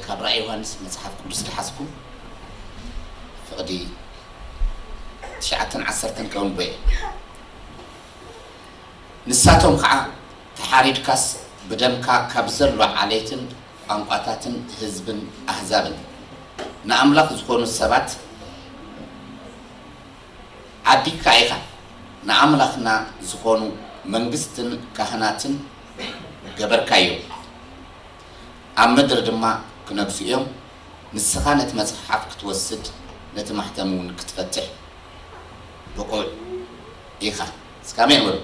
ካብ ራእይ ዮሃንስ መጽሓፍ ቅዱስ ዝሓዝኩም ፍቕዲ ትሽዓተን ዓሰርተን ከንብቦ እየ። ንሳቶም ከዓ፣ ተሓሪድካስ ብደምካ ካብ ዘሎ ዓሌትን ቋንቋታትን ህዝብን ኣህዛብን ንኣምላኽ ዝኾኑ ሰባት ዓዲግካ ኢኻ፣ ንኣምላኽና ዝኾኑ መንግስትን ካህናትን ገበርካዮም፣ ኣብ ምድሪ ድማ ክነግሱ እዮም። ንስኻ ነቲ መጽሓፍ ክትወስድ፣ ነቲ ማሕተም እውን ክትፈትሕ ብቑዕ ኢኻ። እስከ ኣሜን በሉ።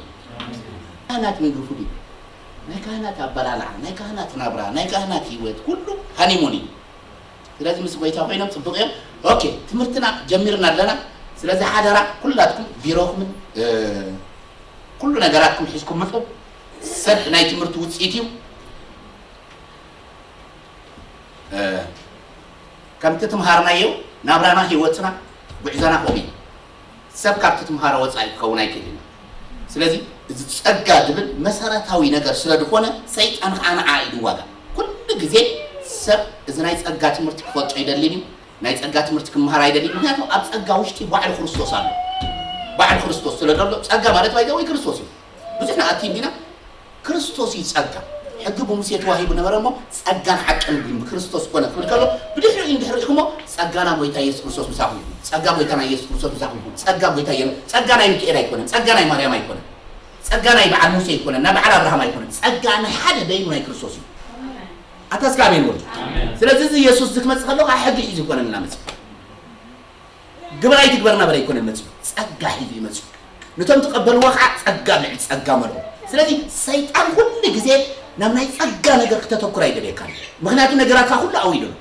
ካህናት ምግፉ ድዩ? ናይ ካህናት ኣበላልዓ፣ ናይ ካህናት ናብራ፣ ናይ ካህናት ህይወት፣ ኩሉ ሃኒሙን እዩ። ስለዚ ምስ ጎይታ ኮይኖም ጽቡቕ እዮም። ኦኬ፣ ትምህርትና ጀሚርና ኣለና። ስለዚ ሓደራ ኩላትኩም ቢሮኹምን፣ እ፣ ኩሉ ነገራትኩም ሒዝኩም ምጹ። ሰብ ናይ ትምህርቲ ውጽኢት እዩ። እ፣ ከምቲ ትምሃርናዮ ናብራና፣ ህይወትና፣ ጉዕዞና ከምኡ እዩ። ሰብ ካብቲ ትምሃሮ ወጻኢ ክኸውን ኣይክእልን እዩ። ስለዚ እዚ ጸጋ ዝብል መሰረታዊ ነገር ስለ ዝኾነ ሰይጣን ከዓ ንዓ ኢሉ ዋጋ። ኩሉ ግዜ ሰብ እዚ ናይ ጸጋ ትምህርቲ ክፈልጦ ኣይደልን እዩ። ናይ ጸጋ ትምህርቲ ክምሃር ኣይደልን። ምክንያቱ ኣብ ጸጋ ውሽጢ ባዕሉ ክርስቶስ ኣሎ። ባዕሉ ክርስቶስ ስለ ዘሎ ጸጋ ማለት ባይዘ ወይ ክርስቶስ እዩ። ብዙሕ ንኣቲ እንዲና ክርስቶስ እዩ ጸጋ። ሕጊ ብሙሴ ተዋሂቡ ነበረ እሞ ጸጋን ሓቅን ግን ብክርስቶስ ኮነ ክብል ከሎ ብድሕሪኡ እንድሕር ኢኹሞ ጸጋ ናይ ጎይታ ኢየሱስ ክርስቶስ ምሳኹም ይኹን። ጸጋ ጎይታና ኢየሱስ ክርስቶስ ምሳኹም ይኹን። ጸጋ ጎይታ ኢየሱስ፣ ጸጋ ናይ ሚካኤል ኣይኮነን። ጸጋ ናይ ማርያም ኣይኮነን። ጸጋ ናይ በዓል ሙሴ ኣይኮነን። ናይ በዓል ኣብርሃም ኣይኮነን። ጸጋ ናይ ሓደ ደይኑ ናይ ክርስቶስ እዩ። ኣታ እስከ ኣሜን በሉ። ስለዚ እዚ ኢየሱስ እዚ ክመጽእ ከሎ ከዓ ሕጊ ሒዙ ኣይኮነን እናመጽእ። ግብር ኣይትግበር እናበለ ኣይኮነን መጽኡ፣ ጸጋ ሒዙ እዩ መጽኡ። ነቶም ተቐበልዎ ከዓ ጸጋ ልዕሊ ጸጋ መልኦ። ስለዚ ሰይጣን ኩሉ ግዜ ናብ ናይ ጸጋ ነገር ክተተኩር ኣይደልየካን። ምኽንያቱ ነገራትካ ኩሉ ኣብኡ እዩ ደሎ።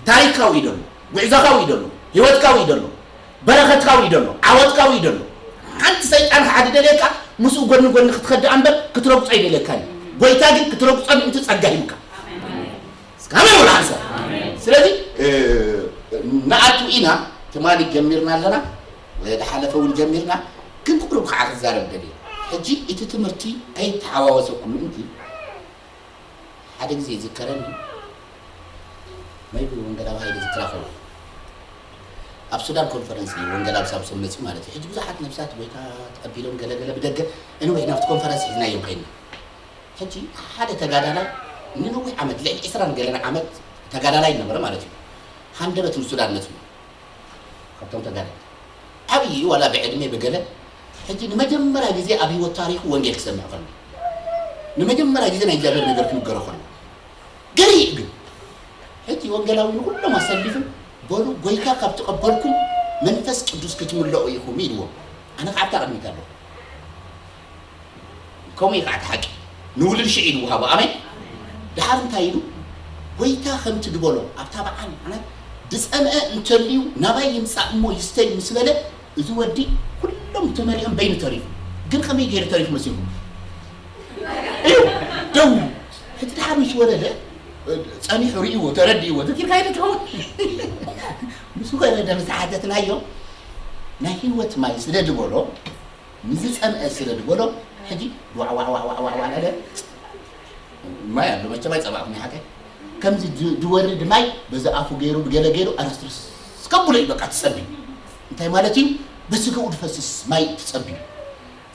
ታሪኽካ ኣብኡ እዩ ደሎ። ጉዕዞኻ ኣብኡ እዩ ደሎ። ህይወትካ ኣብኡ እዩ ደሎ። በረኸትካ ኣብኡ እዩ ደሎ። ዓወትካ ኣብኡ እዩ ደሎ። ሓንቲ ሰይጣን ከዓ ዝደልየካ ምስኡ ጎኒ ጎኒ ክትኸድ እምበር ክትረግጾ ኣይደልየካን እዩ። ጎይታ ግን ክትረግጾ ምእንቲ ጸጋ ሂብካ። እስከ ኣሜን በሉ ሓንሳብ። ስለዚ፣ እ፣ ንኣቱ ኢና፣ ትማሊ ጀሚርና ኣለና፣ ዝሓለፈ እውን ጀሚርና፣ ግን ቁሩብ ከዓ ክዛረብ ደልየ። ሕጂ እቲ ትምህርቲ ከይተሓዋወሰኩም ምእንቲ ሓደ ግዜ ይዝከረኒ፣ maybe ወንጌላዊ ሃይለ ዝክራ ኸውን። ኣብ ሱዳን ኮንፈረንስ እዩ፣ ወንጌላዊ ሳምሶን መፅዩ ማለት እዩ። ሕጂ ብዙሓት ነብሳት ጎይታ ተቐቢሎም ገለ ገለ ብደገ፣ anyway ናብቲ ኮንፈረንስ ሒዝናዮም ከይድና። ሕጂ ሓደ ተጋዳላይ ንነዊሕ ዓመት፣ ልዕሊ ዕስራን ገለን ዓመት ተጋዳላይ ነበረ ማለት እዩ። ሃንደበት ንሱዳን መፅዩ። ካብቶም ተጋዳላይ ዓብዪ እዩ፣ ዋላ ብዕድመ ብገለ። ሕጂ ንመጀመርያ ግዜ ኣብ ህይወት ታሪኹ ወንጌል ክሰምዕ ከሎ፣ ንመጀመርያ ግዜ ናይ እግዚኣብሔር ነገር ክንገሮ ከሎ፣ ገሪእ ግን ሕጂ ወንጌላዊ ንኹሎም ኣሰሊፉ፣ በሉ ጎይታ ካብ ተቐበልኩም መንፈስ ቅዱስ ክትምለኡ ኢኹም ኢልዎም። ኣነ ከዓ ኣብታ ቅድሚት ኣለኹ። ከምኡ እዩ ከዓ እቲ ሓቂ። ንውሉድ ሽዑ እዩ ዝወሃቦ። ኣሜን። ድሓር እንታይ ኢሉ? ጎይታ ከምቲ ዝበሎ ኣብታ በዓል ማለት ዝጸምአ እንተልዩ ናባይ ይምጻእ እሞ ይስተይ ምስ በለ፣ እዚ ወዲ ኩሎም ተመሊኦም በይኑ ተሪፉ። ግን ከመይ ገይሩ ተሪፉ መሲልኩም? እዩ ደው ኢሉ። ሕጂ ድሓር ምስ ወረደ፣ ጸኒሑ ርእይዎ፣ ተረዲእዎ፣ ዘኪርካዮ ዶ ትኸውን? ምስ ወረደ ምስ ሓተትናዮ፣ ናይ ህይወት ማይ ስለ ዝበሎ፣ ንዝጸምአ ስለ ዝበሎ፣ ሕጂ ዋዕ ዋዕ ዋዕ ዋዕ ዋዕ ዋዕ ኣለ። ማይ ኣሎ መቸም ኣይጸባእኩም ይሓቀ። ከምዚ ድ-፣ ድወርድ ማይ በዚ ኣፉ ገይሩ፣ ብገለ ገይሩ፣ ኣረስርስ ከብሎ እዩ በቃ ትጸቢ። እንታይ ማለት እዩ? በስጋኡ ድፈስስ ማይ ትጸቢ።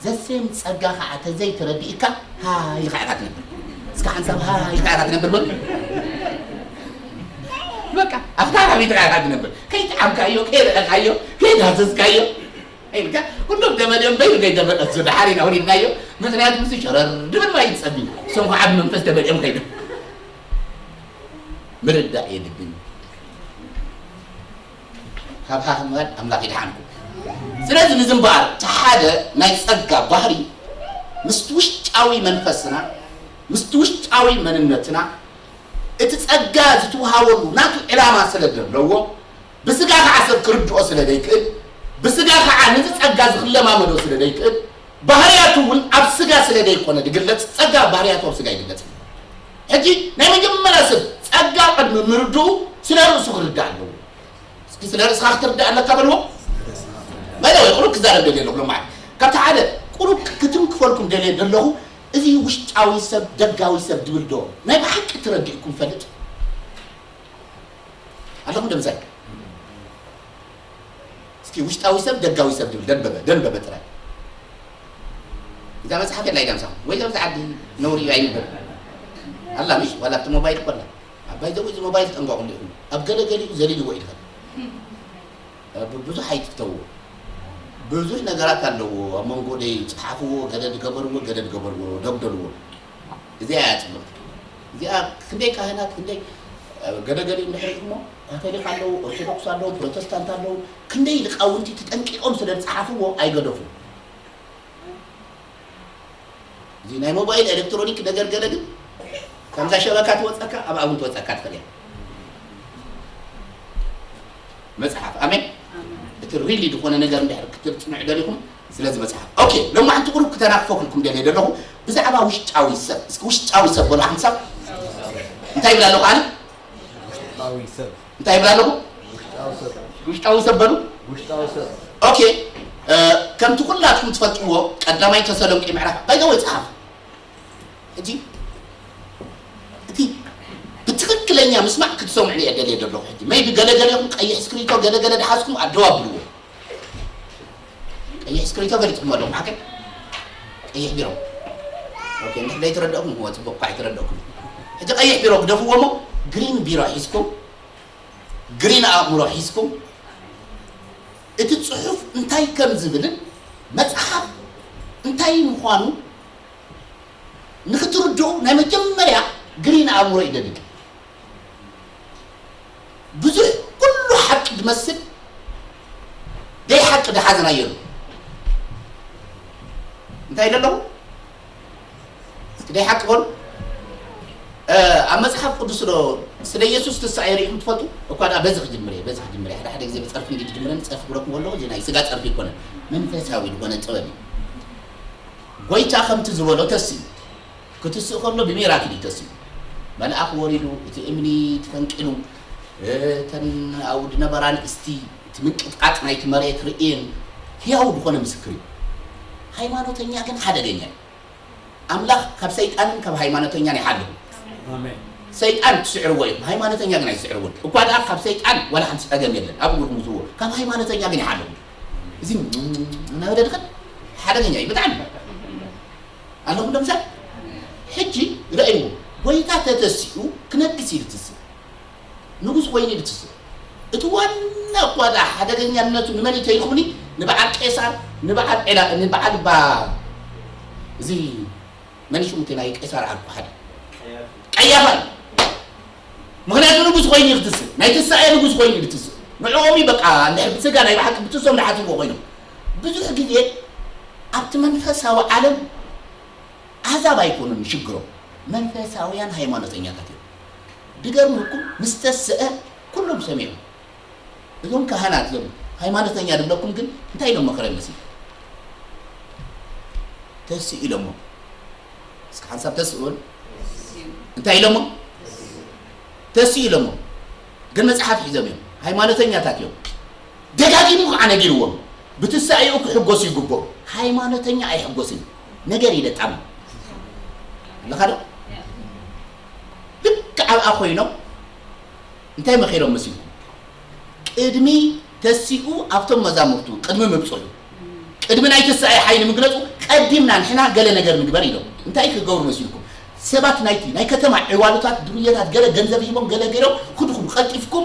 ዘሴም ጸጋ ኸዓ ተዘይተረዲእካ፣ ሃይ ኢኻ ኢኻ ትነብር። እስከ ሓንሳብ ሃይ ኢኻ ኢኻ ትነብር በሉ። በቃ፣ ኣብታ ሃቢትካ ኢኻ ትነብር። ከይጠዓምካዮ፣ ከይረኣኻዮ፣ ከይዳሰስካዮ፣ ኢልካ፣ ኩሎም ተመልዮም በይኑ ከይተመለሱ፣ ደሓር ኢና ወሪድናዮ። ምኽንያቱ ምስ ሸረር ድብል ማይ ትጸቢ። እሶም ኸዓ ብመንፈስ ተመልዮም ከይዶም። ምርዳእ የድብን። ካብ ሃህ ምባል ኣምላኽ ይድሓንኩም። ስለዚ ንዝምበኣር እቲ ሓደ ናይ ጸጋ ባህሪ ምስቲ ውሽጣዊ መንፈስና፣ ምስቲ ውሽጣዊ መንነትና፣ እቲ ጸጋ ዝትውሃበሉ ናቱ ዕላማ ስለ ዘለዎ፣ ብስጋ ኸዓ ሰብ ክርድኦ ስለ ዘይክእል፣ ብስጋ ኸዓ ነዚ ጸጋ እዚ ክለማመዶ ስለ ዘይክእል፣ ባህርያቱ እውን ኣብ ስጋ ስለ ዘይኮነ ዝግለጽ፣ ጸጋ ባህርያቱ ኣብ ስጋ ይግለጽ። ሕጂ ናይ መጀመርያ ሰብ ጸጋ ቅድሚ ምርድኡ ስለ ርእሱ ክርዳእ ኣለዎ። እስኪ ስለ ርእስኻ ክትርዳእ ኣለካ በልዎ። በለ ወይ ቁሩብ ክዛረብ ደልየ ኣለኹ ሎማዓንቲ። ካብቲ ሓደ ቁሩብ ክትንክፈልኩም ደልየ ዘለኹ፣ እዚ ውሽጣዊ ሰብ፣ ደጋዊ ሰብ ድብል ዶ ናይ ብሓቂ ተረዲእኩም ፈልጥ? ኣኹም ደምሳይ። እስኪ ውሽጣዊ ሰብ ደጋዊ ሰብ ድብል ደንበበ ደንበበ ጥራይ። እዛ መጽሓፍ የላ ይዳምሳ ወይ ኣብዚ ዓዲ ነውሪ እዩ ኣይንበብ። ኣላ ምሽ ዋላ ኣብቲ ሞባይል እኮ ኣላ። ኣባይ ዘው እዚ ሞባይል ጠንቋቑ እንዲኹም ኣብ ገለ ገሊኡ ዘሊልዎ ይድኸል። ብዙሕ ኣይትፍተውዎ። ብዙሕ ነገራት ኣለዎ ኣብ መንጎ ደይ ጸሓፍዎ፣ ገለ ድገበርዎ፣ ገለ ድገበርዎ፣ ደብደልዎ። እዚኣ እያ ጽብቕቲ። እዚኣ ክንደይ ካህናት፣ ክንደይ፣ እ፣ ገለገሊኡ እንድሕር እሞ ካቶሊክ ኣለዉ፣ ኦርቶዶክስ ኣለዉ፣ ፕሮተስታንት ኣለዉ። ክንደይ ሊቃውንቲ ተጠንቂቖም ስለ ዝጸሓፍዎ ኣይገደፉን። እዚ ናይ ሞባይል ኤሌክትሮኒክ ነገር ገለ ግን ከምዛ ሸበካ ትወጸካ፣ ኣብኣ እውን ትወጸካ ትኽእል እያ። መጽሓፍ። ኣሜን። ኣሜን። እቲ ሪሊ ዝኾነ ነገር እንድሕር ክትጽንዑ ደሊኹም፣ ስለዚ መጽሓፍ። ኦኬ፣ ሎማዕንቲ ቁሩብ ክተናክፈኩልኩም ደልየ ዘለኹ ብዛዕባ ውሽጣዊ ሰብ። እስኪ ውሽጣዊ ሰብ በሉ ሓንሳብ። እንታይ ይብል ኣለኹ ኣነ? ውሽጣዊ ሰብ። እንታይ ይብል ኣለኹ? ውሽጣዊ ሰብ። ውሽጣዊ ሰብ በሉ። ውሽጣዊ ሰብ። ኦኬ፣ እ፣ ከምቲ ኩላትኩም ትፈልጥዎ ቀዳማይ ተሰሎንቄ ምዕራፍ ባይዘወይ ጸሓፍ። ሕጂ እቲ ብትኽክለኛ ምስማዕ ክትሰምዑ እየ ደልየ ዘለኹ። ሕጂ ሜይቢ ገለገለኹም ቀይሕ ስክሪቶ ገለገለ ድሓዝኩም ኣደዋብልዎ። ቀይሕ ስክሪቶ ፈሊጥኩም ኣለኹም ሓቀይ? ቀይሕ ቢሮ። ኦኬ፣ እንድሕር ዘይተረዳእኩም እኮ ጽቡቕ እኳ ኣይተረዳእኩም። ሕጂ ቀይሕ ቢሮ ግደፍዎ እሞ ግሪን ቢሮ ሒዝኩም፣ ግሪን ኣእምሮ ሒዝኩም፣ እቲ ጽሑፍ እንታይ ከም ዝብልን መጽሓፍ እንታይ ምዃኑ ንክትርድኡ ናይ መጀመርያ ግሪን ኣእምሮ ይደልል። ብዙሕ ኩሉ ሓቂ ዝመስል ደይ ሓቂ ዝሓዝናዮ ኣሎ። እንታይ ኢለ ኣለኹ? እስኪ ደይ ሓቂ በሉ። እ፣ ኣብ መጽሓፍ ቅዱስ ዶ ስለ ኢየሱስ ትሳኤ ርኢኹም ትፈልጡ? እኳ ደኣ በዚ ክጅምር እየ፣ በዚ ክጅምር እየ። ሓደ ሓደ ግዜ ብጸርፊ እንዲ ዝጅምረኒ ጸርፊ ክብለኩም ከለኹ እዚ ናይ ስጋ ጸርፊ ኣይኮነን። መንፈሳዊ ዝኾነ ጥበብ እዩ። ጎይታ ከምቲ ዝበሎ ተስእ ክትስእ ከሎ ብሚራክል እዩ ተስኡ። መልኣኽ ወሪዱ እቲ እምኒ ተፈንቂሉ፣ እተን ኣብኡ ዝነበራ ንእስቲ እቲ ምንቅጥቃጥ ናይቲ መሬት ርእየን ህያው ዝኾነ ምስክር እዩ። ሃይማኖተኛ ግን ሓደገኛ እዩ። ኣምላኽ ካብ ሰይጣንን ካብ ሃይማኖተኛን ይሓልኹም። ኣሜን። ሰይጣን ትስዕርዎ ኢኹም፣ ሃይማኖተኛ ግን ኣይስዕርዎን። እኳ ደኣ ካብ ሰይጣን ዋላ ሓንቲ ጸገም የለን፣ ኣብኡ ኢኹም ዝዎ፣ ካብ ሃይማኖተኛ ግን ይሓልኹም። እዚ እናበለ ድኸን ሓደገኛ እዩ ብጣዕሚ። ኣለኹም ዶ ምሳይ? ሕጂ ረእይዎ፣ ጎይታ ተተሲኡ ክነግስ እዩ ዝትስእ፣ ንጉስ ኮይኑ እዩ ዝትስእ። እቲ ዋና እኳ ደኣ ሓደገኛነቱ ንመን እዩ ተይልኩምኒ? ንበዓል ቄሳር፣ ንበዓል ጴላ፣ ንበዓል ባ እዚ መን ሽሙ እቲ ናይ ቄሳር ዓርኩ ሓደ ቀያፋ እዩ። ምኽንያቱ ንጉስ ኮይኑ እዩ ክትስእ፣ ናይ ትሳኤ ንጉስ ኮይኑ እዩ ክትስእ። ንዕኦም እዩ በቃ እንድሕር ብስጋ ናይ ብሓቂ ብትሶም ዝሓስብዎ ኮይኖም። ብዙሕ ግዜ ኣብቲ መንፈሳዊ ዓለም ኣህዛብ ኣይኮኑን ሽግሮም፣ መንፈሳውያን ሃይማኖተኛታት እዮም። ድገርመኩም ምስ ተስአ ኩሎም ሰሚዖም። እዞም ካህናት እዞም ሃይማኖተኛ ድብለኩም ግን እንታይ ኢሎም መኸረ መሲ ተስኡ ኢሎሞ። እስኪ ሓንሳብ ተስኡ በሉ። እንታይ ኢሎሞ? ተስኡ ኢሎሞ። ግን መጽሓፍ ሒዞም እዮም። ሃይማኖተኛታት እዮም። ደጋጊሙ ከዓ ነጊርዎም። ብትሳኤኡ ክሕጎስ ይግቦ። ሃይማኖተኛ ኣይሕጎስን። ነገር ይለጣም ኣለኻ ዶ? ልክዕ ኣብኣ ኮይኖም እንታይ መኺሮም መሲልኩም? ቅድሚ ተሲኡ ኣብቶም መዛሙርቱ ቅድሚ ምብፅሑ ቅድሚ ናይ ትንሳኤ ሓይሊ ምግለፁ ቀዲምና ንሕና ገለ ነገር ንግበር ኢሎም። እንታይ ክገብሩ መሲልኩም? ሰባት ናይቲ ናይ ከተማ ዕዋሉታት ድሩየታት ገለ ገንዘብ ሂቦም ገለ ገይሮም ኩድኹም ቀልጢፍኩም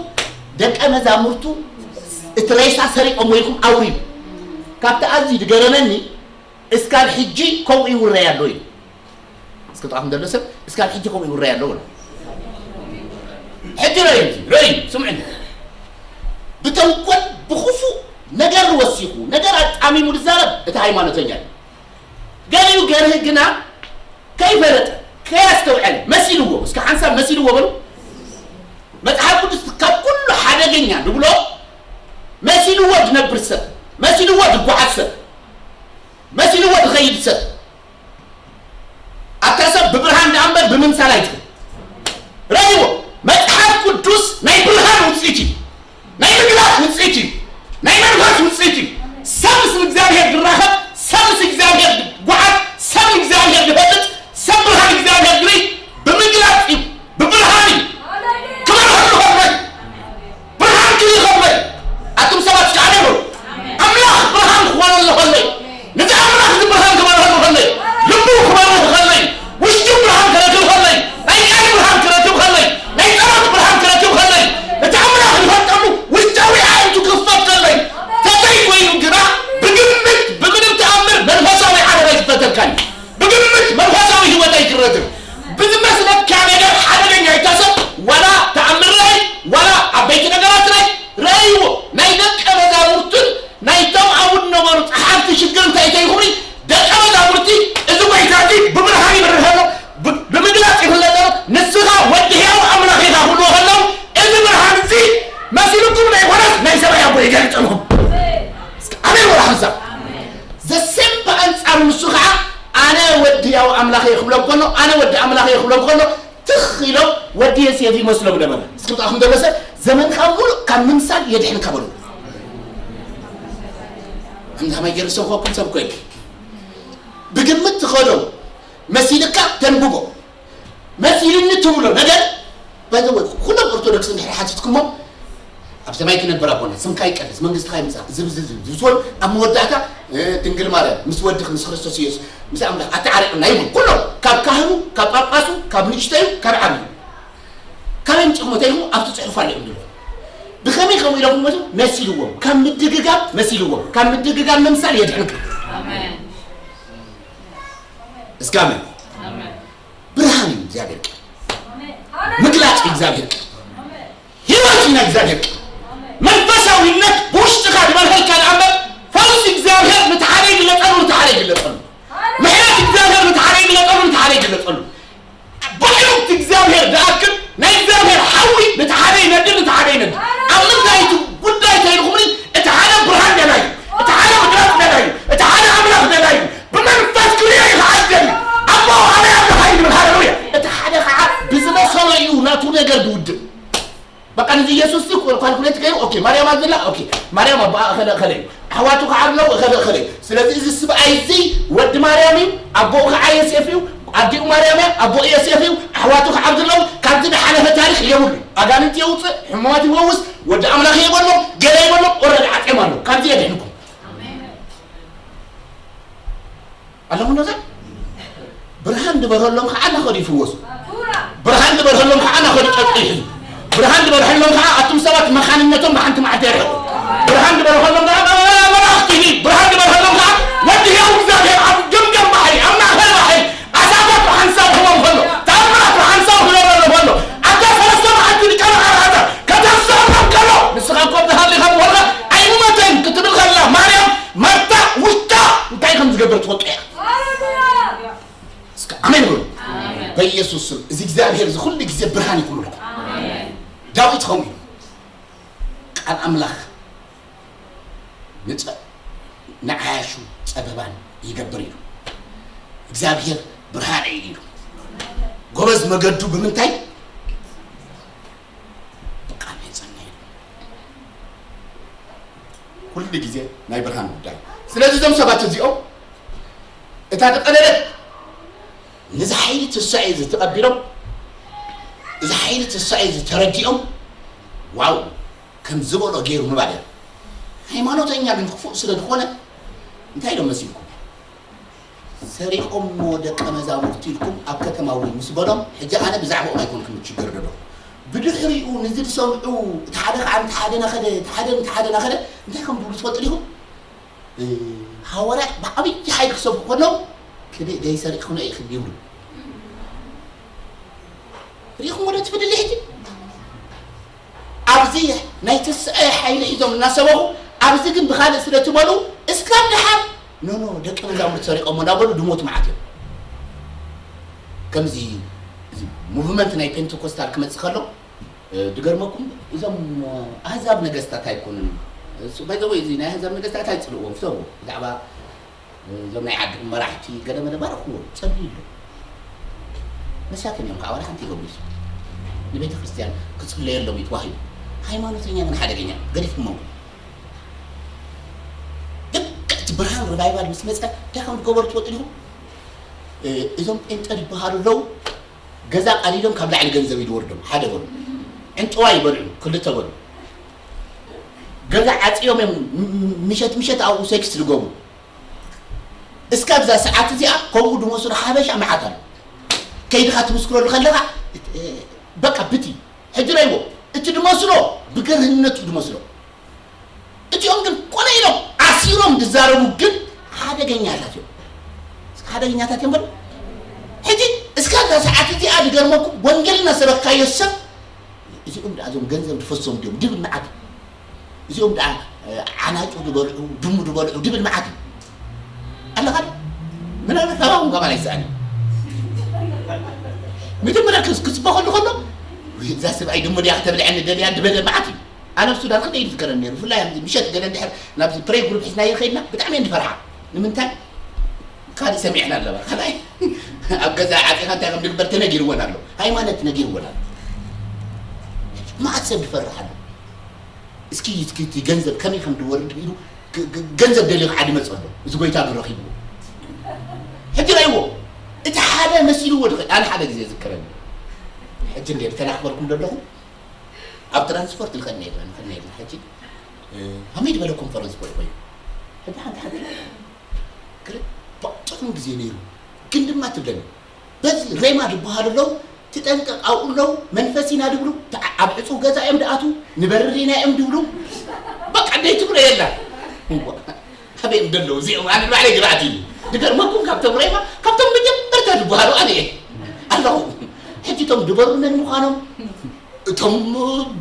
ደቀ መዛሙርቱ እቲ ሬሳ ሰሪቆም ወይልኩም ኣውሪዱ። ካብቲ ኣዝዩ ዝገረመኒ እስካብ ሕጂ ከምኡ ይውረይ ኣሎ ኢሉ። እስኪ ጥቓኹም ዘሎ ሰብ እስካብ ሕጂ ከምኡ ይውረይ ኣሎ በሎ። ሕጂ ረእዩ፣ ረእዩ፣ ስምዑኒ። ብተንኮል ብኽፉእ ነገር ወሲኹ ነገር ኣጣሚሙ ዝዛረብ እቲ ሃይማኖተኛ እዩ። ገሊኡ ገርህ ግና ከይፈለጠ ከያስተውዐለ መሲልዎ፣ እስኪ ሓንሳብ መሲልዎ በሉ። መጽሓፍ ቅዱስ ካብ ኩሉ ሓደገኛ ንብሎ መሲልዎ ዝነብር ሰብ፣ መሲልዎ ዝጓዓዝ ሰብ፣ መሲልዎ ዝኸይድ ሰብ ኣታ ሰብ ብብርሃን ደኣ እምበር ብምምሳል ኣይትኽእል። ረእይዎ፣ መጽሓፍ ቅዱስ ናይ ብርሃን ውጽኢት እዩ። ናይ ምግላጽ ውጽኢት እዩ። ናይ መንፈስ ውጽኢት እዩ። ሰብ ምስ እግዚኣብሔር ዝራኸብ፣ ሰብ ምስ እግዚኣብሔር ዝጓዓዝ፣ ሰብ ንእግዚኣብሔር ዝፈልጥ፣ ሰብ ብርሃን እግዚኣብሔር ዝርኢ ብምግላጽ እዩ። ብብርሃን እዩ። ክብር ይኹን። ይኹሪ ደቀ መዛሙርቲ፣ እዚ ጐይታ እዚ ብብርሃን ይበርህ ኣሎ፣ ብ-፣ ብምግላጽ ይፍለጥ ኣሎ። ንስኻ ወዲ ሕያው ኣምላኽ ኢኻ ክብልዎ ከለዉ፣ እዚ ብርሃን እዚ መሲሉኩም ዘይኮነስ ናይ ሰማይ ኣቦ ይገልጸልኩም። እስኪ ኣሜን በሉ ሓንሳብ። ዘሴም ብኣንጻሩ ንሱ ኸዓ ኣነ ወዲ ሕያው ኣምላኽ እየ ክብሎም ከሎ፣ ኣነ ወዲ ኣምላኽ እየ ክብሎም ከሎ፣ ትኽ ኢሎም ወዲ ዮሴፍ ይመስሎም ነበረ። እስኪ ብጣዕኩም ደበሰ፣ ዘመንካ ሙሉእ ካብ ምምሳል የድሕንካ በሉ። እንዳ ማይ ገይሩ ሰብኮኩም ሰብ ኮይነ። ብግምት ትኸዶ፣ መሲልካ ተንብቦ፣ መሲልኒ ትብሎ ነገር። ባይዘወ ኩሎም ኦርቶዶክስ እንድሕር ሓቲትኩሞ፣ ኣብ ሰማይ ትነብር ኣቦና፣ ስምካ ይቀደስ፣ መንግስትኻ ይምጻእ፣ ዝብ ዝብ ዝብ ዝብ ዝበሉ፣ ኣብ መወዳእታ፣ እ፣ ድንግል ማርያም ምስ ወድኺ ምስ ክርስቶስ ኢየሱስ ምስ ኣምላኽ ኣተዓርቅና ይብሉ። ኩሎም፣ ካብ ካህኑ፣ ካብ ጳጳሱ፣ ካብ ንእሽተዩ፣ ካብ ዓብዩ። ካበይ ኣምጺእኹሞ? እንታይ ኢኹም? ኣብቲ ጽሑፍ ኣሎ እዮም ዝብሉ። ብኸመይ ከምኡ ኢሎም ክመቱ? መሲልዎም። ካብ ምድግጋም መሲልዎም። ካብ ምድግጋም ምምሳል የድሕንካ። ኣሜን። እስኪ ኣሜን። ኣሜን። ብርሃን እዩ እግዚኣብሔር ቃል። ኣሜን። ምግላጽ እዩ እግዚኣብሔር ቃል። ኣሜን። ህይወት እዩ ናይ እግዚኣብሔር ቃል። ኣሜን። መንፈሳዊነት ብውሽጥኻ ዝበርሀልካ ደኣ እምበር፣ ፈውሲ እግዚኣብሔር ነቲ ሓደ ይግለጸሉ፣ ነቲ ሓደ ይግለጸሉ። ኣሜን። ምሕረት እግዚኣብሔር ነቲ ሓደ ይግለጸሉ፣ ነቲ ሓደ ይግለጸሉ። ብሕሩምቲ እግዚኣብሔር ዝኣክል ናይ እግዚኣብሔር ሓዊ ነቲ ሓደ ይነድድ፣ ነቲ ሓደ ይነድድ። ኣብ ምንታይ እቲ ጉዳይ ተይልኩምኒ፣ እቲ ሓደ ብርሃን ደላይ እዩ፣ እቲ ሓደ ምግላጽ ደላይ እዩ፣ እቲ ሓደ ኣምላኽ ደላይ እዩ። ብመንፈስ ክርእዮ እዩ ከዓ ዝደሊ። ኣቦ ኣበይ ኣለኻ እዩ ዝብል። ሃሌሉያ። እቲ ሓደ ከዓ ብዝመሰሎ እዩ ናቱ ነገር ዝውድእ። በቃ ነዚ ኢየሱስ እዚ ኳልኩሌት ገይሩ፣ ኦኬ፣ ማርያም ኣላ፣ ኦኬ፣ ማርያም ኣቦኣ እኸለ እኸለ እዩ፣ ኣሕዋቱ ከዓ ኣለዉ እኸለ እኸለ እዩ። ስለዚ እዚ ስብኣይ እዚ ወዲ ማርያም እዩ፣ ኣቦኡ ከዓ ዮሴፍ እዩ፣ ኣዲኡ ማርያም እያ፣ ኣቦኡ ዮሴፍ እዩ፣ ኣሕዋቱ ከዓ ኣብዚ ኣለዉ። ካብዚ ዝሓለፈ ታሪክ የብሉ። ኣጋንንቲ የውፅእ፣ ሕሙማት ይፈውስ፣ ወዲ ኣምላኽ የበሎም፣ ገለ የበሎም፣ ኦረዲ ዓፅዮም ኣለዉ። ካብዚ የድሕንኩም። ኣለኹም ዶ እዛ? ብርሃን ዝበርሀሎም ከዓ እናኸዱ ይፍወሱ። ብርሃን ዝበርሀሎም ከዓ እናኸዱ ጨርቂ ይሕዙ። ብርሃን ዝበርሀሎም ከዓ ኣቱም ሰባት መኻንነቶም ብሓንቲ መዓልቲ የርሕቑ። ብርሃን ዝበርሀሎም ከዓ መላእኽቲ ይሂድ። ብርሃን ዝበርሀሎም ከዓ ወዲ ህያው እግዚኣብሔር ኣብ ገምገም ባሕሪ፣ ኣብ ማእከል ባሕሪ፣ ዓሳታት ብሓንሳብ ክህቦም ከሎ፣ ተኣምራት ብሓንሳብ ክገብረሎም ከሎ፣ ኣብታ ሰለስተ መዓልቲ ዝጨነቐ ዓሳታት ከተንስኦም ከሎ፣ ንስኻ እኮ ብዝሃለኻ ምኾንካ ኣይሞተን ክትብል ከላ ማርያም፣ ማርታ ውሽጣ እንታይ ከም ዝገብር ትፈልጦ እያ። እስከ ኣሜን በሉ። ኣሜን። በኢየሱስ ስም እዚ እግዚኣብሔር እዚ ኩሉ ግዜ ብርሃን ይኹንልኩም። ኣሜን። ዳዊት ከምኡ ኢሉ፣ ቃል ኣምላኽ ንጸ-፣ ንዓያሹ ጸበባን ይገብር ኢሉ። እግዚኣብሔር ብርሃን እዩ ኢሉ። ጎበዝ መገዱ ብምንታይ? ብቃል የጸንዕ ኢሉ። ኩሉ ግዜ ናይ ብርሃን ጉዳይ። ስለዚ እዞም ሰባት እዚኦም እታ ተቐደደት ነዚ ሓይሊ ትንሳኤ እዚ ተቐቢሎም፣ እዚ ሓይሊ ትንሳኤ እዚ ተረዲኦም፣ ዋው፣ ከም ዝበሎ ገይሩ ምባል እዮም። ሃይማኖተኛ ግን ክፉእ ስለ ዝኾነ እንታይ ኢሎም መሲልኩም? ሰሪቖሞ ደቀ መዛሙርቲ ኢልኩም ኣብ ከተማ እውን ምስ በሎም፣ ሕጂ ኣነ ብዛዕባኦም ኣይኮንኩን ዝሽገር ዘለኹ። ብድሕሪኡ ነዚ ዝሰምዑ፣ እቲ ሓደ ከዓ ነቲ ሓደ ነኸደ፣ እቲ ሓደ ነቲ ሓደ ነኸደ፣ እንታይ ከም ዝብሉ ትፈልጡ ዲኹም? እ፣ ሃዋርያት ብዓብዪ ሓይሊ ክሰብኩ ከለዉ፣ "ክደ-፣ ደይሰሪቕኩ ኢኹም" ይብሉ። ሪኢኹም ወደ ትፍልሊ ሕጂ? ኣብዚ ናይ ትንሳኤ ሓይሊ ሒዞም እናሰበኹ፣ ኣብዚ ግን ብኻልእ ስለ ትመልኡ፣ እስካብ ደሓር፣ "ኖ፣ ኖ፣ ደቂ መዛሙርት ሰሪቖሞ" እናበሉ ድሞት መዓት እዮም። ከምዚ፣ እዚ ሙቭመንት ናይ ፔንቴኮስታል ክመጽእ ከሎ፣ እ፣ ድገርመኩም፣ እዞም ኣህዛብ ነገስታት ኣይኮኑን። እሱ፣ ባይ ዘ ወይ፣ እዚ ናይ ኣህዛብ ነገስታት ኣይጽልእዎም፣ ፍተዎ። ብዛዕባ፣ እ፣ እዞም ናይ ዓድኹም መራሕቲ ገለ መለ ባርኽዎም፣ ጸልዩሎም። መሳኪን እዮም፣ ከዓ ዋላ ሓንቲ ይገብሩ። ንቤተ ክርስቲያን ክጽለየሎም እዩ ተባሂሉ። ሃይማኖተኛ ግን ሓደገኛ፣ ገዲፍኩሞ። ልክዕ እቲ ብርሃን ሪቫይቫል ምስ መጸ፣ እንታይ ከም ዝገበሩ ትፈልጡ ዲኹም? እ፣ እዞም ጴንጠ ዝበሃሉ ኣለዉ፣ ገዛ ቀዲዶም ካብ ላዕሊ ገንዘብ ይድወርዶም፣ ሓደ በሉ። ዕንጨዋ ይበልዑ፣ ክልተ በሉ። ገዛ ዓጽዮም እዮም ም-፣ ም-፣ ምሸት ምሸት ኣብኡ ሴክስ ዝገብሩ። እስካብ እዛ ሰዓት እዚኣ ከምኡ ዝመስሉ ሓበሻ መዓት ኣሎ። ከይድኻ ትምስክረሉ ከለኻ፣ እ፣ በቃ ብቲ። ሕጂ ረይዎ፣ እቲ ዝመስሎ ብግርህነቱ ዝመስሎ። እቲኦም ግን ኮነ ኢሎም ኣሲሮም ዝዛረቡ ግን ሓደገኛታት እዮም። ሓደገኛታት እዮም በሉ። ሕጂ እስካብ እዛ ሰዓት እዚኣ ዝገርመኩም ወንጌል እናሰበክካዮ ሰብ፣ እዚኦም ደኣ እዞም ገንዘብ ዝፈሶም ድዮም ድብል መዓት እዩ። እዚኦም ደኣ፣ እ፣ ዓናጩ ዝበልዑ፣ ድሙ ዝበልዑ ድብል መዓት እዩ። ኣለኻ ዶ? ምናልባት ካባኹም ከማን ኣይሰኣን እዩ። መጀመርያ ክስ- ክጽበ ከሎ ከሎ፣ "ውይ፣ እዛ ሰብኣይ ድሞ ድያ ከተብልዐኒ ደልያ?" ዝበለ መዓት እዩ። ኣነ ኣብ ሱዳን ክንደይ ዝዝከረኒ ነይሩ። ብፍላይ ኣብዚ ምሸት ገለ እንድሕር ናብዚ ፕሬ ግሩፕ ሒዝናዮ ከይድና ብጣዕሚ እየን ዝፈርሓ። ንምንታይ? ካልእ ሰሚዕና ኣለዋ። ካልኣይ ኣብ ገዛ ዓፂኻ እንታይ ከም ዝግበር ተነጊርወን ኣሎ። ሃይማኖት ተነጊርወን ኣሎ። መዓት ሰብ ዝፈርሕ ኣሎ። እስኪ እስኪ እቲ ገንዘብ ከመይ ከም ዝወርድ ኢሉ ግ- ግ- ገንዘብ ደልዩ ከዓ ድመፅ ኣሎ። እዚ ጎይታ ግን ረኺብዎ። ሕጂ ረእይዎ። እቲ ሓደ መሲልዎ ድኸ ኣነ ሓደ ግዜ ዝከረኒ። ሕጂ እንደ ተናኽበልኩም ዘለኹ ኣብ ትራንስፖርት ልኸድ ነይረ ንኸድ ነይረ ሕጂ ከመይ ዝበለ ኮንፈረንስ ቦይ ኮይኑ ሕጂ ሓንቲ ሓደ ግርም ጥዑም ግዜ ነይሩ። ግን ድማ ትብለኒ በዚ ሬማ ዝበሃሉ ኣለዉ። ትጠንቀቕ ኣብኡ ኣለዉ። መንፈስ ኢና ድብሉ። ተዓ- ኣብ ዕፁው ገዛ እዮም ድኣትዉ። ንበርር ኢና እዮም ድብሉ። በቃ ደይ ትብሎ የላ። እዋ፣ ኣበይ እዮም ደለዉ እዚኦም? ኣነ ባዕለይ ግርኣት እዩ። ድገርመኩም ካብቶም ሬማ ካብቶም መጀመርታ ዝበሃሉ ኣነ እየ ኣለኹ። ሕጂ እቶም ድበሩ መን ምዃኖም እቶም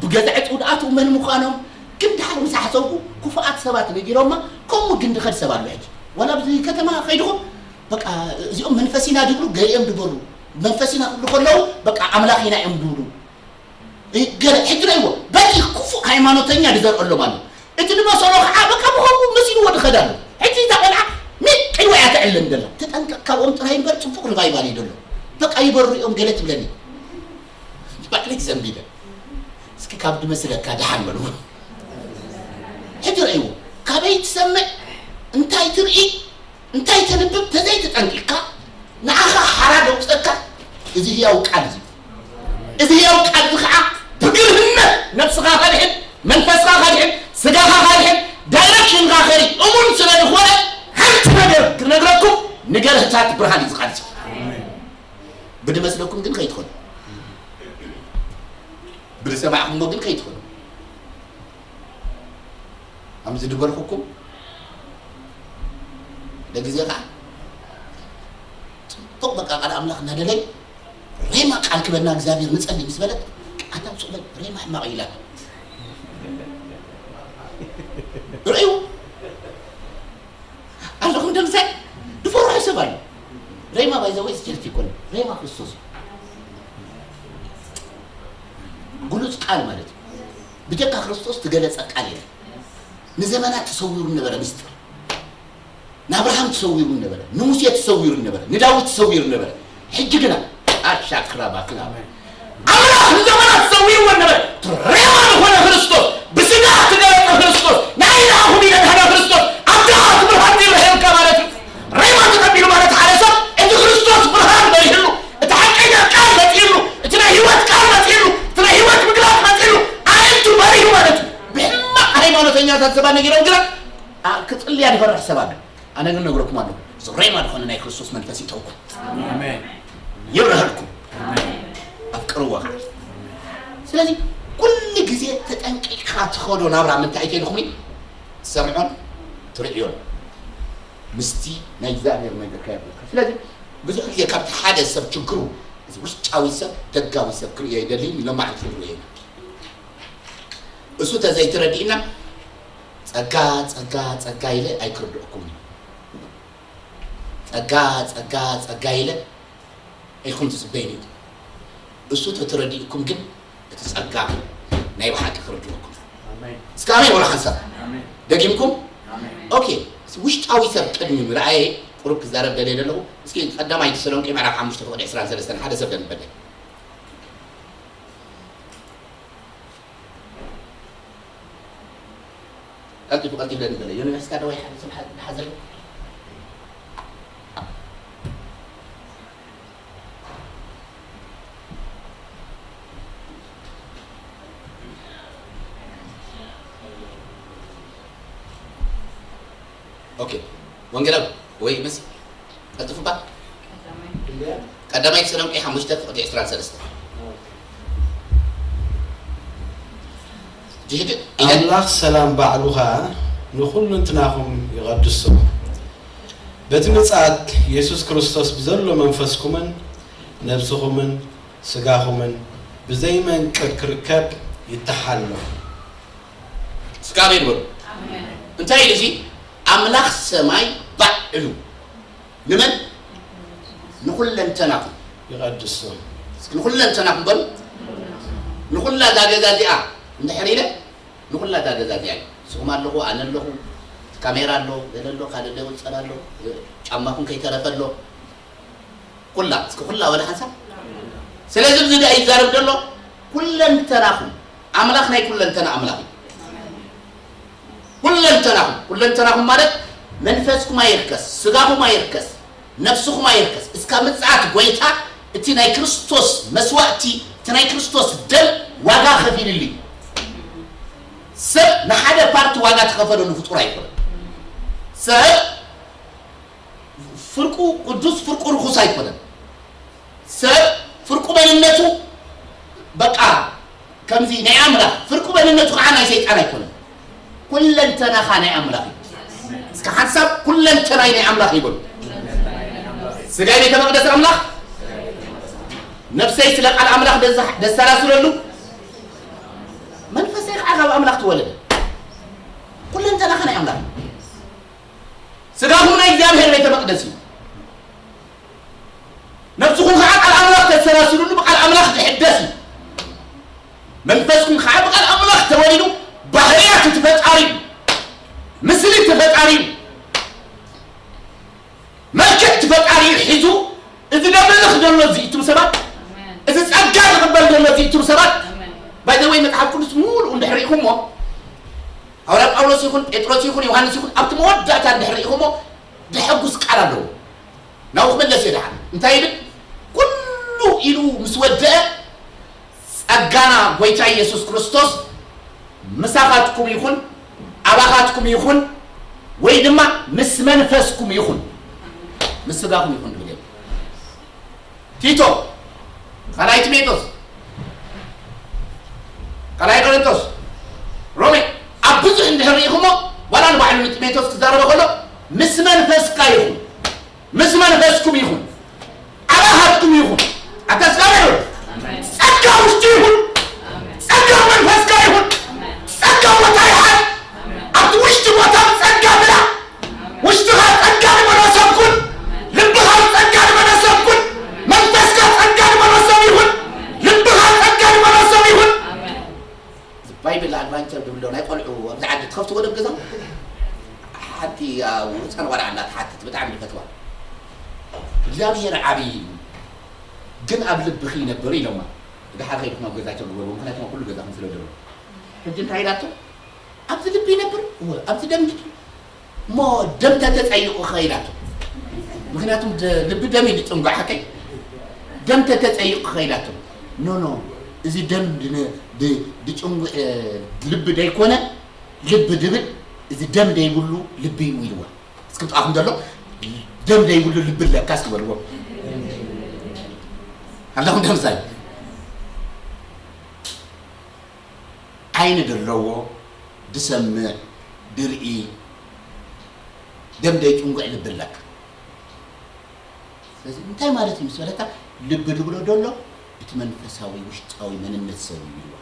ብገዛ ዕፁው ድኣትዉ መን ምዃኖም ግን ድሓር ምስ ሓሰብኩ ክፉኣት ሰባት ነጊሮማ። ከምኡ ግን ድኸድ ሰብ ኣሎ ሕጂ ዋላ ኣብዚ ከተማ ከይድኹም በቃ እዚኦም መንፈስ ኢና ድብሉ ገሊኦም ድበሩ መንፈስ ኢና ክብሉ ከለዉ በቃ ኣምላኽ ኢና እዮም ድብሉ። ገለ ሕጂ ረእይዎ በቲ ክፉእ ሃይማኖተኛ ድዘርአሎም ኣሎ። እቲ ድመሰሎ ከዓ በቃ ብኸምኡ መሲልዎ ድኸድ ኣሎ። ሕጂ እዛ ቆልዓ ሚቅ ኢልዋ እያ ተዕልል ደላ። ተጠንቀቅ ካብኦም ጥራይ እምበር ፅቡቅ ሪቫይቫል እዩ ደሎ። በቃ ይበሩ እዮም ገለ ትብለኒ ባዕለይ ዘንቢለ እስኪ ካብ ድመስለካ ደሓን በልዎ። ሕጂ ረእይዎ ካበይ ትሰምዕ እንታይ ትርኢ እንታይ ተንብብ ተዘይተጠንቂቕካ ንዓኻ ሓራ ደውፀካ። እዚ ህያው ቃል እዚ እዚ ህያው ቃል እዚ ከዓ ብግርህነት ነብስኻ ከድሕን መንፈስካ ከድሕን ስጋኻ ከድሕን ዳይረክሽንካ ከርኢ እሙን ስለ ዝኾነ ሓንቲ ነገር ክነግረኩም ንገርህታት ብርሃን እዩ ዝቃልሲ። ብድመስለኩም ግን ከይትኾኑ ብድሰማዕኩምዎ ግን ከይትኾኑ ኣምዚ ድበልኩኩም ደግዜ ከዓ ፅቡቅ በቃ ቃል ኣምላኽ እናደለይ ሬማ ቃል ክበና እግዚኣብሔር ንጸሊ ምስ በለት ኣታ ውፅእ በል ሬማ ሕማቕ ኢላ ርእዩ ኣለኹም ደምሳይ ድፈርሑ ሰብ ኣሎ ሬማ ባይዘወይ ስጀልት ይኮን ሬማ ክርስቶስ ግሉፅ ቃል ማለት እዩ ብጀካ ክርስቶስ ትገለፀ ቃል የለ ንዘመናት ተሰዊሩ ነበረ ምስጢር ንኣብርሃም ተሰዊሩ ነበረ ንሙሴ ተሰዊሩ ነበረ ንዳዊት ተሰዊሩ ነበረ ሕጂ ግና ኣሻክራ ባክላ ኣምላኽ ንዘመናት ተሰዊርዎ ነበረ ሬማ ዝኾነ ክርስቶስ ብስጋ ትገለጠ ክርስቶስ ናይ ኢልሃኹም ኢለ ድሃነ ክርስቶስ ኣብታ ትብርሃን ይብርሃልካ ማለት እዩ ሬማ ተቐቢሉ ማለት ሓደ ሰብ እቲ ክርስቶስ ብርሃን በሪህሉ እቲ ሓቀኛ ቃል መፂሉ እቲ ናይ ህይወት ቃል መፂሉ እቲ ናይ ህይወት ምግላፅ መፂሉ ኣእንቱ በሪሁ ማለት እዩ ብሕማቕ ሃይማኖተኛታት ሰባት ነጊሮም ግና ክፅልያ ዝፈርሕ ሰብ ኣሎ ኣነ ግን ነግረኩም ኣለኹ እዚ ሬማ ዝኾነ ናይ ክርስቶስ መንፈስ ይተውኩም ይብረሀልኩም ኣፍቅርዎ ከዓ ስለዚ ኩሉ ግዜ ተጠንቂቕካ ትኸዶ ናብራ ምንታይ ከይልኹም ትሰምዖን ትርእዮን ምስቲ ናይ እግዚኣብሔር መንገድካ የብልካ ስለዚ ብዙሕ ግዜ ካብቲ ሓደ ሰብ ችግሩ እዚ ውሽጣዊ ሰብ ደጋዊ ሰብ ክርእዮ ይደሊ ሎማዓንቲ ክንርእዮ ኢና እሱ ተዘይትረዲእና ጸጋ ጸጋ ጸጋ ኢለ ኣይክርድእኩምን እዩ ጸጋ ጸጋ ጸጋ ኢለ ኢኹም ትጽበይኒ እሱ ተተረዲእኩም ግን እቲ ጸጋ ናይ ብሓቂ ክርድእኩም እስከ ኣሜን ወላ ሓንሳብ ደጊምኩም ኦኬ ውሽጣዊ ሰብ ቅድሚ ምርኣየ ቁሩብ ክዛረብ ደልየ ዘለኹ እስኪ ቀዳማይ ተሰሎንቄ ምዕራፍ ሓሙሽተ ፍቕዲ ዕስራን ሰለስተን ሓደ ሰብ ደንበለይ ቀልጢፉ ቀልጢፉ ለኒ ገለ ዮኒ መስካ ደወይ ሓደ ሰብ ሓዘለ ኦኬ ወንጌላዊ ወይ መሲ ቀልጥፉባ ቀዳማይ ተሰሎንቄ ሓሙሽተ ፍቕዲ ዕስራን ሰለስተን ጅህድ ኣምላኽ ሰላም ባዕሉ ኸኣ ንኹሉ እንትናኹም ይቐድሶ። በቲ ምጽኣት የሱስ ክርስቶስ ብዘሎ መንፈስኩምን ነብስኹምን ስጋኹምን ብዘይ መንቅር ክርከብ ይተሓሎ። እስከ ኣሜን በሉ። እንታይ ኢሉ እዚ ኣምላኽ ሰማይ ባዕሉ ንመን? ንኹለንተናኹም። ይቐድሶም። እስኪ ንኹለንተናኹም በሉ። ንኹላ እዛ ገዛ እዚኣ እንድሕር ኢለ፣ ንኹላ እዛ ገዛ እዚኣ እዩ። ንስኹም ኣለኹ፣ ኣነ ኣለኹ፣ ካሜራ ኣሎ፣ ገለ ኣሎ፣ ካልእ ደውል ጸላ ኣሎ፣ ጫማኹም ከይተረፈ ኣሎ። ኩላ፣ እስኪ ኩላ በለ ሓንሳብ። ስለዚ እዚ ዳ ይዛረብ ዘሎ፣ ኩለንተናኹም፣ ኣምላኽ ናይ ኩለንተና ኣምላኽ እዩ። ኩለንተናኹም፣ ኩለንተናኹም ማለት መንፈስኩም ኣይርከስ፣ ስጋኹም ኣይርከስ፣ ነፍስኹም ኣይርከስ። እስካብ ምጽኣት ጎይታ እቲ ናይ ክርስቶስ መስዋእቲ፣ እቲ ናይ ክርስቶስ ደም ዋጋ ከፊልሉ እዩ። ሰብ ንሓደ ፓርቲ ዋጋ ተኸፈለሉ ፍጡር ኣይኮነን። ሰብ ፍርቁ ቅዱስ ፍርቁ ርኹስ ኣይኮነን። ሰብ ፍርቁ መንነቱ በቃ ከምዚ ናይ ኣምላኽ ፍርቁ መንነቱ ከዓ ናይ ሰይጣን ኣይኮነን። ኩለንተናኻ ናይ ኣምላኽ እዩ። እስከ ሓንሳብ ኩለንተናይ ናይ ኣምላኽ ይበሉ። ስጋይ ቤተ መቕደስ ኣምላኽ፣ ነፍሰይ ስለ ቃል ኣምላኽ ደዛ- ደሰላስለሉ፣ መንፈሰይ ከዓ ካብ ኣምላኽ ተወለደ። ኩለንተናኻ ናይ ኣምላኽ እዩ። ስጋኹም ናይ እግዚኣብሔር ቤተ መቕደስ እዩ። ነፍስኹም ከዓ ቃል ኣምላኽ ተሰላስሉሉ፣ ብቃል ኣምላኽ ዝሕደስ እዩ። መንፈስኩም ከዓ ብቃል ኣምላኽ ተወሊዱ፣ ባህርያት እቲ ፈጣሪ እዩ። ምስሊ እቲ ፈጣሪ እዩ። መልክዕ እቲ ፈጣሪ እዩ ሒዙ። እዚ ደምልኽ ዘሎ እዚ እቱም ሰባት፣ እዚ ጸጋ ዝቕበል ዘሎ እዚ እቱም ሰባት፣ ኣሜን። ባይ ዘ ወይ መጽሓፍ ቅዱስ ሙሉኡ እንድሕር ርኢኹሞ፣ ሃዋርያ ጳውሎስ ይኹን ጴጥሮስ ይኹን ዮሃንስ ይኹን ኣብቲ መወዳእታ እንድሕር ርኢኹሞ፣ ዘሐጉስ ቃል ኣለዎ። ናብኡ ክምለስ እየ ደሓን። እንታይ ይብል? ኩሉ ኢሉ ምስ ወደአ፣ ጸጋና ጎይታ ኢየሱስ ክርስቶስ ምሳኻትኩም ይኹን፣ ኣባኻትኩም ይኹን፣ ወይ ድማ ምስ መንፈስኩም ይኹን፣ ምስ ስጋኹም ይኹን ዝብል የለን። ቲቶ፣ ካልኣይ ጢሞቴዎስ፣ ካልኣይ ቆሮንቶስ፣ ሮሜ፣ ኣብ ብዙሕ እንድሕር ርኢኹሞ፣ ዋላ ንባዕሉ ንጢሞቴዎስ ክዛረቦ ከሎ፣ ምስ መንፈስካ ይኹን፣ ምስ መንፈስኩም ይኹን፣ ኣባኻትኩም ይኹን። ኣታ ስጋና ይኹን። ጸጋ ውሽጢ ይኹን። ጸጋ መንፈስካ ይኹን። ጸጋ ቦታ ይሓል። ኣብቲ ውሽጢ ቦታ ጸጋ ብላ። ውሽጥኻ ጸጋ ንመኖሰብ ኩን። ልብኻ ጸጋ ንመኖሰብ ኩን። መንፈስካ ጸጋ ንመኖሰብ ይኹን። ልብኻ ጸጋ ንመኖሰብ ይኹን። እዚ ባይብል ኣድቫንቸር ዝብሎ ናይ ቆልዑ ኣብዚ ዓዲ ትኸፍትዎ ዶ ገዛ? ሓንቲ ኣብ ህፃን ቆልዓ እናተሓትት ብጣዕሚ ዝፈትዋ። እግዚኣብሔር ዓብዪ እዩ፣ ግን ኣብ ልብኺ ይነብር ኢሎማ። ድሓር ከይድኩም ኣብ ገዛቸው ግበርዎ፣ ምክንያቱ ኩሉ ገዛኹም ስለ ዘሎ። ሕጂ እንታይ ኢላቶ? ኣብዚ ልቢ ይነብር? እወ። ኣብዚ ደም እሞ ደም ተተጸይቑ ኸ ኢላቶ። ምክንያቱም ደ- ልቢ ደም እዩ ዝጭንጓ ሓቀይ። ደም ተተጸይቑ ኸ ኢላቶ። ኖ ኖ፣ እዚ ደም ድነ- ድ- ድጭንጉ እ፣ ልቢ ደይኮነ፣ ልቢ ድብል እዚ ደም ደይብሉ ልቢ እዩ ኢልዋ። እስኪ ብጣኹም ዘሎ ደም ደይብሉ ልቢ ኣለካ እስኪ በልዎ። ኣለኹም ደምሳይ ዓይኒ ደለዎ፣ ድሰምዕ፣ ድርኢ፣ ደም ደይጭንጉዕ ልቢ ኣለካ። ስለዚ እንታይ ማለት እዩ ምስ በለካ፣ ልቢ ድብሎ ደሎ እቲ መንፈሳዊ ውሽጣዊ መንነት ሰብ እዩ ኢልዋ።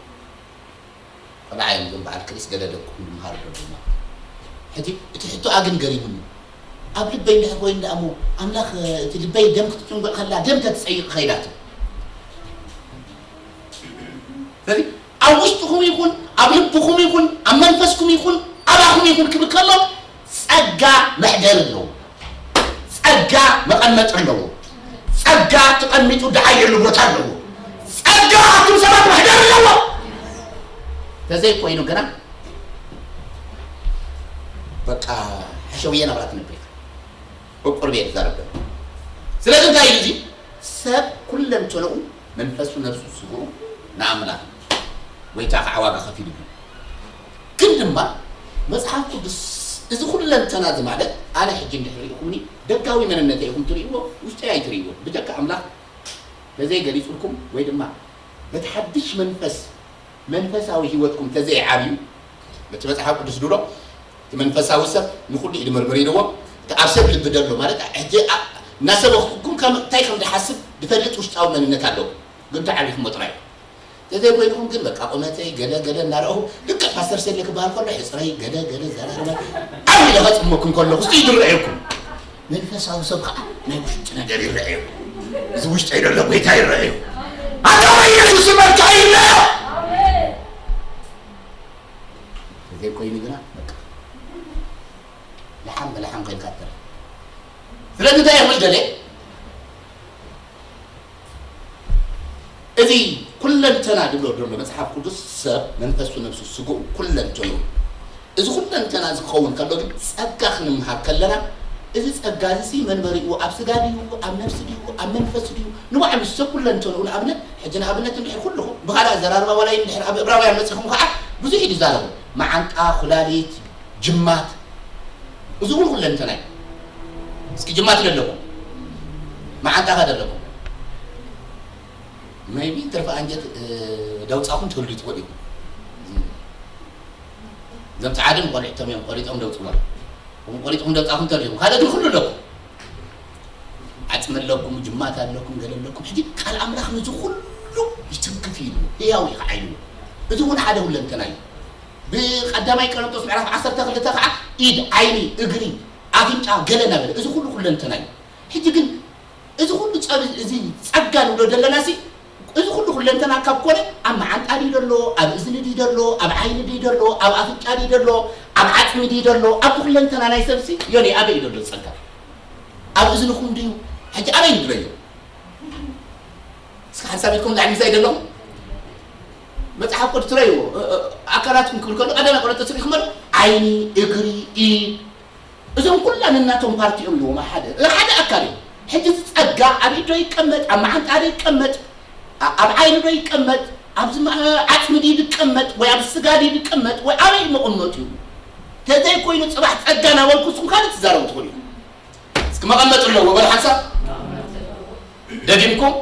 ቆልዓ እዮም እዞም በዓል ክሪስ ገለ ደቅኹም ዝምሃሩ ዘለዉ ማለት እዩ። ሕጂ እቲ ሕቶኣ ግን ገሪሙኒ። ኣብ ልበይ እንድሕር ኮይኑ ደኣ እሞ ኣምላኽ እቲ ልበይ ደም ክትጭንጉዕ ከላ ደም ተትጸይቕ ከይዳቶ። ስለዚ ኣብ ውሽጥኹም ይኹን ኣብ ልብኹም ይኹን ኣብ መንፈስኩም ይኹን ኣባኹም ይኹን ክብል ከሎ ጸጋ መሕደሪ ኣለዎ። ጸጋ መቐመጢ ኣለዎ። ጸጋ ተቐሚጡ ደዓየሉ ቦታ ኣለዎ። ጸጋ ኣቱም ሰባት መሕደሪ ኣለዎ። ተዘይኮይኑ ግና በቃ ሕሸውየ ናብራ ትነብር ኢኻ። ቁርቁር ቤት ዘረብ። ስለዚ እንታይ እዩ እዚ? ሰብ ኩለንተንኡ መንፈሱ፣ ነፍሱ፣ ስግኡ ንኣምላኽ እዩ። ጎይታ ከዓ ዋጋ ከፊሉ እዩ። ግን ድማ መጽሓፍ ቅዱስ እዚ ኩለንተና እዚ ማለት ኣነ ሕጂ እንድሕር ርኢኹምኒ ደጋዊ መንነተይ ኢኹም ትርእይዎ፣ ውሽጠይ ኣይትርእይዎ። ብጀካ ኣምላኽ ተዘይገሊጹልኩም ወይ ድማ በቲ ሓድሽ መንፈስ መንፈሳዊ ህይወትኩም ተዘይዓብዩ፣ በቲ መጽሓፍ ቅዱስ ድሮ እቲ መንፈሳዊ ሰብ ንኹሉ እዩ ዝምርምር ኢልዎ። እቲ ኣብ ሰብ ልቢ ደሎ ማለት ሕጂ ኣ- እናሰበኽኩም ከም እንታይ ከም ዝሓስብ ዝፈልጥ ውሽጣዊ መንነት ኣለዎ። ግን ተዓቢኹሞ ጥራይ ተዘይኮይንኹም ግን በቃ ቁመተይ ገለ ገለ እናረእኹ ልክዕ ፓስተር ሴሌ ክበሃል ከሎ ሕፅረይ ገለ ገለ ዘራርመ ኣብ ኢለ ከፅመኩም ከለኹ እስቲ ይድረየኩም። መንፈሳዊ ሰብ ከዓ ናይ ውሽጢ ነገር ይረኣዮ። እዚ ውሽጠይ ዘሎ ጎይታ ይረኣዮ። ኣታ ኢየሱስ መልክዕ ይረኣዮ። ዘይኮይኑ ግና በቃ ልሓም ብልሓም ከይልካ ትተርፍ። ስለዚ እንታይ እየ ክብል ደልየ? እዚ ኩለንተና ዝብሎ ዘሎ መጽሓፍ ቅዱስ ሰብ መንፈሱ፣ ነፍሱ፣ ስግኡ፣ ኩለንተኑ። እዚ ኩለንተና እዚ ክኸውን ከሎ ግን ጸጋ ክንምሃር ከለና እዚ ጸጋ እዚ መንበሪኡ ኣብ ስጋ ድዩ፣ ኣብ ነፍሲ ድዩ፣ ኣብ መንፈስ ድዩ? ንባዕሉ ሰብ ኩለንተንኡ ንኣብነት ሕጂ ንኣብነት እንድሕር ኩልኹም ብኻልእ ኣዘራርባ ዋላ እንድሕር ኣብ ዕብራውያን መጺኹም ከዓ ብዙሕ እዩ ዝዛረቡ። መዓንጣ፣ ኩላሊት፣ ጅማት፣ እዚ እውን ኩለንተና እዩ። እስኪ ጅማት ደለኩም፣ መዓንጣኻ ደለኩም። maybe ትርፊ ኣንጀት ደውፃኹም ትህሉ ትኽእሉ ኢኹም። እዞም ፃዓድን ቆሊዕቶም እዮም ቆሪጦም ደውፅዎም። እኹም ቆሪጥኩም ደውፃኹም ተሪኹም ካልእ ግን ኩሉ ኣለኩም። ዓፅሚ ኣለኩም፣ ጅማት ኣለኩም፣ ገለ ኣለኩም። ሕጂ ቃል ኣምላኽ ነዚ ኩሉ ይትንክፍ እዩ፣ ህያው እዩ ከዓ ኢሉ። እዚ እውን ሓደ ሁለንተና እዩ። ብቀዳማይ ቆሮንቶስ ምዕራፍ ዓሰርተ ክልተ ከዓ ኢድ፣ ዓይኒ፣ እግሪ፣ ኣፍንጫ፣ ገለ እናበለ እዚ ኩሉ ኩለንተና እዩ። ሕጂ ግን እዚ ኩሉ ጸብ-፣ እዚ ጸጋ ንብሎ ዘለና ሲ፣ እዚ ኩሉ ኩለንተና ካብ ኮነ ኣብ መዓንጣ ድዩ ደሎ፣ ኣብ እዝኒ ድዩ ደሎ፣ ኣብ ዓይኒ ድዩ ደሎ፣ ኣብ ኣፍንጫ ድዩ ደሎ፣ ኣብ ዓጽሚ ድዩ ደሎ፣ ኣብ ኩለንተና ናይ ሰብ ሲ ዮኒ ኣበይ እዩ ደሎ ጸጋ? ኣብ እዝንኹም ድዩ? ሕጂ ኣበይ ንድረዮ? እስኪ ሓንሳብ ኢድኩም ንላዕሊ ምሳይ ደለኹም? መጽሓፍ ቅዱስ ትረእይዎ፣ እ-፣ እ-፣ ኣካላትኩም ክብል ከሎ ቀዳማይ ቆሮንቶስ ርኢኹም ኣሎ፣ ዓይኒ፣ እግሪ፣ ኢድ፣ እዞም ኩላ ነናቶም ፓርቲ እዮም ኣለዎም፣ ሓደ፣ ሓደ ኣካል እዮም። ሕጂ እዚ ጸጋ ኣብ ኢድ ዶ ይቀመጥ፣ ኣብ መዓንጣ ዶ ይቀመጥ፣ ኣ-፣ ኣብ ዓይኒ ዶ ይቀመጥ፣ ኣብዚ ማ-፣ ዓጽሚ ድዩ ዝቀመጥ፣ ወይ ኣብ ስጋ ድዩ ዝቀመጥ፣ ወይ ኣበይ መቐመጡ እዩ? ተዘይኮይኑ ጽባሕ ጸጋ እናበልኩ ንስኹም ካልእ ትዛረቡ ትኽእሉ ኢኹም። እስኪ መቐመጢ ኣለዎ በሉ ሓንሳብ። ደጊምኩም።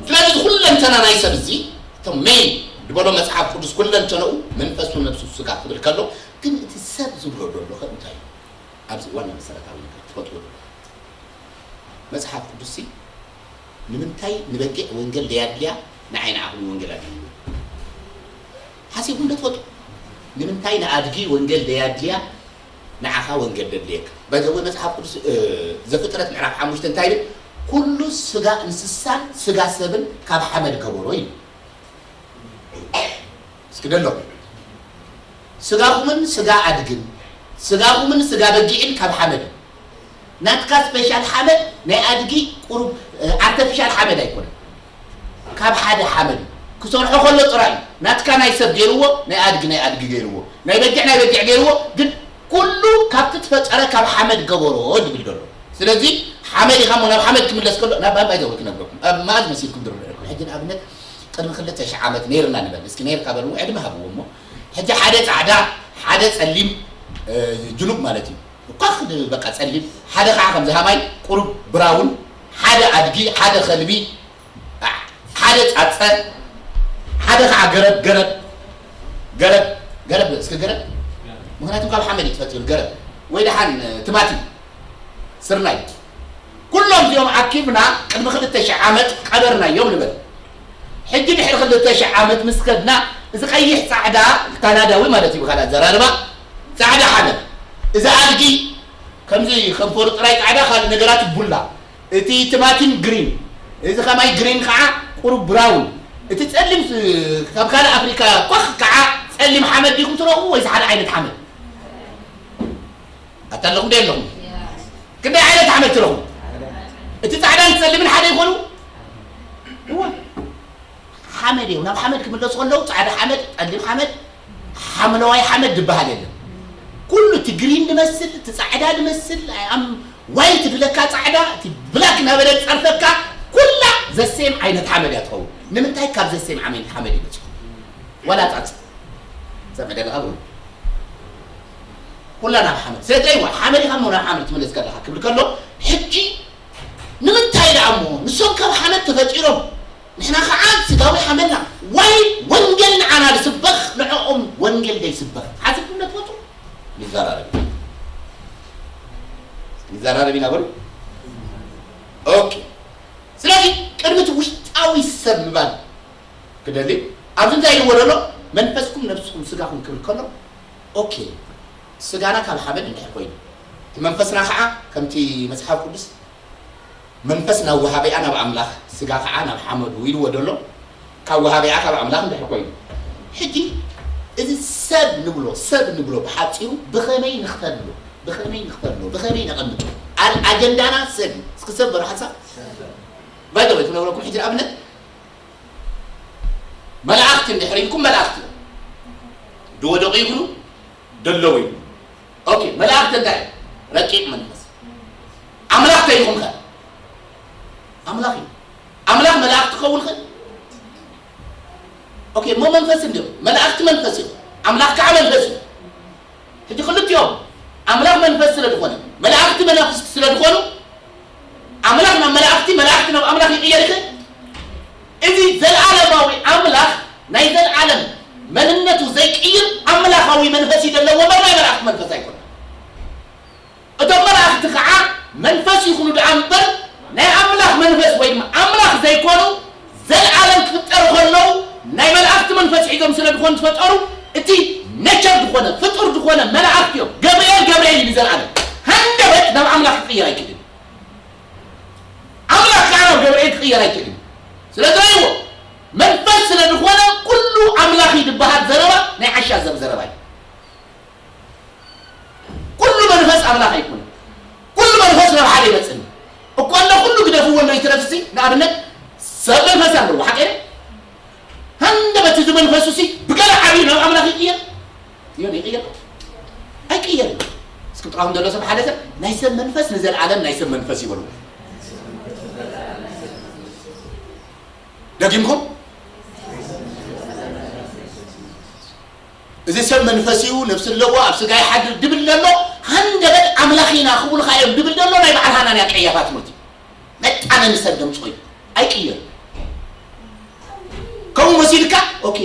ስለዚ እዚ ኩለንተና ናይ ሰብ እዚ፣ እቶም ሜን ዝበሎ መጽሓፍ ቅዱስ ኩለንተናኡ፣ መንፈሱ፣ ነፍሱ፣ ስጋ ክብል ከሎ፣ ግን እቲ ሰብ ዝብሎ ዘሎ ከ እንታይ እዩ? ኣብዚ ዋና መሰረታዊ ነገር ትፈልጥዎ ዶ? መጽሓፍ ቅዱስ ሲ ንምንታይ ንበጊዕ ወንጌል ደያድልያ ንዓይ ንዓኹም ወንጌል ኣድልዩ? ሓሲብኩም ዶ ትፈልጡ? ንምንታይ ንኣድጊ ወንጌል ደያድልያ ንዓኻ ወንጌል ደድልየካ? ባይ ዘ ወይ መጽሓፍ ቅዱስ፣ እ፣ ዘፍጥረት ምዕራፍ ሓሙሽተ እንታይ ይብል? "ኩሉ ስጋ እንስሳን ስጋ ሰብን ካብ ሓመድ ገበሮ" ይብል። እስኪ ደሎ ስጋኹምን ስጋ ኣድግን ስጋኹምን ስጋ በጊዕን ካብ ሓመድ። ናትካ ስፔሻል ሓመድ ናይ ኣድጊ ቁሩብ፣ እ፣ ኣርተፊሻል ሓመድ ኣይኮነን። ካብ ሓደ ሓመድ ክሰርሖ ከሎ ጥራይ እዩ። ናትካ ናይ ሰብ ገይርዎ፣ ናይ ኣድጊ ናይ ኣድጊ ገይርዎ፣ ናይ በጊዕ ናይ በጊዕ ገይርዎ፣ ግን ኩሉ ካብቲ ትፈጠረ ካብ ሓመድ ገበሮ ድብል ዘሎ። ስለዚ ሓመድ ኢኻ እሞ ናብ ሓመድ ክምለስ ከሎ ናብ ባምባይ ዘወል ክነግረኩም። ኣብ መኣዝ መሲልኩም ድርብዕኩም። ሕጂ ንኣብነት ቅድሚ ክልተ ሽሕ ዓመት ነይርና ንበል። እስኪ ነይርካ በልዎ፣ ዕድመ ሃብዎ እሞ። ሕጂ ሓደ ጻዕዳ፣ ሓደ ጸሊም፣ እ፣ ጅኑብ ማለት እዩ። እኳ ክድ-፣ በቃ ጸሊም፣ ሓደ ከዓ ከምዚ ሃማይ ቁሩብ ብራውን፣ ሓደ ኣድጊ፣ ሓደ ከልቢ፣ አ፣ ሓደ ጻጸ፣ ሓደ ከዓ ገረብ፣ ገረብ፣ ገረብ፣ ገረብ፣ እስኪ ገረብ። ምኽንያቱ ካብ ሓመድ እዩ ተፈጢሩ ገረብ። ወይ ደሓን፣ እ፣ ትማቲም፣ ስርናይ። ኩሎም እዚኦም ኣኪብና ቅድሚ ክልተ ሽሕ ዓመት ቀበርናዮም ንበል። ሕጂ ድሕሪ ክልተ ሽሕ ዓመት ምስ ከድና፣ እዚ ቀይሕ ጻዕዳ ካናዳዊ ማለት እዩ ብኻልእ ኣዘራርባ፣ ጻዕዳ ሓመድ። እዚ ኣድጊ ከምዚ ከንፈሩ ጥራይ ጻዕዳ፣ ካልእ ነገራት ቡላ። እቲ ቲማቲም ግሪን፣ እዚ ከማይ ግሪን ከዓ ቁሩብ ብራውን። እቲ ጸሊም ስ-፣ ካብ ካልእ ኣፍሪካ ኮኽ ከዓ ጸሊም ሓመድ ዲኹም ትረኽቡ ወይስ ሓደ ዓይነት ሓመድ? ኣታ ኣለኹም ዶ የለኹም? ክንደይ ዓይነት ሓመድ ትረኽቡ? እቲ ጻዕዳን ጸሊምን ሓደ ይኾኑ? እዋ። ሓመድ እዮም። ናብ ሓመድ ክምለሱ ከለዉ ጻዕዳ ሓመድ፣ ጸሊም ሓመድ፣ ሓምለዋይ ሓመድ ዝበሃል የለን። ኩሉ እቲ ግሪን ዝመስል፣ እቲ ጻዕዳ ዝመስል፣ ኣም ዋይት ድለካ ጻዕዳ፣ እቲ ብላክ እናበለ ዝጸርፈካ፣ ኩላ ዘሴም ዓይነት ሓመድ እያ ትኸውን። ንምንታይ ካብ ዘሴም ዓይነት ሓመድ ይመጹ? ዋላ ጻጽ። ሰብ ዕደል ኣብሩ። ኩላ ናብ ሓመድ። ስለዚ እዋ፣ ሓመድ ኢኻ እሞ ናብ ሓመድ ትምለስ ከለኻ ክብል ከሎ፣ ሕጂ ንምንታይ ደኣ እሞ ንሶም ካብ ሓመድ ተፈጢሮም፣ ንሕና ኸዓ ስጋዊ ሓመድና፣ ዋይ ወንጌል ንዓና ዝስበኽ፣ ንዕኦም ወንጌል ዘይስበኽ? ሓሲብኩም ዶ ትፈልጡ? ንዘራረብ ኢና። ንዘራረብ ኢና በሉ። ኦኬ። ስለዚ ቅድሚ እቲ ውሽጣዊ ሰብ ምባል ክደሊ፣ ኣብዚ እንታይ ኢልዎ ዘሎ? መንፈስኩም፣ ነብስኩም፣ ስጋኹም ክብል ከሎ፣ ኦኬ፣ ስጋና ካብ ሓመድ እንድሕር ኮይኑ፣ እቲ መንፈስና ከዓ ከምቲ መጽሓፍ ቅዱስ መንፈስ ናብ ወሃቢኣ ናብ ኣምላኽ፣ ስጋ ከዓ ናብ ሓመዱ ኢልዎ ዘሎ፣ ካብ ወሃቢኣ ካብ ኣምላኽ እንድሕር ኮይኑ። ሕጂ እዚ ሰብ ንብሎ፣ ሰብ ንብሎ ብሓጺሩ ብኸመይ ንኽተሎ፣ ብኸመይ ንኽተሎ፣ ብኸመይ ነቐምጦ? ኣል-፣ ኣጀንዳና ሰብ እዩ። እስኪ ሰብ በሉ ሓሳብ። ባይ ዘ ወይ ክነግረኩም ሕጂ ንኣብነት መላእኽቲ እንድሕር ኢልኩም መላእኽቲ ድወደቑ ይኹኑ ደለዉ ይኹኑ። ኦኬ፣ መላእኽቲ እንታይ እዩ? ረቂቕ መንፈስ። ኣምላኽ እንታይ ይኹን ከ? ኣምላኽ እዩ። ኣምላኽ መላእኽቲ ክኸውን ኸ? ኦኬ፣ እሞ መንፈስ እንድዮም። መላእኽቲ መንፈስ እዮም። ኣምላኽ ከዓ መንፈስ እዩ። ሕጂ ክልቲኦም ኣምላኽ መንፈስ ስለ ዝኾነ፣ መላእኽቲ መናፍስቲ ስለ ዝኾኑ፣ ኣምላኽ ናብ መላእኽቲ፣ መላእኽቲ ናብ ኣምላኽ ይቕየር ይኽእል? እዚ ዘለዓለማዊ ኣምላኽ ናይ ዘለዓለም መንነቱ ዘይቅይር ኣምላኻዊ መንፈስ እዩ ዘለዎ እምበር ናይ መላእኽቲ መንፈስ ኣይኮነን። እቶም መላእኽቲ ከዓ መንፈስ ይኹኑ ደኣ እምበር ናይ ኣምላኽ መንፈስ ወይ ድማ ኣምላኽ ዘይኮኑ፣ ዘለዓለም ክፍጠሩ ከለዉ ናይ መላእኽቲ መንፈስ ሒዞም ስለ ዝኾኑ ዝፈጠሩ፣ እቲ ኔቸር ዝኾነ ፍጡር ዝኾነ መላእኽቲ እዮም። ገብርኤል ገብርኤል እዩ ንዘለዓለም። ሃንደበት ናብ ኣምላኽ ክቕየር ኣይክእልን። ኣምላኽ ከዓ ናብ ገብርኤል ክቕየር ኣይክእልን። ስለዚ ኣይዎ መንፈስ ስለ ዝኾነ ኩሉ ኣምላኽ እዩ ዝበሃል ዘረባ ናይ ዓሻ ዘብ ዘረባ እዩ። ኩሉ መንፈስ ኣምላኽ ኣይኮነን። ኩሉ መንፈስ ናብ ሓደ ይመጽእ እኮ ኣሎ። ኩሉ ግደፍዎ ኣሎ ይትረፍሲ፣ ንኣብነት ሰብ መንፈስ ኣለዎ፣ ሓቂ ድዩ? ሃንደበት እዚ መንፈሱ ሲ ብገለ ዓብዩ ናብ ኣምላኽ ይቕየር? ይቕየር? ይቕየር? ኣይቅየርን። እስኪ ጥራኹም ዘሎ ሰብ ሓደ ሰብ ናይ ሰብ መንፈስ ንዘለዓለም ናይ ሰብ መንፈስ ይበሉ። ደጊምኩም? እዚ ሰብ መንፈስ እዩ፣ ነፍሲ ኣለዎ፣ ኣብ ስጋ ይሓድር ድብል ዘሎ፣ ሃንደበት ኣምላኽ ኢና ክብሉኻ እዮም ድብል ዘሎ ናይ በዓል ሃናንያ ቀያፋ ትምህርቲ። መጣነኒ ሰብ ደምጾ እዩ። ኣይቅየርን። ከምኡ መሲልካ፣ ኦኬ፣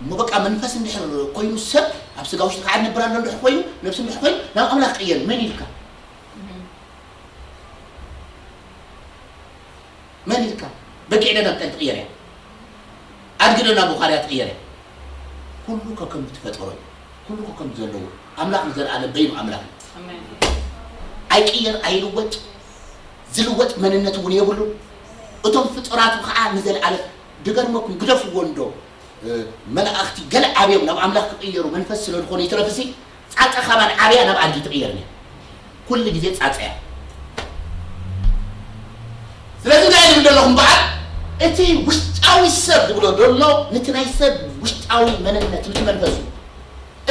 እሞ በቃ መንፈስ እንድሕር ኮይኑ ሰብ ኣብ ስጋ ውሽጢ ከዓ ንብር ኣሎ እንድሕር ኮይኑ፣ ነፍሲ እንድሕር ኮይኑ፣ ናብ ኣምላኽ ቅየር መን ኢልካ? መን ኢልካ? በጊዕ ዶ ናብ ጤል ትቕየር እያ? ኣድጊ ዶ ናብ ቡኻርያ ትቕየር እያ? ኩሉ ከከም ዝተፈጠሮ እዩ። ኩሉ ከከም ዘለዎ። ኣምላኽ ንዘለኣለም በይኑ ኣምላኽ እዩ። ኣሜን። ኣይቅየር፣ ኣይልወጥ። ዝልወጥ መንነት እውን የብሉን። እቶም ፍጡራቱ ከዓ ንዘለኣለም። ድገርመኩም፣ ግደፍዎ እንዶ፣ እ፣ መላእኽቲ ገለ ዓብዮም ናብ ኣምላኽ ክቕየሩ መንፈስ ስለ ዝኾነ ይትረፍሲ፣ ጻጸ ካባን ዓብያ ናብ ኣድጊ ትቕየር እያ። ኩሉ ግዜ ጻጸ እያ። ስለዚ እንታይ ዝብል ዘለኹም በዓል፣ እቲ ውሽጣዊ ሰብ ዝብሎ ዘሎ፣ ነቲ ናይ ሰብ ውሽጣዊ መንነት፣ ነቲ መንፈሱ።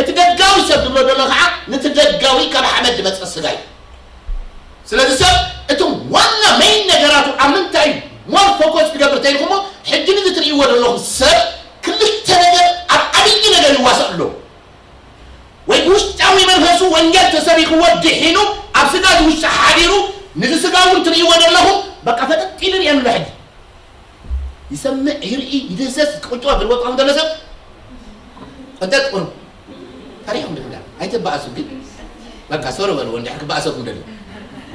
እቲ ደጋዊ ሰብ ዝብሎ ዘሎ ከዓ፣ ነቲ ደጋዊ ካብ ሓመድ ዝመጸ ስጋ እዩ። ስለዚ ሰብ፣ እቲ ዋና ሜይን ነገራቱ ኣብ ምንታይ ሞር ፎከስ ክገብር ተይልኩሞ፣ ሕጂ ንዚ ትርእይዎ ዘለኹም ሰብ፣ ክልተ ነገር ኣብ ዓብዪ ነገር ይዋሳእ ኣሎ። ወይ ብውሽጣዊ መንፈሱ ወንጌል ተሰቢኽዎ ድሒኑ፣ ኣብ ስጋ እዚ ውሽጢ ሓዲሩ፣ ንዚ ስጋ እውን ትርእይዎ ዘለኹም፣ በቃ ፈጠጥ ኢሉ ይርእየኒ ኣሎ ሕጂ። ይሰምዕ፣ ይርኢ፣ ይድህሰስ፣ ቁጭ በል፣ ወጥዖም ዘሎ ሰብ፣ እንተ ጥቁር፣ ታሪኹም ድሕዳ፣ ኣይትበኣሱ ግን፣ በቃ ሶሎ በልዎ፣ እንድሕር ክበኣሰኩም ደልዩ።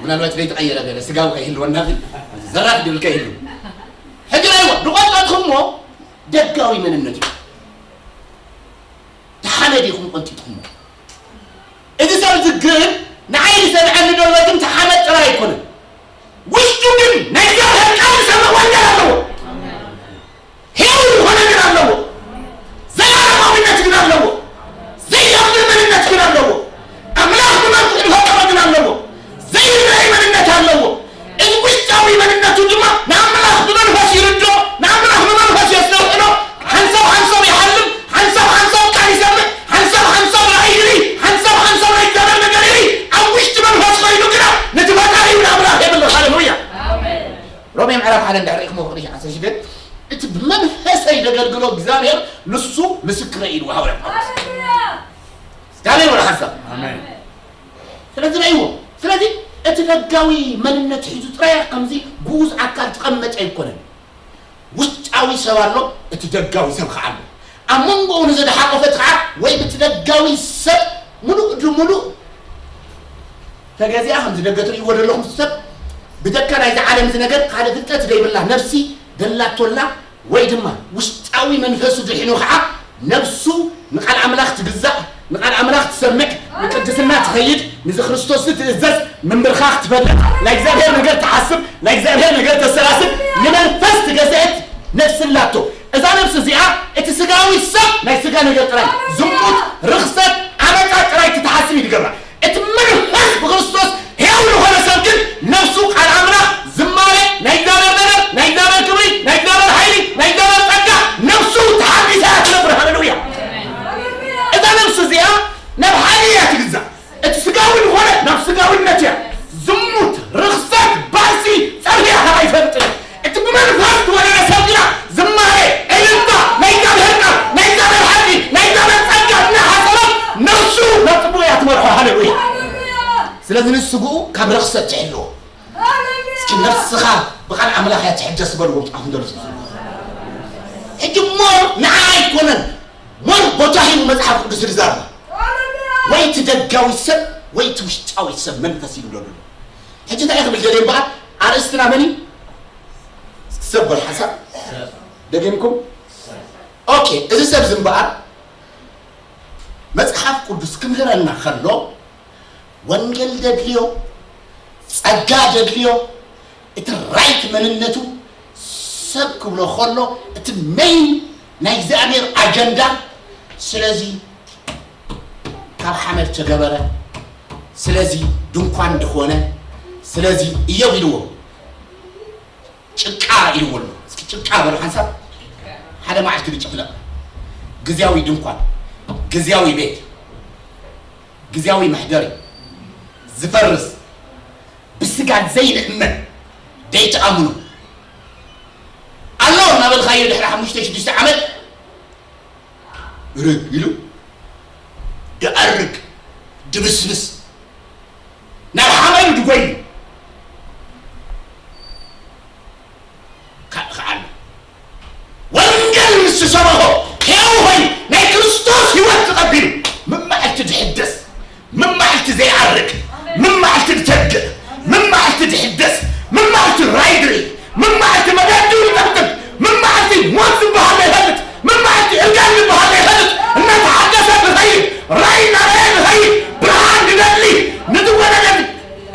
ምናልባት ዘይተቐየረ ገለ፣ ስጋዊ ከይህልወና ግን፣ ዘራፍ ድብል ከይህሉ። ሕጂ ናይዎ፣ ዝቖጸትኹሞ ደጋዊ መንነት እዩ። ተሓመድ ኢኹም ቆንጢጥኩሞ። እዚ ሰብ እዚ ግን ንዓይ ዝሰምዐኒ ዘሎ ግን ተሓመድ ጥራይ ኣይኮነን። ውሽጡ ግን ናይ እግዚኣብሔር ቃል ዝሰምዕ ወንጌል ኣለዎ። ሕያው ዝኾነ ግን ኣለዎ። ዘላለማዊነት ግን ኣለዎ። ዘይጠፍእ መንነት ግን ኣለዎ። ኣምላኽ ብመልክዑ ዝፈጠሮ ግን ኣለዎ። ዘይረኣይ መንነት ኣለዎ። እዚ ውሽጣዊ መንነቱ ድማ ንኣምላኽ ብመንፈስ ይርድኦ፣ ንኣምላኽ ብመንፈስ የስተውዕሎ። ሓንሳብ ሓንሳብ ይሓልም፣ ሓንሳብ ሓንሳብ ቃል ይሰምዕ፣ ሓንሳብ ሓንሳብ ራእይ ይርኢ፣ ሓንሳብ ሓንሳብ ናይ እግዚኣብሔር ነገር ይርኢ። ኣብ ውሽጢ መንፈስ ኮይኑ ግና ነቲ ፈጣሪኡ ንኣምላኽ የምልኽ። ሃሌሉያ። ኣሜን። ሮሜ ምዕራፍ ሓደ እንድሕር ርኢኹሞ ክፍሊ ዓሰርተ ሽዱሽተ፣ እቲ ብመንፈሰይ ዘገልግሎ እግዚኣብሔር ንሱ ምስክረይ ኢሉ ሃዋርያ ጳውሎስ። ሃሌሉያ። እግዚኣብሔር ወደ ሓንሳብ። ኣሜን። ስለዚ ረእይዎ። ስለዚ እቲ ደጋዊ መንነት ሒዙ ጥራይ ከምዚ ግኡዝ ኣካል ዝቐመጠ ኣይኮነን። ውሽጣዊ ሰብ ኣሎ፣ እቲ ደጋዊ ሰብ ከዓ ኣሎ። ኣብ መንጎኡ ንዝተሓቆፈት ከዓ ወይ እቲ ደጋዊ ሰብ ምሉእ ድምሉእ ተገዚኣ፣ ከምዚ ደገ ትርእይዎ ዘለኹም ሰብ፣ ብደካ ናይዚ ዓለም እዚ ነገር ካልእ ፍልጠት ዘይብላ ነፍሲ ደላቶላ፣ ወይ ድማ ውሽጣዊ መንፈሱ ድሒኑ ከዓ ነፍሱ ንቃል ኣምላኽ ትግዛእ፣ ንቃል ኣምላኽ ትሰምዕ፣ ንቅድስና ትኸይድ፣ ንዚ ክርስቶስ ትእዘዝ፣ ምንብርኻኽ ትፈልጥ፣ ናይ እግዚኣብሔር ነገር ትሓስብ፣ ናይ እግዚኣብሔር ነገር ተሰላስል፣ ንመንፈስ ትገዝአት ነፍሲ ኣላቶ። እዛ ነፍሲ እዚኣ እቲ ስጋዊ ሰብ ናይ ስጋ ነገር ጥራይ፣ ዝሙት፣ ርኽሰት፣ ዓመፃ ጥራይ ትትሓስብ እዩ ትገብራ። እቲ መንፈስ ብክርስቶስ ሕያው ዝኾነ ሰብ ግን ነፍሱ ቃል ኣምላኽ፣ ዝማሬ፣ ናይ እግዚኣብሔር ነገር፣ ናይ እግዚኣብሔር ክብሪ፣ ናይ እግዚኣብሔር ሓይሊ፣ ናይ እግዚኣብሔር ጸጋ፣ ነፍሱ ተሓዲሳ እያ ትነብር። ሃሌሉያ! እዛ ነፍሲ እዚኣ ናብ ሓደ እያ ትግዛእ። እቲ ስጋዊ ዝኾነ ናብ ስጋዊነት እያ። ዝሙት፣ ርኽሰት፣ ባእሲ፣ ጸርፊ እያ ካብ ኣይፈልጥን። እቲ ብመንፈስ ዝወለደ ሰብ ግና ዝማሬ፣ እልልታ፣ ናይ እግዚኣብሔር ቃል፣ ናይ እግዚኣብሔር ሓቂ፣ ናይ እግዚኣብሔር ጸጋ እናሓሰበት ነፍሱ ናብ ጽቡቕ እያ ትመርሖ። ሃሌሉያ! ስለዚ ንስግኡ ካብ ርኽሰት ትሕልዎ። እስኪ ነፍስኻ ብቓል ኣምላኽ እያ ትሕደስ በልዎ። ብጣዕሚ ደስ ዝብሉ። ሕጂ ሞር ንዓ ኣይኮነን፣ ሞር ቦታ ሂቡ መጽሓፍ ቅዱስ ዝዛረብ። ወይ እቲ ደጋዊ ሰብ ወይ እቲ ውሽጣዊ ሰብ መንፈስ ይብሎ ኣሎ። ሕጂ እንታይ ክብል ደልየ እምበኣር፣ ኣርእስትና መን እዩ? ሰብ በል ሓሳብ። ደጊምኩም? ኦኬ፣ እዚ ሰብ እዚ እምበኣር መጽሓፍ ቅዱስ ክምህረና ከሎ ወንጌል ደድልዮ፣ ጸጋ ደድልዮ፣ እቲ ራይት መንነቱ ሰብ ክብሎ ከሎ እቲ ሜይን ናይ እግዚኣብሔር ኣጀንዳ ስለዚ ካብ ሓመድ ተገበረ፣ ስለዚ ድንኳን ድኾነ፣ ስለዚ እዮብ ኢልዎ። ጭቃ ኢልዎ ኣሎ። እስኪ ጭቃ በሉ ሓንሳብ። ሓደ መዓልቲ ዝጭፍለቕ ግዝያዊ ድንኳን፣ ግዝያዊ ቤት፣ ግዝያዊ መሕደሪ ዝፈርስ ብስጋ ዘይንእመን ደይትኣምኑ ኣሎ እናበልካዮ ድሕሪ ሓሙሽተ ሽዱሽተ ዓመት ርግ ኢሉ ደኣርግ ድብስብስ ናብ ሓመዱ ድጎይ ካልእ ከኣ ኣሎ። ወንጌል ምስ ዝሰበኾ ሕያው ኮይኑ ናይ ክርስቶስ ህይወት ተቐቢሉ መማዕልቲ ድሕደስ፣ መማዕልቲ ዘይዓርግ፣ መማዕልቲ ድተግእ፣ መማዕልቲ ድሕደስ፣ መማዕልቲ ራይ ድርኢ፣ መማዕልቲ መገዲ ይጠብጥብ፣ መማዕልቲ ሞት ዝበሃል ዘይፈልጥ፣ መማዕልቲ እርጋን ዝበሃል ዘይፈልጥ እናተሓደሰ ንኸይድ፣ ራይ እናረኣየ ንኸይድ፣ ብርሃን ንደሊ፣ ንዝወለደ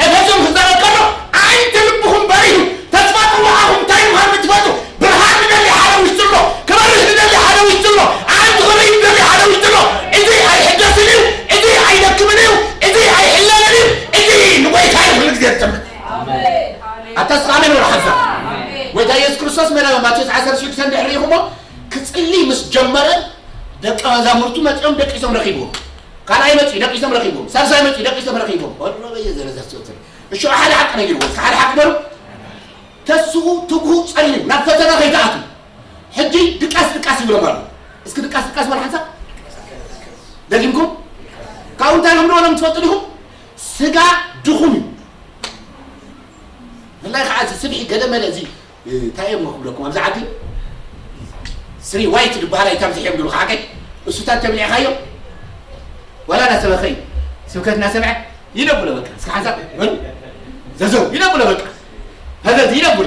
ኤፌሶን ክዛረብ ከሎ ኣዒንቲ ልብኹም በሪሁ፣ ተስፋ ጽዋዓኹም እንታይ ምዃኑ ትፈልጡ፣ ብርሃን ንደሊ ሓደ ውሽጢ ኣሎ፣ ክበርህ ንደሊ ሓደ ውሽጢ ኣሎ፣ ኣዒንቲ ክርኢ ንደሊ ሓደ ውሽጢ ኣሎ። እዚ ኣይሕደስን እዩ፣ እዚ ኣይደክምን እዩ፣ እዚ ኣይሕለልን እዩ፣ እዚ ንጎይታ እዩ ኩሉ ግዜ ዝጥምት። ኣታ እስኻ ኣሜን በሉ ሓንሳብ። ጎይታ ኢየሱስ ክርስቶስ መን ኣብ ማቴዎስ ዓሰርተ ሽዱሽተ እንድሕር ርኢኹሞ፣ ክጽሊ ምስ ጀመረ ደቀ መዛሙርቱ መጺኦም ደቂሶም ረኺብዎም። ካልኣይ መጺኡ ደቂሶም ረኺብዎም። ሳልሳይ መጺኡ ደቂሶም ረኺብዎም። ወሮ በየ ዘረዘር ጽዮትን። እሺ፣ ሓደ ሓቂ ነጊርዎ። እስኪ ሓደ ሓቂ በሉ። ተስኡ ትጉሁ ጸልዩ ናብ ፈተና ከይትኣትዉ። ሕጂ ድቃስ ድቃስ ይብሎም ኣሎ። እስኪ ድቃስ ድቃስ በሉ ሓንሳብ። ደጊምኩም? ካብኡ እንታይ ኢሎም ድበሎም ትፈልጡ ዲኹም? ስጋ ድኹም እዩ። ብፍላይ ከዓ እዚ ስብሒ ገለ መለ እዚ እንታይ እዮም ክብለኩም ኣብዚ ዓዲ ስሪ ዋይት ዝበሃል ኣይታ ኣብዚሕ እዮም ዝብሉ ሓቀይ እሱታት ተብሊዕኻዮ ዋላ እናሰበኸ እዩ ስብከት እናሰምዐ ይነብሎ በቃ እስከ ሓንሳብ በሉ ዘዘው ይነብሎ በቃ ፈዘዝ ይነብሎ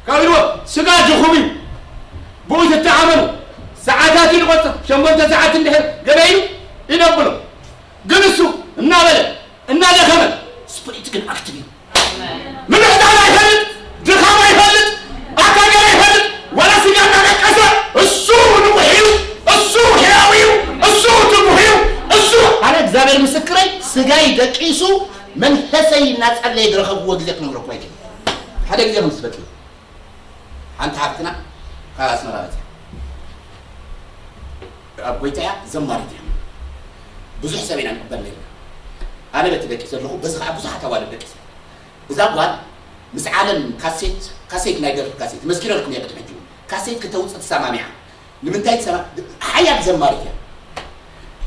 ካብ ኢልዎ ስጋ ድኹም እዩ ብኡ ትተዓመሉ ሰዓታት እዩ ዝቆፅር ሸሞንተ ሰዓት እንድሕር ገለ ኢሉ ይነብሎ ግን እሱ እናበለ እናደኸመ ስፕሪት ግን ኣክቲቭ እዩ። ምምሕዳር ኣይፈልጥ፣ ድኻም ኣይፈልጥ፣ ኣካገር ኣይፈልጥ፣ ዋላ ስጋ እናነቀሰ እሱ ንቑሕ እዩ፣ እሱ ሕያው እዩ፣ እሱ ትጉህ እዩ፣ እሱ ኣነ እግዚኣብሔር ምስክረይ ስጋይ ደቂሱ መንፈሰይ እናጸለየ ዝረኸብዎ ግዜ ክነግረኩም ኣይክእል። ሓደ ግዜ ከም ዝፈትዩ ሓንቲ ሓፍትና ካብ ኣስመራ መጽያ ኣብ ጎይታ እያ ዘማሪት እያ ብዙሕ ሰብ ኢና ንቅበል ነርና ኣነ በቲ ደቂሰ ኣለኹ በዚ ከዓ ብዙሓት ኣዋልድ ደቂሰ እዛ ጓል ምስ ዓለም ካሴት ካሴት ናይ ደርፊ ካሴት መስኪረልኩም እየ ቅድሚ ሕጂ እውን ካሴት ክተውፅእ ትሰማሚዓ ንምንታይ ትሰማ ሓያል ዘማሪት እያ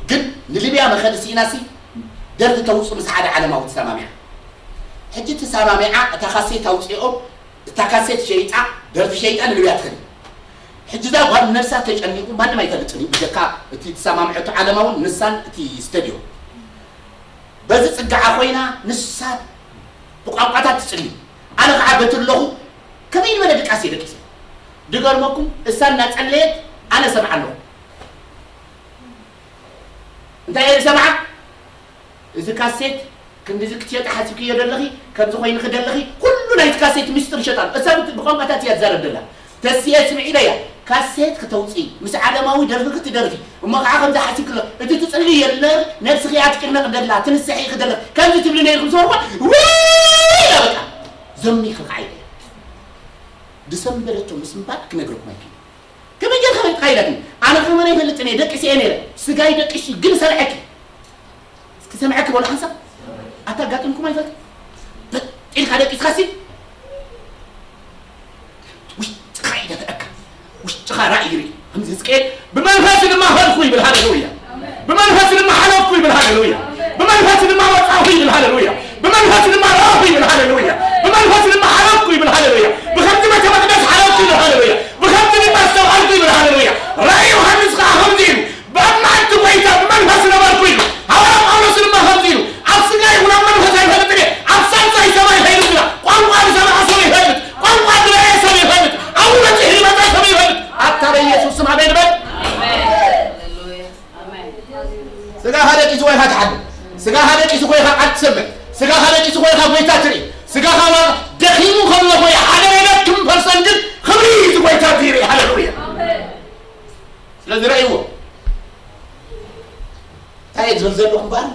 ግን ንልብያ መኸዲ ስኢናሲ ደርፊ ተውፅእ ምስ ሓደ ዓለማዊ ትሰማሚዓ ሕጂ ትሰማሚዓ እታ ካሴት ኣውፅኦም እታ ካሴት ሸይጣ ደርፊ ሸይጣ ንልብያ ትኸዲ ሕጂ እዛ ጓል ነብሳ ተጨኒቁ ማንም ኣይፈልጥን እዩ ብጀካ እቲ ትሰማምዐቱ ዓለማ እውን ንሳን እቲ ስተድዮ በዚ ጽግዓ ኮይና ንሳ ብቋንቋታት ትጽሊ ኣነ ከዓ በቲ ኣለኹ ከመይ ዝበለ ድቃስ እየ ደቂሰ ድገርመኩም እሳ እናጸለየት ኣነ ሰምዓ ኣለኹ እንታይ እየ ዝሰምዓ እዚ ካሴት ክንድዚ ክትሸጢ ሓሲብክዮ ደለኺ፣ ከምዚ ኮይንኺ ደለኺ፣ ኩሉ ናይቲ ካሴት ምስጢር ይሸጣ ኣሎ። እሳ ብት-፣ ብቋንቋታት እያ ትዛረብ ደላ። ተስኤ ስምዒ ኢለያ፣ ካሴት ክተውፅኢ፣ ምስ ዓለማዊ ደርፊ ክትደርፊ፣ እሞ ከዓ ከምዚ ሓሲብኪ ኣሎ፣ እቲ ትፅሊ የለ፣ ነብስኺ እያ ትጭነቕ ደላ፣ ትንስሒ ኢኺ ደለኺ፣ ከምዚ ትብሊ ነይርኩም ዝወርዋ፣ ውይ ኢላ በቃ፣ ዘሚኺ ከዓ ኢለያ። ድሰምበለቶ ምስ ምባል ክነግረኩም ኣይክእልን። ከመይ ጌርካ ፈሊጥካ ኢላትኒ። ኣነ ከማን ኣይፈልጥን እየ፣ ደቂሰ እየ ነይረ። ስጋይ ደቂሱ ግን ሰምዐኪ። እስኪ ሰምዐኪ በሉ ሓንሳብ። ኣታ ኣጋጢምኩም ኣይፈልጥን። በጥ ኢልካ ደቂስካሲ ውሽጥኻ ይደፍአካ። ውሽጥኻ ራእይ ይርኢ። ከምዚ ህዝቅኤል ብመንፈስ ድማ ኸድኩ ይብል። ሃሌሉያ። ብመንፈስ ድማ ሓለፍኩ ይብል። ሃሌሉያ። ብመንፈስ ድማ ወጻኹ ይብል። ሃሌሉያ። ብመንፈስ ድማ ረኣኹ ይብል። ሃሌሉያ። ብመንፈስ ድማ ሓለፍኩ ይብል። ሃሌሉያ። ብኸምዚ ቤተ መቅደስ ሓለፍኩ ይብል። ሃሌሉያ። ብኸምዚ ድማ ኣስተውዓልኩ ይብል። ሃሌሉያ። ራእይ ዮሃንስ ከዓ ከምዚ ኢሉ፣ ኣብ መዓልቲ ጐይታ ብመንፈስ ነበርኩ ኢሉ። ሃዋርያ ጳውሎስ ድማ ከምዚ ኢሉ፣ ኣብ ስጋ ይኹን ኣብ መንፈስ ኣይፈልጥን እየ፣ ኣብ ሳልሳይ ሰማይ ከይዱ ግና ቋንቋ ዝሰምዐ ሰብ ይፈልጥ፣ ቋንቋ ዝረኣየ ሰብ ይፈልጥ፣ ኣብኡ በጺሑ ዝመጸ ሰብ ይፈልጥ። ኣታ በኢየሱስ ስም ኣሜን በል። ስጋኻ ደቂሱ ኮይንካ ትሓድር፣ ስጋኻ ደቂሱ ኮይንካ ቃል ትሰምዕ፣ ስጋኻ ደቂሱ ኮይንካ ጐይታ ትርኢ፣ ስጋኻ ዋ-፣ ደኺሙ ከሎ ኮይንካ ሓደ ሌላ ክም ፐርሰንት ግን ክብሪ እዩ ጐይታ ትርኢ። ሃሌሉያ። ስለዚ ረእይዎ። እንታይ እየ ዝብል ዘለኹ እምበኣር፣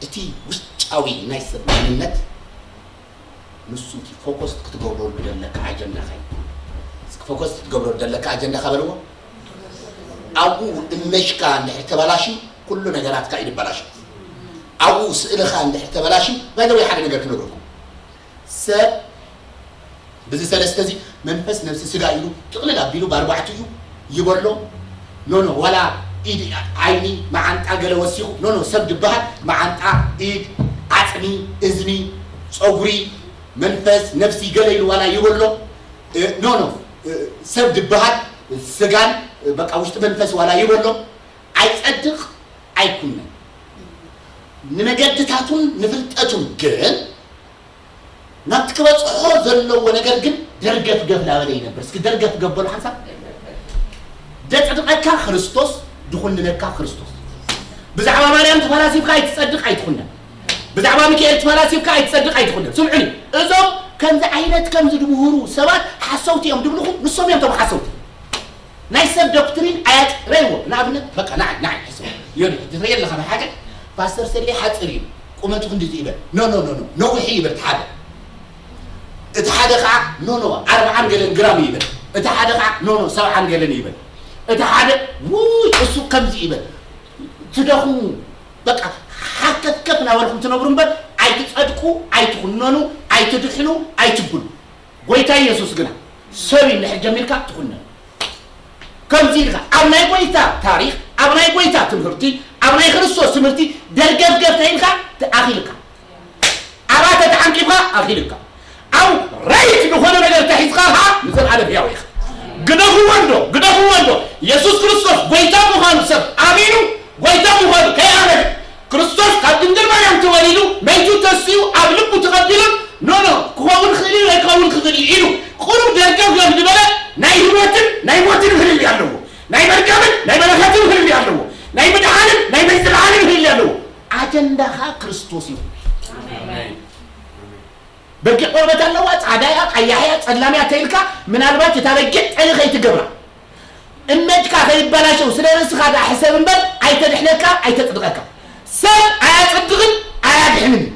እቲ ውሽጣዊ ናይ ሰብ መንነት ንሱ እቲ ፎከስ ክትገብረሉ ዘለካ ኣጀንዳኻ እዩ። እስኪ ፎከስ ክትገብረሉ ዘለካ ኣጀንዳኻ በልዎ። ኣብኡ እመሽካ እንድሕር ተበላሽዩ፣ ኩሉ ነገራትካ እዩ ዝበላሽ። ኣብኡ ስእልኻ እንድሕር ተበላሽዩ፣ ባይ ዘ ወይ ሓደ ነገር ክነግረኩም። ሰብ ብዚ ሰለስተ እዚ መንፈስ፣ ነፍሲ፣ ስጋ ኢሉ ጥቕልል ኣቢሉ ብኣርባዕቲኡ ይበሎ። ኖ፣ ኖ፣ ዋላ ኢድ፣ ዓይኒ፣ መዓንጣ ገለ ወሲኹ፣ ኖ፣ ኖ፣ ሰብ ድበሃል መዓንጣ፣ ኢድ፣ ዓጽሚ፣ እዝኒ፣ ጸጉሪ፣ መንፈስ፣ ነፍሲ ገለ ኢሉ ዋላ ይበሎ። እ፣ ኖ፣ ኖ፣ እ፣ ሰብ ድበሃል ስጋን፣ እ፣ በቃ ውሽጢ መንፈስ ዋላ ይበሎ። ኣይጸድቕ ኣይኩነን። ንመገድታቱን ንፍልጠቱን ግን ናብቲ ክበጽሖ ዘለዎ ነገር ግን ደርገፍገፍ እናበለ ይነብር። እስኪ ደርገፍገፍ በሉ ሓንሳብ። ደጽድቐካ ክርስቶስ፣ ድኹንነካ ክርስቶስ። ብዛዕባ ማርያም ተፈላሲፍካ ኣይትጸድቕ ኣይትኹነን። ብዛዕባ ሚካኤል ተፈላሲፍካ ኣይትጸድቕ ኣይትኹነን። ስምዑኒ፣ እዞም ከምዚ ዓይነት ከምዚ ድምህሩ ሰባት ሓሰውቲ እዮም ድብልኹም፣ ንሶም እዮም እቶም ሓሰውቲ። ናይ ሰብ ዶክትሪን ኣያት ረይዎ። ንኣብነት በቃ ንዓይ፣ ንዓይ ሕሰብ። ዮኒ፣ ትርኢ ኣለኻ ብሓቂ? ፓስተር ሰሌ ሓፂር እዩ። ቁመቱ ክንድዚ ይበል። ኖ፣ ኖ፣ ኖ፣ ኖ። ነዊሕ እዩ ይበል እቲ ሓደ። እቲ ሓደ ከዓ ኖ፣ ኖ፣ ኣርብዓን ገለን ግራም ይበል። እቲ ሓደ ከዓ ኖ፣ ኖ፣ ሰብዓን ገለን ይበል። እቲ ሓደ፣ ውይ፣ እሱ ከምዚ ይበል። ትደኽሙ። በቃ ሓከፍከፍ እናበልኩም ትነብሩ እምበር ኣይትፀድቁ፣ ኣይትኹነኑ፣ ኣይትድሕኑ፣ ኣይትብሉ። ጎይታ ኢየሱስ ግና ሰብ እዩ እንድሕር ጀሚርካ ትኹነን። ከምዚ ኢልካ ኣብ ናይ ጎይታ ታሪኽ፣ ኣብ ናይ ጎይታ ትምህርቲ፣ ኣብ ናይ ክርስቶስ ትምህርቲ ደርገፍገፍ ተይልካ ኣኺልካ። ኣብኣ ተተዓንቂፍካ ኣኺልካ። ኣብ ራይት ዝኾነ ነገር ተሒዝካ ኸዓ ንዘለኣለም ሕያው ኢኻ። ግደፍዎ እንዶ፣ ግደፍዎ እንዶ። ኢየሱስ ክርስቶስ ጎይታ ምዃኑ ሰብ ኣሚኑ ጎይታ ምዃኑ ከይኣመነ፣ ክርስቶስ ካብ ድንግል ማርያም ተወሊዱ፣ መይቱ ተስኡ፣ ኣብ ልቡ ተቐቢሉ፣ ኖ፣ ኖ፣ ክኸውን ክኽእል እዩ፣ ኣይክኸውን ክኽእል እዩ ኢሉ፣ ቁሩብ ደርገፍገፍ ዝበለ ናይ ህይወትን ናይ ሞትን ፍልልይ ኣለዎ። ናይ መርገምን ናይ በረኸትን ፍልልይ ኣለዎ። ናይ ምድሓንን ናይ ዘይምድሓንን ፍልልይ ኣለዎ። ኣጀንዳኻ ክርስቶስ እዩ። ኣሜን። በጊዕ ቆርበት ኣለዋ፣ ጻዕዳ እያ፣ ቀያሕ እያ፣ ጸላም እያ ተይልካ፣ ምናልባት እታ በጊዕ ጠሊ ከይትገብራ። እመጅካ ከይበላሸው ስለ ርእስኻ ደኣ ሕሰብ እምበር፣ ኣይተድሕነካ፣ ኣይተጽድቐካ። ሰብ ኣያጽድቕን ኣያድሕንን እዩ።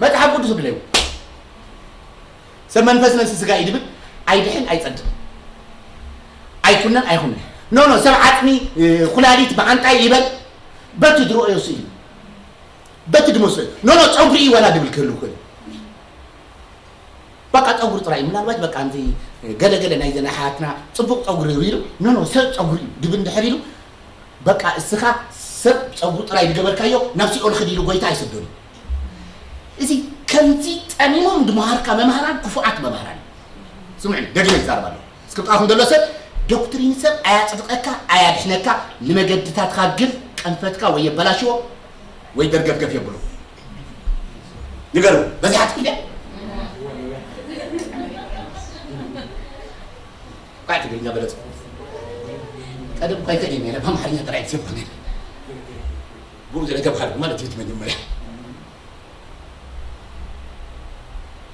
መጽሓፍ ቅዱስ ብለዩ። ሰብ መንፈስ፣ ነፍሲ፣ ስጋ እዩ ድብል፣ ኣይድሕን፣ ኣይጸድቕን። ኣይኩነን፣ ኣይኹንን። ኖ፣ ኖ፣ ሰብ ዓጽሚ፣ እ፣ ኩላሊት፣ መዓንጣ ይበል፣ በቲ ዝረኣዮ ስእሊ፣ በቲ ድመስሎ። ኖ፣ ኖ፣ ጸጉሪ እዩ ዋላ ድብል ክህሉ ይኽእል። በቃ ጸጉሪ ጥራይ፣ ምናልባት በቃ ኣንቲ ገለ ገለ ናይዘን ኣሓትና ጽቡቕ ጸጉሪ እዩ ኢሉ፣ ኖ፣ ኖ፣ ሰብ ጸጉሪ እዩ ድብል እንድሕር ኢሉ፣ በቃ እስኻ ሰብ ጸጉሪ ጥራይ ዝገበርካዮ ናብ ሲኦል ኽድ ኢሉ ጎይታ ኣይሰዶን እዩ። እዚ ከምዚ ጠሚሞም ድመሃርካ መምሃራን ክፉኣት መምሃራን እዩ። ስምዑኒ፣ ደግመ ይዛረብ ኣለኹ። እስኪ ብጣኹም ዘሎ ሰብ ዶክትሪን ሰብ ኣያጽድቐካ፣ ኣያድሕነካ፣ ንመገድታትካ ግን ቀንፈትካ ወይ የበላሽዎ ወይ ደርገፍገፍ የብሎ። ንገሩ፣ በዚሓ ትኽእል እያ። ቋዕ ትግርኛ በለጽ። ቀደም እኳ ኣይክእልን እየ፣ ብኣምሓርኛ ጥራይ ዝሰብኽ ነይረ። ከምኡ ስለ ተባሃልኩ ማለት እዩ። እቲ መጀመርያ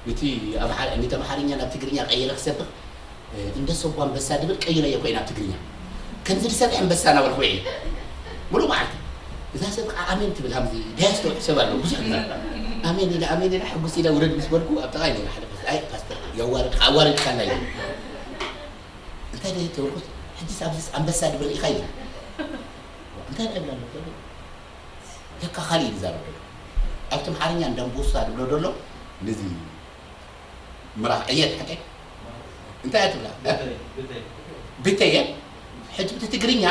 ነቲ ኣምሓር-፣ ነቲ ኣምሓርኛ ናብ ትግርኛ ቀይረ ክሰብኽ፣ እ፣ እንደ ሰቡ ኣንበሳ ድብል ቀይረ እየ ኮይና ኣብ ትግርኛ። ከምዚ ዝሰርሕ ኣንበሳ እናበልኩ ውዒለ። ሙሉእ መዓልቲ። እዛ ሰብ ከዓ ኣሜን ትብል፣ ሃምዚ ደያስተውዕ ሰብ ኣሎ፣ ብዙሕ ግዜ። ኣሜን ኢለ፣ ኣሜን ኢለ፣ ሕጉስ ኢለ ውረድ ምስ በልኩ፣ ኣብ ጥቓይ ነይራ ሓደ ፓስተር። ኣይ ፓስተር፣ የዋረድካ፣ ኣዋሪድካና ኢሉ። እንታይ ደይ ተበልኩስ፣ ሕጂስ ኣብዚስ ኣንበሳ ድብል ርኢኻ ኢሉ። እንታይ ደይ ብላ ኣሎ? ለካ ካልእ እዩ ዝዛረብ ዘሎ። ኣብቲ ኣምሓርኛ እንደ ኣንበሳ ድብሎ ዘሎ፣ ነዚ ምራኽ ዕየት ሓቀይ? እንታይ እያ ትብላ? ብተየ? ሕጂ ብቲ ትግርኛ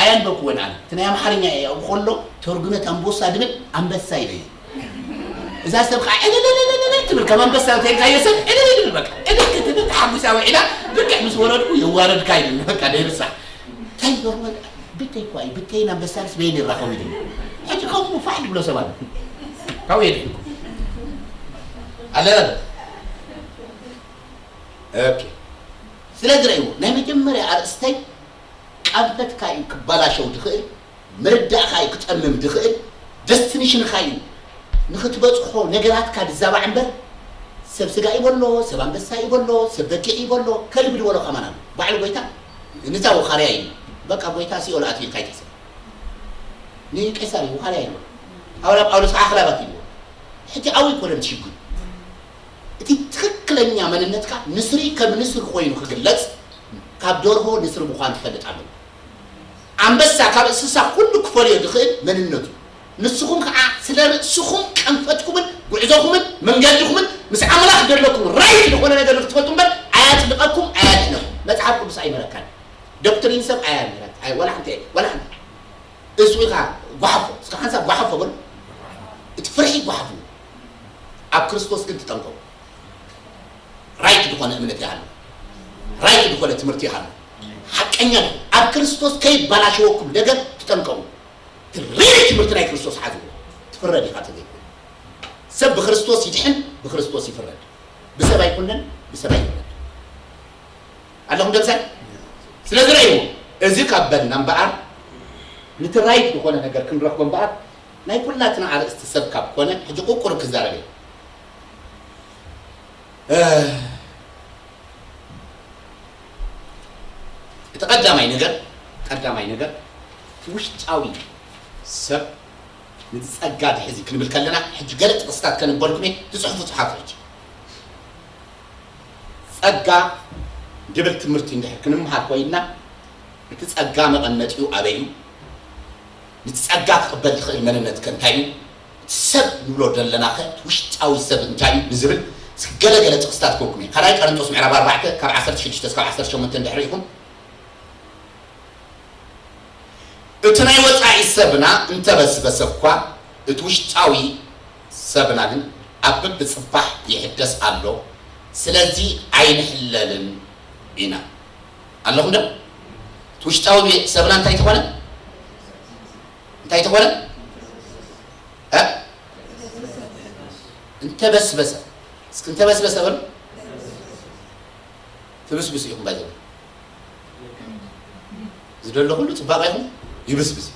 ኣየንበብኩዎን ኣነ። እቲ ናይ ኣምሓርኛ እየ ኣብኡ ከሎ ተርጉመ እቲ ኣንበሳ ድብል ኣንበሳ ኢለ እየ። እዛ ሰብ ከዓ ዕልልልልልል ትብል፣ ከም ኣንበሳ እንተ ኢልካዮ ሰብ ዕልል ይብል በቃ። ዕልል ክትብል ተሓጒሳ ውዒላ፣ ብርግዕ ምስ ወረድኩ የዋረድካ ኢሉኒ በቃ ደይርሳዕ። እንታይ ይገርመካ? ብተይ እኳ እዩ፣ ብተይን ኣንበሳንስ በየን ይራኸቡ ኢሉ። ሕጂ ከምኡ ፋሕ ድብሎ ሰብ ኣሎ። ካብኡ የድሕንኩም። ኣለና። ኦኬ። ስለዚ ረእይዎ፣ ናይ መጀመርያ ኣርእስተይ ቃንፈትካ እዩ ክበላሸው ድኽእል፣ ምርዳእካ እዩ ክጠምም ድኽእል፣ ደስቲኒሽንካ እዩ ንኽትበጽሖ ነገራትካ ድዛባዕ እምበር፣ ሰብ ስጋ እዩ በሎ፣ ሰብ ኣንበሳ እዩ በሎ፣ ሰብ በጊዕ እዩ በሎ፣ ከልቢ ድበሎ ከማን ኣሎ። ባዕሉ ጎይታ፣ ንዛ ወኻርያ እዩ። በቃ ጎይታ ሲኦል ኣትዩ ኢልካ ኣይትሕሰብ። ንቄሳር እዩ ወኻርያ እዩ በሎ። ሃዋርያ ጳውሎስ ከዓ ኣኽላባት እዩ በሎ። ሕጂ ኣብኡ ኣይኮነን እቲ ሽግር። እቲ ትኽክለኛ መንነትካ ንስሪ ከም ንስሪ ኮይኑ ክግለጽ፣ ካብ ደርሆ ንስሪ ምዃን ክፈልጥ ኣለዎ። ኣንበሳ ካብ እንስሳ ኩሉ ክፈልዮ ዝኽእል መንነቱ። ንስኹም ከዓ ስለ ርእስኹም ቀንፈትኩምን ጉዕዞኹምን መንገድኹምን ምስ ኣምላኽ ዘለኩም ራይት ዝኾነ ነገር ንክትፈልጡ እምበር ኣያጽድቐኩም ኣያድሕነኩም። መጽሓፍ ቅዱስ ኣይመረካን። ዶክትሪን ሰብ ኣያመረካ። ኣይ፣ ዋላ ሓንቲ፣ ዋላ ሓንቲ። እሱ ኢኻ ጓሓፎ። እስከ ሓንሳብ ጓሓፎ በሉ። እቲ ፍርሒ ጓሓፎ። ኣብ ክርስቶስ ግን ትጠንቀቁ። ራይት ዝኾነ እምነት ይሃሉ። ራይት ዝኾነ ትምህርቲ ይሃሉ። ሓቀኛ ድኹም። ኣብ ክርስቶስ ከይባላሸወኩም ነገር ትጠንቀቁ። እቲ ሪል ትምህርቲ ናይ ክርስቶስ ሓዝዎ። ትፍረድ ኢኻ ተዘይኮይኑ። ሰብ ብክርስቶስ ይድሕን፣ ብክርስቶስ ይፍረድ። ብሰብ ኣይኩነን፣ ብሰብ ኣይፍረድ። ኣለኹም ደምሳይ? ስለዚ ረእይዎ፣ እዚ ካብ በልና እምበኣር፣ ነቲ ራይት ዝኾነ ነገር ክንረኽቦ እምበኣር፣ ናይ ኩላትና ኣርእስቲ ሰብ ካብ ኮነ፣ ሕጂ ቁቁር ክዛረብ እየ። እ፣ እቲ ቀዳማይ ነገር፣ ቀዳማይ ነገር፣ እቲ ውሽጣዊ ሰብ ነቲ ጸጋ ድሕዚ ክንብል ከለና፣ ሕጂ ገለ ጥቕስታት ከንበልኩም እየ፣ ትጽሕፉ ጽሓፉ ሕጂ። ጸጋ ድብል ትምህርቲ እንድሕር ክንምሃር ኮይንና፣ እቲ ጸጋ መቐመጢኡ ኣበይ እዩ? ነቲ ጸጋ ክቕበል ዝኽእል መንነት ከ እንታይ እዩ? እቲ ሰብ ንብሎ ዘለናኸ ውሽጣዊ ሰብ እንታይ እዩ ንዝብል እስኪ ገለ ገለ ጥቕስታት ክህበኩም እየ። ካልኣይ ቆሮንቶስ ምዕራፍ ኣርባዕተ ካብ ዓሰርተ ሽዱሽተ እስካብ ዓሰርተ ሸሞንተ እንድሕር ርኢኹም፣ እቲ ናይ ወጻኢ ሰብና እንተበስበሰ እኳ፣ እቲ ውሽጣዊ ሰብና ግን ኣብ በብጽባሕ ይሕደስ ኣሎ። ስለዚ ኣይንሕለልን ኢና። ኣለኹም ዶ? እቲ ውሽጣዊ ሰብና እንታይ ተኾነ? እንታይ ተኾነ? እ? እንተበስበሰ። እስኪ እንተበስበሰ በሉ። ትብስብስ ኢኹም ባይዘው። ዝደሎ ኩሉ ጽባቐ ይኹን ይብስብስ።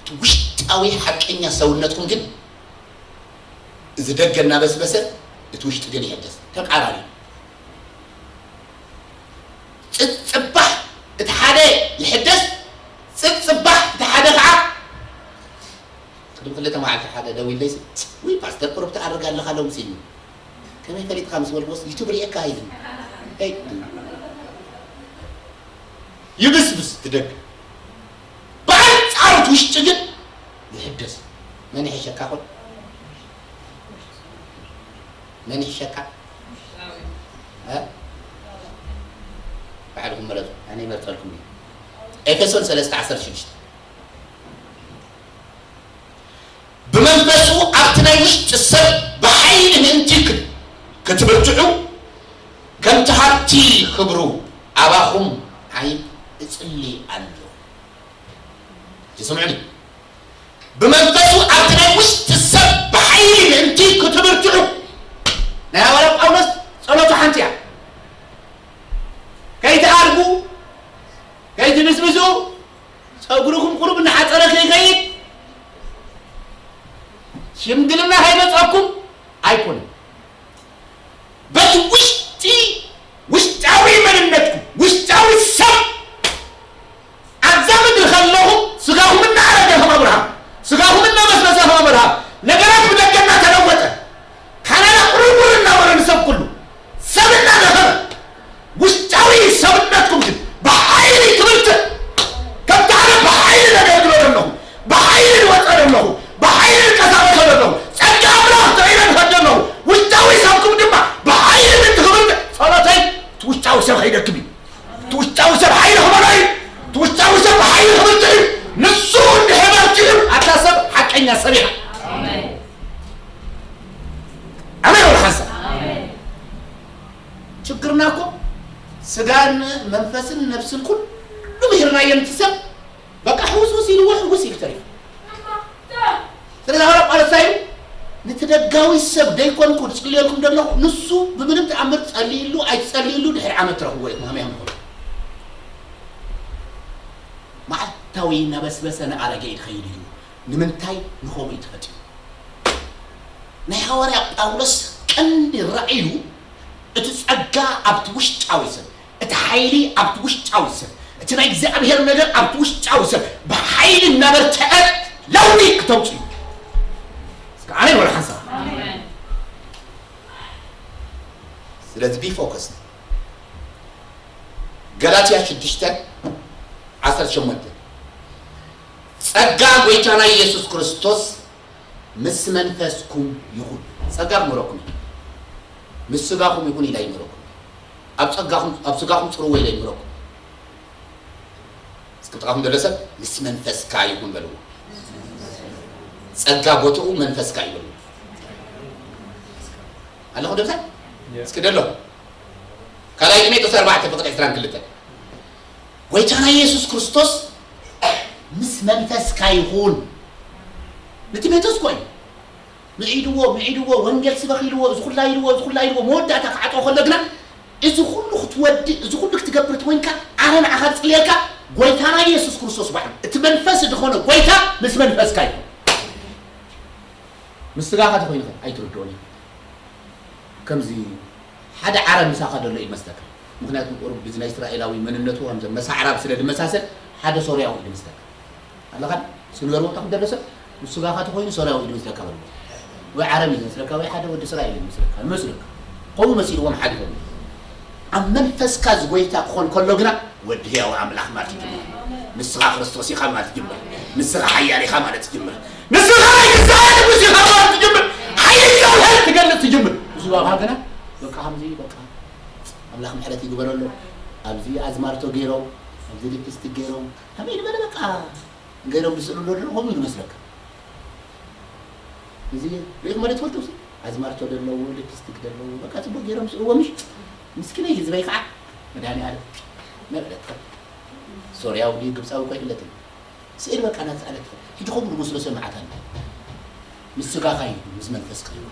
እቲ ውሽጣዊ ሓቀኛ ሰውነትኩም ግን እዚ ደገ እናበስበሰ እቲ ውሽጢ ግን ይሕደስ። ተቃራኒ። ጽጽባሕ እቲ ሓደ ይሕደስ፣ ጽጽባሕ እቲ ሓደ ከዓ ቅድሚ ክልተ መዓልቲ ሓደ ደዊለይሲ፣ "ውይ ፓስተር ቁሩብ ትኣርግ ኣለኻ ሎምሲ" ኢሉኒ። ከመይ ፈሊጥካ ምስ በልኩዎስ፣ "ዩቱብ ሪኤካ" ኢሉኒ። ሄይ። ይብስብስ እቲ ደገ። ብኣንጻሩ እቲ ውሽጢ ግን ይሕደስ። መን ይሕሸካ ኾን? መን ይሕሸካ? እ? ባዕልኹም መረጹ። ኣነ ይመርጸልኩም እየ። ኤፌሶን ሰለስተ ዓሰርተ ሽዱሽተ። ብመንፈሱ ኣብቲ ናይ ውሽጢ ሰብ ብሓይሊ ምእንቲ ክት-፣ ክትብርትዑ፣ ከምቲ ሃብቲ ክብሩ ኣባኹም ዓይን እጽሊ ኣሎ። ትስምዑኒ? ብመንፈሱ ኣብቲ ናይ ውሽጢ ሰብ ብሓይሊ ምእንቲ ክትብርትዑ። ናይ ሃዋርያ ጳውሎስ ጸሎቱ ሓንቲ እያ። ከይትኣርጉ፣ ከይትብስብሱ፣ ጸጉርኹም ቁሩብ እናሓጸረ ከይከይድ፣ ሽምግልና ከይመጻኩም ኣይኮነን። በቲ ውሽጢ፣ ውሽጣዊ መንነትኩም፣ ውሽጣዊ ሰብ፣ ኣብዛ ምድሪ ከለኹም ስጋኹም እናኣረገ ከም ኣብርሃም፣ ስጋኹም እናበስበሰ ከም ኣብርሃም፣ ነገራት ብደገ እናተለወጠ፣ ካናዳ ቁርቁር እናበለ ንሰብ ኩሉ ሰብ እናረኸበ፣ ውሽጣዊ ሰብነትኩም ግን ብሓይሊ ክብርትዕ፣ ከምቲ ኣነ ብሓይሊ ነገልግሎ ዘለኹ፣ ብሓይሊ ዝወፀ ዘለኹ፣ ብሓይሊ ዝንቀሳቐሶ ዘለኹ፣ ጸጋ ኣምላኽ ጥዒነ ዝኸድ ዘለኹ፣ ውሽጣዊ ሰብኩም ድማ ብሓይሊ ምእንቲ ክብርትዕ፣ ጸሎተይ እቲ ውሽጣዊ ሰብ ከይደክም እዩ። እቲ ውሽጣዊ ሰብ ሓይሊ ክመልኦ እዩ። እቲ ውሽጣዊ ሰብ ብሓይሊ ክብርትዕ እዩ። ንሱ እንድሕር በርቲዑ፣ ኣታ ሰብ ሓቀኛ ሰብ ኢኻ። ኣሜን። ወላ ሓንሳብ። ችግርና እኮ ስጋን መንፈስን ነፍስን ኩሉ ምሂርናዮ፣ ነቲ ሰብ በቃ ሕውስውስ ኢልዎ ሕውስ ኢሉ ተሪፉ። ስለዚ ሃዋርያ ጳውሎስ እንታይ ኢሉ? ነቲ ደጋዊ ሰብ ደይኮንኩ ዝጽልየልኩም ዘለኹ፣ ንሱ ብምንም ተኣምር ጸልይሉ ኣይትጸልይሉ ድሕሪ ዓመት ትረኽብዎ ኢኹም ሃመይ ሃመይ። መዓልታዊ እናበስበሰ እናኣረገ እዩ ዝኸይድ ኢሉ። ንምንታይ? ንኸምኡ እዩ ተፈጢሩ። ናይ ሃዋርያ ጳውሎስ ቀንዲ ራእዩ እቲ ጸጋ ኣብቲ ውሽጣዊ ሰብ፣ እቲ ሓይሊ ኣብቲ ውሽጣዊ ሰብ፣ እቲ ናይ እግዚኣብሔር ነገር ኣብቲ ውሽጣዊ ሰብ ብሓይሊ እናበርትዐ ለውጢ ክተውፅእ እዩ። እስከ ኣሜን በሉ ሓንሳብ። ስለዚ be focused። ገላትያ ሽዱሽተ ዓሰርተ ሸሞንተ፣ ጸጋ ጐይታና ኢየሱስ ክርስቶስ ምስ መንፈስኩም ይኹን። ጸጋ ክምህረኩም እዩ። ምስ ስጋኹም ይኹን ኢለ ኣይምህረኩም። ኣብ ጸጋኹም፣ ኣብ ስጋኹም ጽርዎ ኢለ ኣይምህረኩም። እስኪ ጥቓኹም ዘሎ ሰብ ምስ መንፈስካ ይኹን በልዎ። ጸጋ ቦትኡ መንፈስካ እዩ በልዎ። ኣለኹ ደምሳ? እስኪ ደሎ። ካልኣይ ጢሞቴዎስ ኣርባዕተ ፍቕዲ ዕስራን ክልተን። ጐይታና ኢየሱስ ክርስቶስ ምስ መንፈስካ ይኹን። ንጢሞቴዎስ እኮ እዩ። ምዒድዎ፣ ምዒድዎ፣ ወንጌል ስበኽ ኢልዎ፣ እዚ ኩላ ኢልዎ፣ እዚ ኩላ ኢልዎ፣ መወዳእታ ክዓጥዎ ከሎ ግና፣ እዚ ኩሉ ክትወድእ፣ እዚ ኩሉ ክትገብር ተኾይንካ፣ ኣነ ንዓኻ ዝጽልየልካ፣ ጐይታና ኢየሱስ ክርስቶስ ባዕሉ፣ እቲ መንፈስ ዝኾነ ጐይታ ምስ መንፈስካ ይኹን። ምስ ስጋኻ ተኾይንካ ኣይትርድኦን ኢኻ። ከምዚ ሓደ ዓረብ ምሳኻ ዘሎ እዩ መስለካ። ምኽንያቱ ቁሩብ ብዚ ናይ እስራኤላዊ መንነቱ፣ ከምዚ መሳ ኣዕራብ ስለ ዝመሳሰል፣ ሓደ ሶርያዊ እዩ ዝመስለካ። ኣለኻ? እስኪ ንገርዎ፣ እታ ክደሎ ሰብ፣ ምስ ስጋኻ ተኾይኑ ሶርያዊ እዩ ዝመስለካ በልዎ። ወይ ዓረብ እዩ ዝመስለካ፣ ወይ ሓደ ወዲ እስራኤል እዩ ዝመስለካ፣ ይመስለካ። ከምኡ መሲልዎም ሓሊፎም። ኣብ መንፈስካ እዚ ጐይታ ክኾን ከሎ ግና፣ ወዲ ህያው ኣምላኽ ማለት ይጅምር። ንስኻ ክርስቶስ ኢኻ ማለት ይጅምር። ንስኻ ሓያል ኢኻ ማለት ይጅምር። ንስኻ ናይ ትንሳኤ ንጉስ ኢኻ ማለት ይጅምር። ሓይሊ እግዚኣብሔር ትገልጽ ትጅምር። እዚ ባባ ግና በቃ ከምዚ በቃ ኣምላኽ ምሕረት ይግበረሉ። ኣብዚ ኣዝማርቶ ገይሮም፣ ኣብዚ ሊፕስቲክ ገይሮም፣ ከመይ ዝበለ በቃ ገይሮም ዝስእሉ ኣለዉ፣ ከምኡ እዩ ዝመስለካ። እዚ ርኢኹም ማለት ትፈልጡ፣ እዚ ኣዝማርቶ ዘለዎ፣ ሊፕስቲክ ዘለዎ፣ በቃ ጽቡቕ ገይሮም ስእዎ፣ ምሽ ምስኪነይ ህዝበይ ከዓ መድሃኒኣለም ነበለት። ሶርያዊ ድዩ ግብጻዊ እኮ ኣይፍለጥን። ስእሊ በቃ እናተሳእለት ትኸድ። ሕጂ ከምኡ ዝመስሎ ሰብ መዓት ኣሎ። ምስ ስጋኻ እዩ፣ ምስ መንፈስካ እዩ።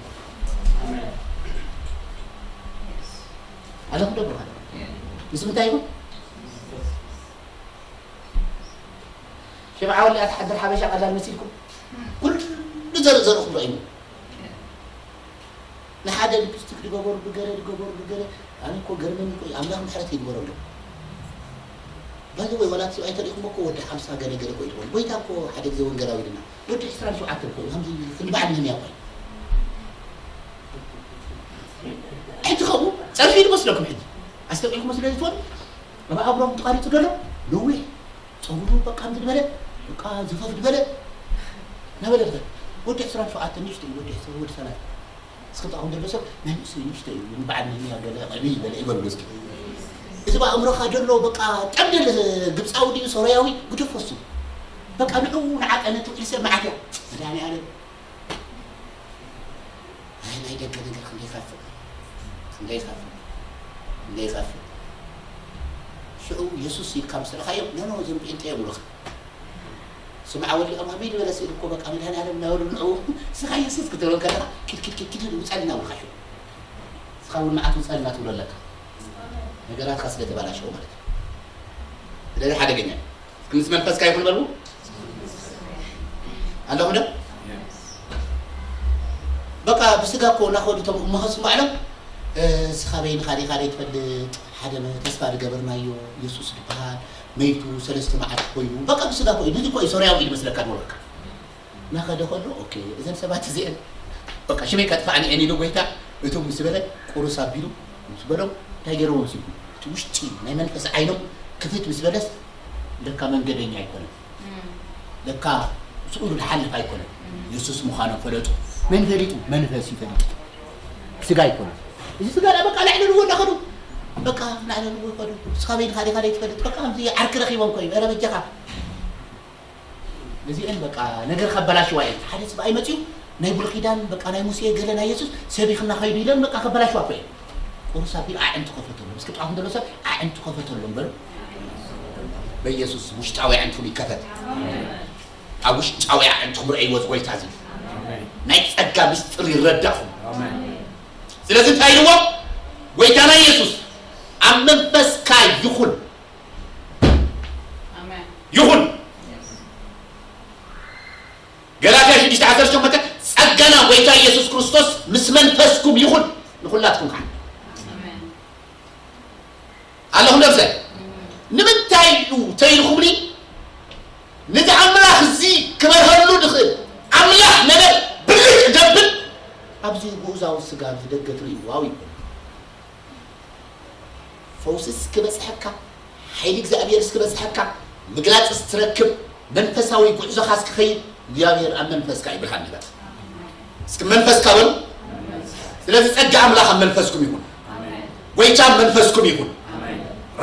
ኣለኹ ዶ ብርሃን? ምስ ምንታይ ይኹን? ሽምዓ ወሊዓ ትሓድር ሓበሻ ቀላል መሲልኩም? ኩሉ ዘርኢ ዘርእኹም ርኣይዎ። ንሓደ ሊፕስቲክ ድገበሩ፣ ድገለ፣ ድገበሩ፣ ድገለ። ኣነ እኮ ገርመኒ እኮ እዩ። ኣምላኽ ምሕረት ይግበረሎም። By the way፣ ዋላ እቲ ሰብኣይ ተሪእኹሞ እኮ ወዲ ሓምሳ ገለ ገለ እኮ እዩ ዝኸውን። ጎይታ እኮ ሓደ ግዜ ወንጌላዊ ኢሉና። ወዲ ዕስራን ሸውዓተን እኮ እዩ። ከምዚ ክንበዓል ነህምያ እኮ እዩ። ሕጂ ከምኡ ጸርፊ ይመስለኩም ሕጂ? ኣስተውዒልኩሞ ስለ ዝትፈልጡ፣ ኣብ ኣእምሮኹም ተቐሪጹ ዘሎ ነዊሕ ጸጉሩ በቃ ከምዚ ዝበለ፣ በቃ ዝፈፍ ዝበለ፣ እናበለ ትኸድ። ወዲ ዕስራን ሸውዓተን ንእሽቶ እዩ፣ ወዲ ዕስራ፣ ወዲ ሰላሳ። እስኪ ጥቓኹም ዘሎ ሰብ ናይ ንእሽቶ እዩ፣ ንእሽቶ እዩ፣ ንበዓል ነህምያ ገለ፣ ዕብይ ዝበለ ይበሉ እስኪ። እዚ ብኣእምሮኻ ዘሎ በቃ ጠምደል ግብጻዊ ድዩ ሶርያዊ፣ ግደፎ እሱ። በቃ ንዕኡ ንዓጠነ ትውዕል ሰብ መዓት እያ። መድሃኒኣለም። ኣይ ናይ ደገ ነገር ክንደይ ይኸፍእ፣ ክንደይ ይኸፍእ፣ ክንደይ ይኸፍእ። ሽዑ የሱስ ኢልካ ምስ ረኣኻዮም፣ ኖ፣ ኖ፣ እዞም ጴንጤ እዮም ይብሉኻ። ስምዓ ወሊዖም፣ ኣበይ ዝበለ ስእሊ እኮ በቃ መድሃኒኣለም እናበሉ ንዕኡ፣ ንስኻ የሱስ ክትብሎም ከለኻ፣ ኪድ፣ ኪድ፣ ኪድ፣ ኪድ፣ ውፀልና ይብሉኻ ሽዑ። ንስኻ እውን መዓት ውፀልና ትብሎ ኣለካ። ነገራትካ ስለ ተበላሸው ማለት እዩ። ስለዚ ሓደገኛ እዩ። ምስ መንፈስካ ይኹን በሉ። ኣለኹም ዶ? በቃ ብስጋ እኮ እናኸዱ እቶም እመኸሱ ባዕሎም፣ "እ፣ ስኻ በይንኻ ዲኻ ዘይትፈልጥ? ሓደ መ-፣ ተስፋ ዝገበርናዮ የሱስ ዝበሃል መይቱ ሰለስተ መዓልቲ ኮይኑ፣ በቃ ብስጋ እኮ እዩ፣ ነዚ እኮ እዩ ሶርያዊ ኢሉ መስለካ ዝበለካ." እናኸደ ከሎ፣ "ኦኬ፣ እዘን ሰባት እዚአን በቃ ሽመይ ከጥፋእኒ እየን" ኢሉ ጎይታ፣ እቶም ምስ በለ፣ ቁርስ ኣቢሉ ምስ በሎም፣ እንታይ ገይርዎ መሲልኩም? እቲ ውሽጢ ናይ መንፈስ ዓይኖም ክፍት ምስ በለስ፣ ለካ መንገደኛ ኣይኮነን። ለካ ስኡ ኢሉ ዝሓልፍ ኣይኮነን። የሱስ ምዃኖም ፈለጡ። መን ፈሊጡ? መንፈስ እዩ ፈሊጡ። ስጋ ኣይኮነን። እዚ ስጋ ደኣ በቃ ላዕሊ ንጎ እናኸዱ፣ በቃ ላዕሊ ንጎ ይኸዱ። ንስኻ በይንኻ ዲኻ ዘይትፈልጥ? በቃ ከምዚ ዓርኪ ረኺቦም እኮ እዩ። ኧረ በጃኻ። እዚአን በቃ ነገር ከበላሽዋ እየን። ሓደ ሰብኣይ መፂኡ ናይ ብሉይ ኪዳን በቃ ናይ ሙሴ ገለ ናይ የሱስ ሰቢኽና ኸይዱ ኢለን በቃ ከበላሽዋ እኮ እየን። ቁርስ ኣቢሉ ኣዕንቱ ከፈተሎም። እስኪ ጥቓኹም ዘሎ ሰብ ኣዕንቱ ከፈተሎም በሉ። በኢየሱስ ውሽጣዊ ኣዕንትኹም ይከፈት። ኣብ ውሽጣዊ ኣዕንትኹም ርእይዎ እዚ ጎይታ እዚ። ናይ ጸጋ ምስጢር ይረዳእኹም። ስለዚ እንታይ ኢልዎ? ጎይታና ኢየሱስ ኣብ መንፈስካ ይኹን። ይኹን። ገላትያ ሽዱሽተ ዓሰርተ ሸሞንተ፣ "ጸጋና ጎይታ ኢየሱስ ክርስቶስ ምስ መንፈስኩም ይኹን ንኹላትኩም" ከዓ። ኣለኹም ዶ ብሰ-? ንምንታይ እዩ ተይልኹምኒ? ነዚ ኣምላኽ እዚ ክበርሀሉ ድኽእል ኣምላኽ ነገር ብልጭ ደብል ኣብዚ ግኡዛዊ ስጋ ኣብዚ ደገ ትርእይዎ ይኹን። ፈውስስ ክበጽሐካ፣ ሓይሊ እግዚኣብሔር እስክበጽሐካ፣ ምግላጽ እስትረክብ፣ መንፈሳዊ ጉዕዞኻ እስክኸይድ፣ እግዚኣብሔር ኣብ መንፈስካ ይብርሃን ንበል። እስኪ መንፈስካ በሉ። ስለዚ ጸጋ ኣምላኽ ኣብ መንፈስኩም ይኹን። ጎይታ ኣብ መንፈስኩም ይኹን።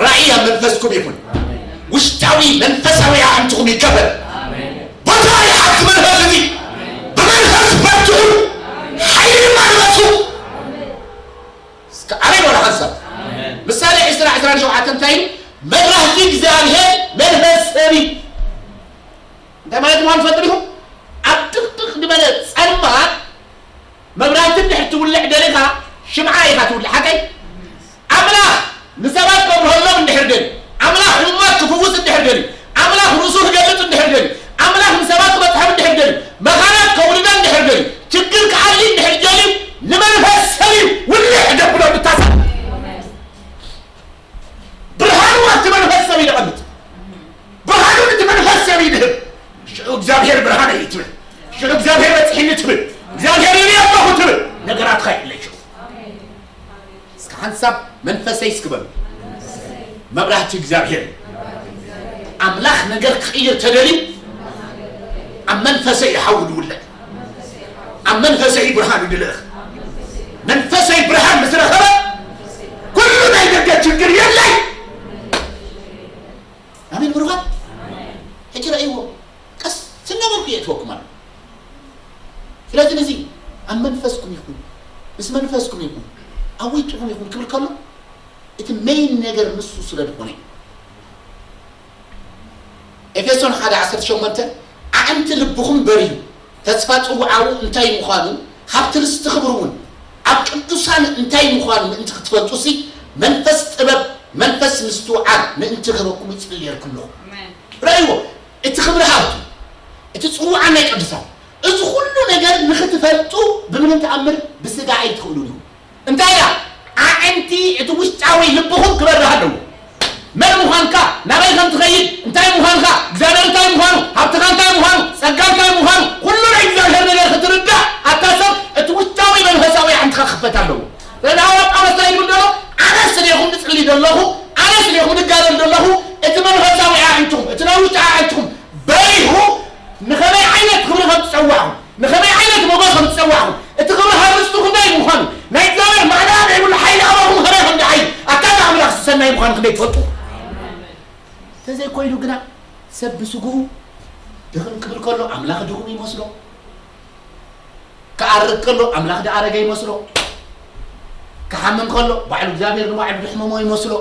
ራእይ ኣብ መንፈስኩም ይኹን። ውሽጣዊ መንፈሳዊ ኣዕንትኹም ይከፈት። ቦታ ይሓት መንፈስ እዚ። ብመንፈስ በርትዑ። ሓይሊ ድማ ንበሱ። እስከ ኣሜን ወላ ሓንሳብ። ኣሜን። ምሳሌ ዕስራ ዕስራን ሸውዓተን እንታይ እዩ? መብራህቲ እግዚኣብሔር መንፈስ ሰብ እዩ። እንታይ ማለት ምዃኑ ትፈልጡ ዲኹም? ኣብ ጥቕጥቕ ዝበለ ጸልማት መብራህቲ እንድሕር ትውልዕ ደሊኻ ሽምዓ ኢኻ ትውልዕ፣ ሓቀይ? ኣምላኽ ንሰባት ከብርሀሎም እንድሕር ደልዩ፣ ኣምላኽ ሕሙማት ክፍውስ እንድሕር ደልዩ፣ ኣምላኽ ርእሱ ክገልጥ እንድሕር ደልዩ፣ ኣምላኽ ንሰባት ክበጽሖም እንድሕር ደልዩ፣ መኻናት ከውልዳ እንድሕር ደልዩ፣ ችግር ክዓሊ እንድሕር ደልዩ፣ ንመንፈስ ሰብ እዩ ውልዕ ደብሎ ብታሳ። ብርሃኑ ኣብቲ መንፈስ ሰብ እዩ ደቐምጥ። ብርሃኑ ነቲ መንፈስ ሰብ እዩ ድህብ። ሽዑ እግዚኣብሔር ብርሃነይ እዩ ትብል። ሽዑ እግዚኣብሔር በጽሒኒ ትብል። እግዚኣብሔር ይርኢ ኣለኹ ትብል። ነገራትካ ይለይ ሽዑ። እስከ ሓንሳብ መንፈሰይ እስኪ በሉ። መብራህቲ እግዚኣብሔር እዩ። ኣምላኽ ነገር ክቕይር ተደልዩ ኣብ መንፈሰይ እዩ ሓዊ ዝውለድ። ኣብ መንፈሰይ እዩ ብርሃን ዝልእኽ። መንፈሰይ ብርሃን ምስ ረኸበ ኩሉ ናይ ደገ ችግር የለይ። ኣሜን ብሩኻት። ሕጂ ረእይዎ። ቀስ እናበልኩ የእትወኩም ኣሎ። ስለዚ ነዚ ኣብ መንፈስኩም ይኹን፣ ምስ መንፈስኩም ይኹን፣ ኣብ ውሽጥኹም ይኹን ክብል ከሎ፣ እቲ ሜይን ነገር ንሱ ስለ ዝኾነ እዩ። ኤፌሶን ሓደ ዓሰርተ ሸሞንተ፣ ኣዕንቲ ልብኹም በርዩ፣ ተስፋ ጽውዓኡ እንታይ ምዃኑ፣ ሃብቲ ርስቲ ክብሪ እውን ኣብ ቅዱሳን እንታይ ምዃኑ ምእንቲ ክትፈልጡሲ፣ መንፈስ ጥበብ፣ መንፈስ ምስትውዓል ምእንቲ ክህበኩም ይጽልየልኩም ኣለኹ። ኣሜን። ረእይዎ፣ እቲ ክብሪ ሃብቱ፣ እቲ ጽውዓን ናይ ቅዱሳን፣ እዚ ኩሉ ነገር ንኽትፈልጡ ብምንም ተኣምር ብስጋ ኣይትኽእሉን ኢኹም። እንታይ ኢላ? ኣዕንቲ እቲ ውሽጣዊ ልብኹም ክበርህ ኣለዎ። መን ምዃንካ፣ ናበይ ከም ትኸይድ፣ እንታይ ምዃንካ፣ እግዚኣብሔር እንታይ ምዃኑ፣ ሃብትኻ እንታይ ምዃኑ፣ ጸጋ እንታይ ምዃኑ፣ ኩሉ ናይ እግዚኣብሔር ነገር ክትርዳእ፣ ኣታ ሰብ እቲ ውሽጣዊ መንፈሳዊ ኣዕንትኻ ክኽፈት ኣለዎ። ስለዚ ሃዋርያ ጳውሎስ እንታይ ይብል ዘሎ? ኣነ ስሌኹም ዝጽሊ ዘለኹ፣ ኣነ ስሌኹም ዝጋደል ዘለኹ፣ እቲ መንፈሳዊ ኣዕንትኹም፣ እቲ ናይ ውሽጢ ኣዕንትኹም በሪሁ፣ ንኸመይ ዓይነት ክብሪ ከም ትጸዋዕኹም፣ ንኸመይ ዓይነት ሞገስ ከም ትጸዋዕኹም፣ እቲ ክብሪ ሃርስቱ ክንደይ ምዃኑ፣ ናይ እግዚኣብሔር ማዕዳ ዘይብሉ ሓይሊ ኣባኹም ከመይ ከም ዝዓዪ፣ ኣታ ንኣምላኽ ሰናይ ምዃኑ ክንደይ ትፈልጡ። እንተዘይኮይኑ ግና፣ ሰብ ብስግኡ ድኽም ክብል ከሎ፣ ኣምላኽ ድኹም ይመስሎ። ክኣርግ ከሎ፣ ኣምላኽ ዝኣረገ ይመስሎ። ክሓምም ከሎ፣ ባዕሉ እግዚኣብሔር ንባዕሉ ዝሕመሞ ይመስሎ።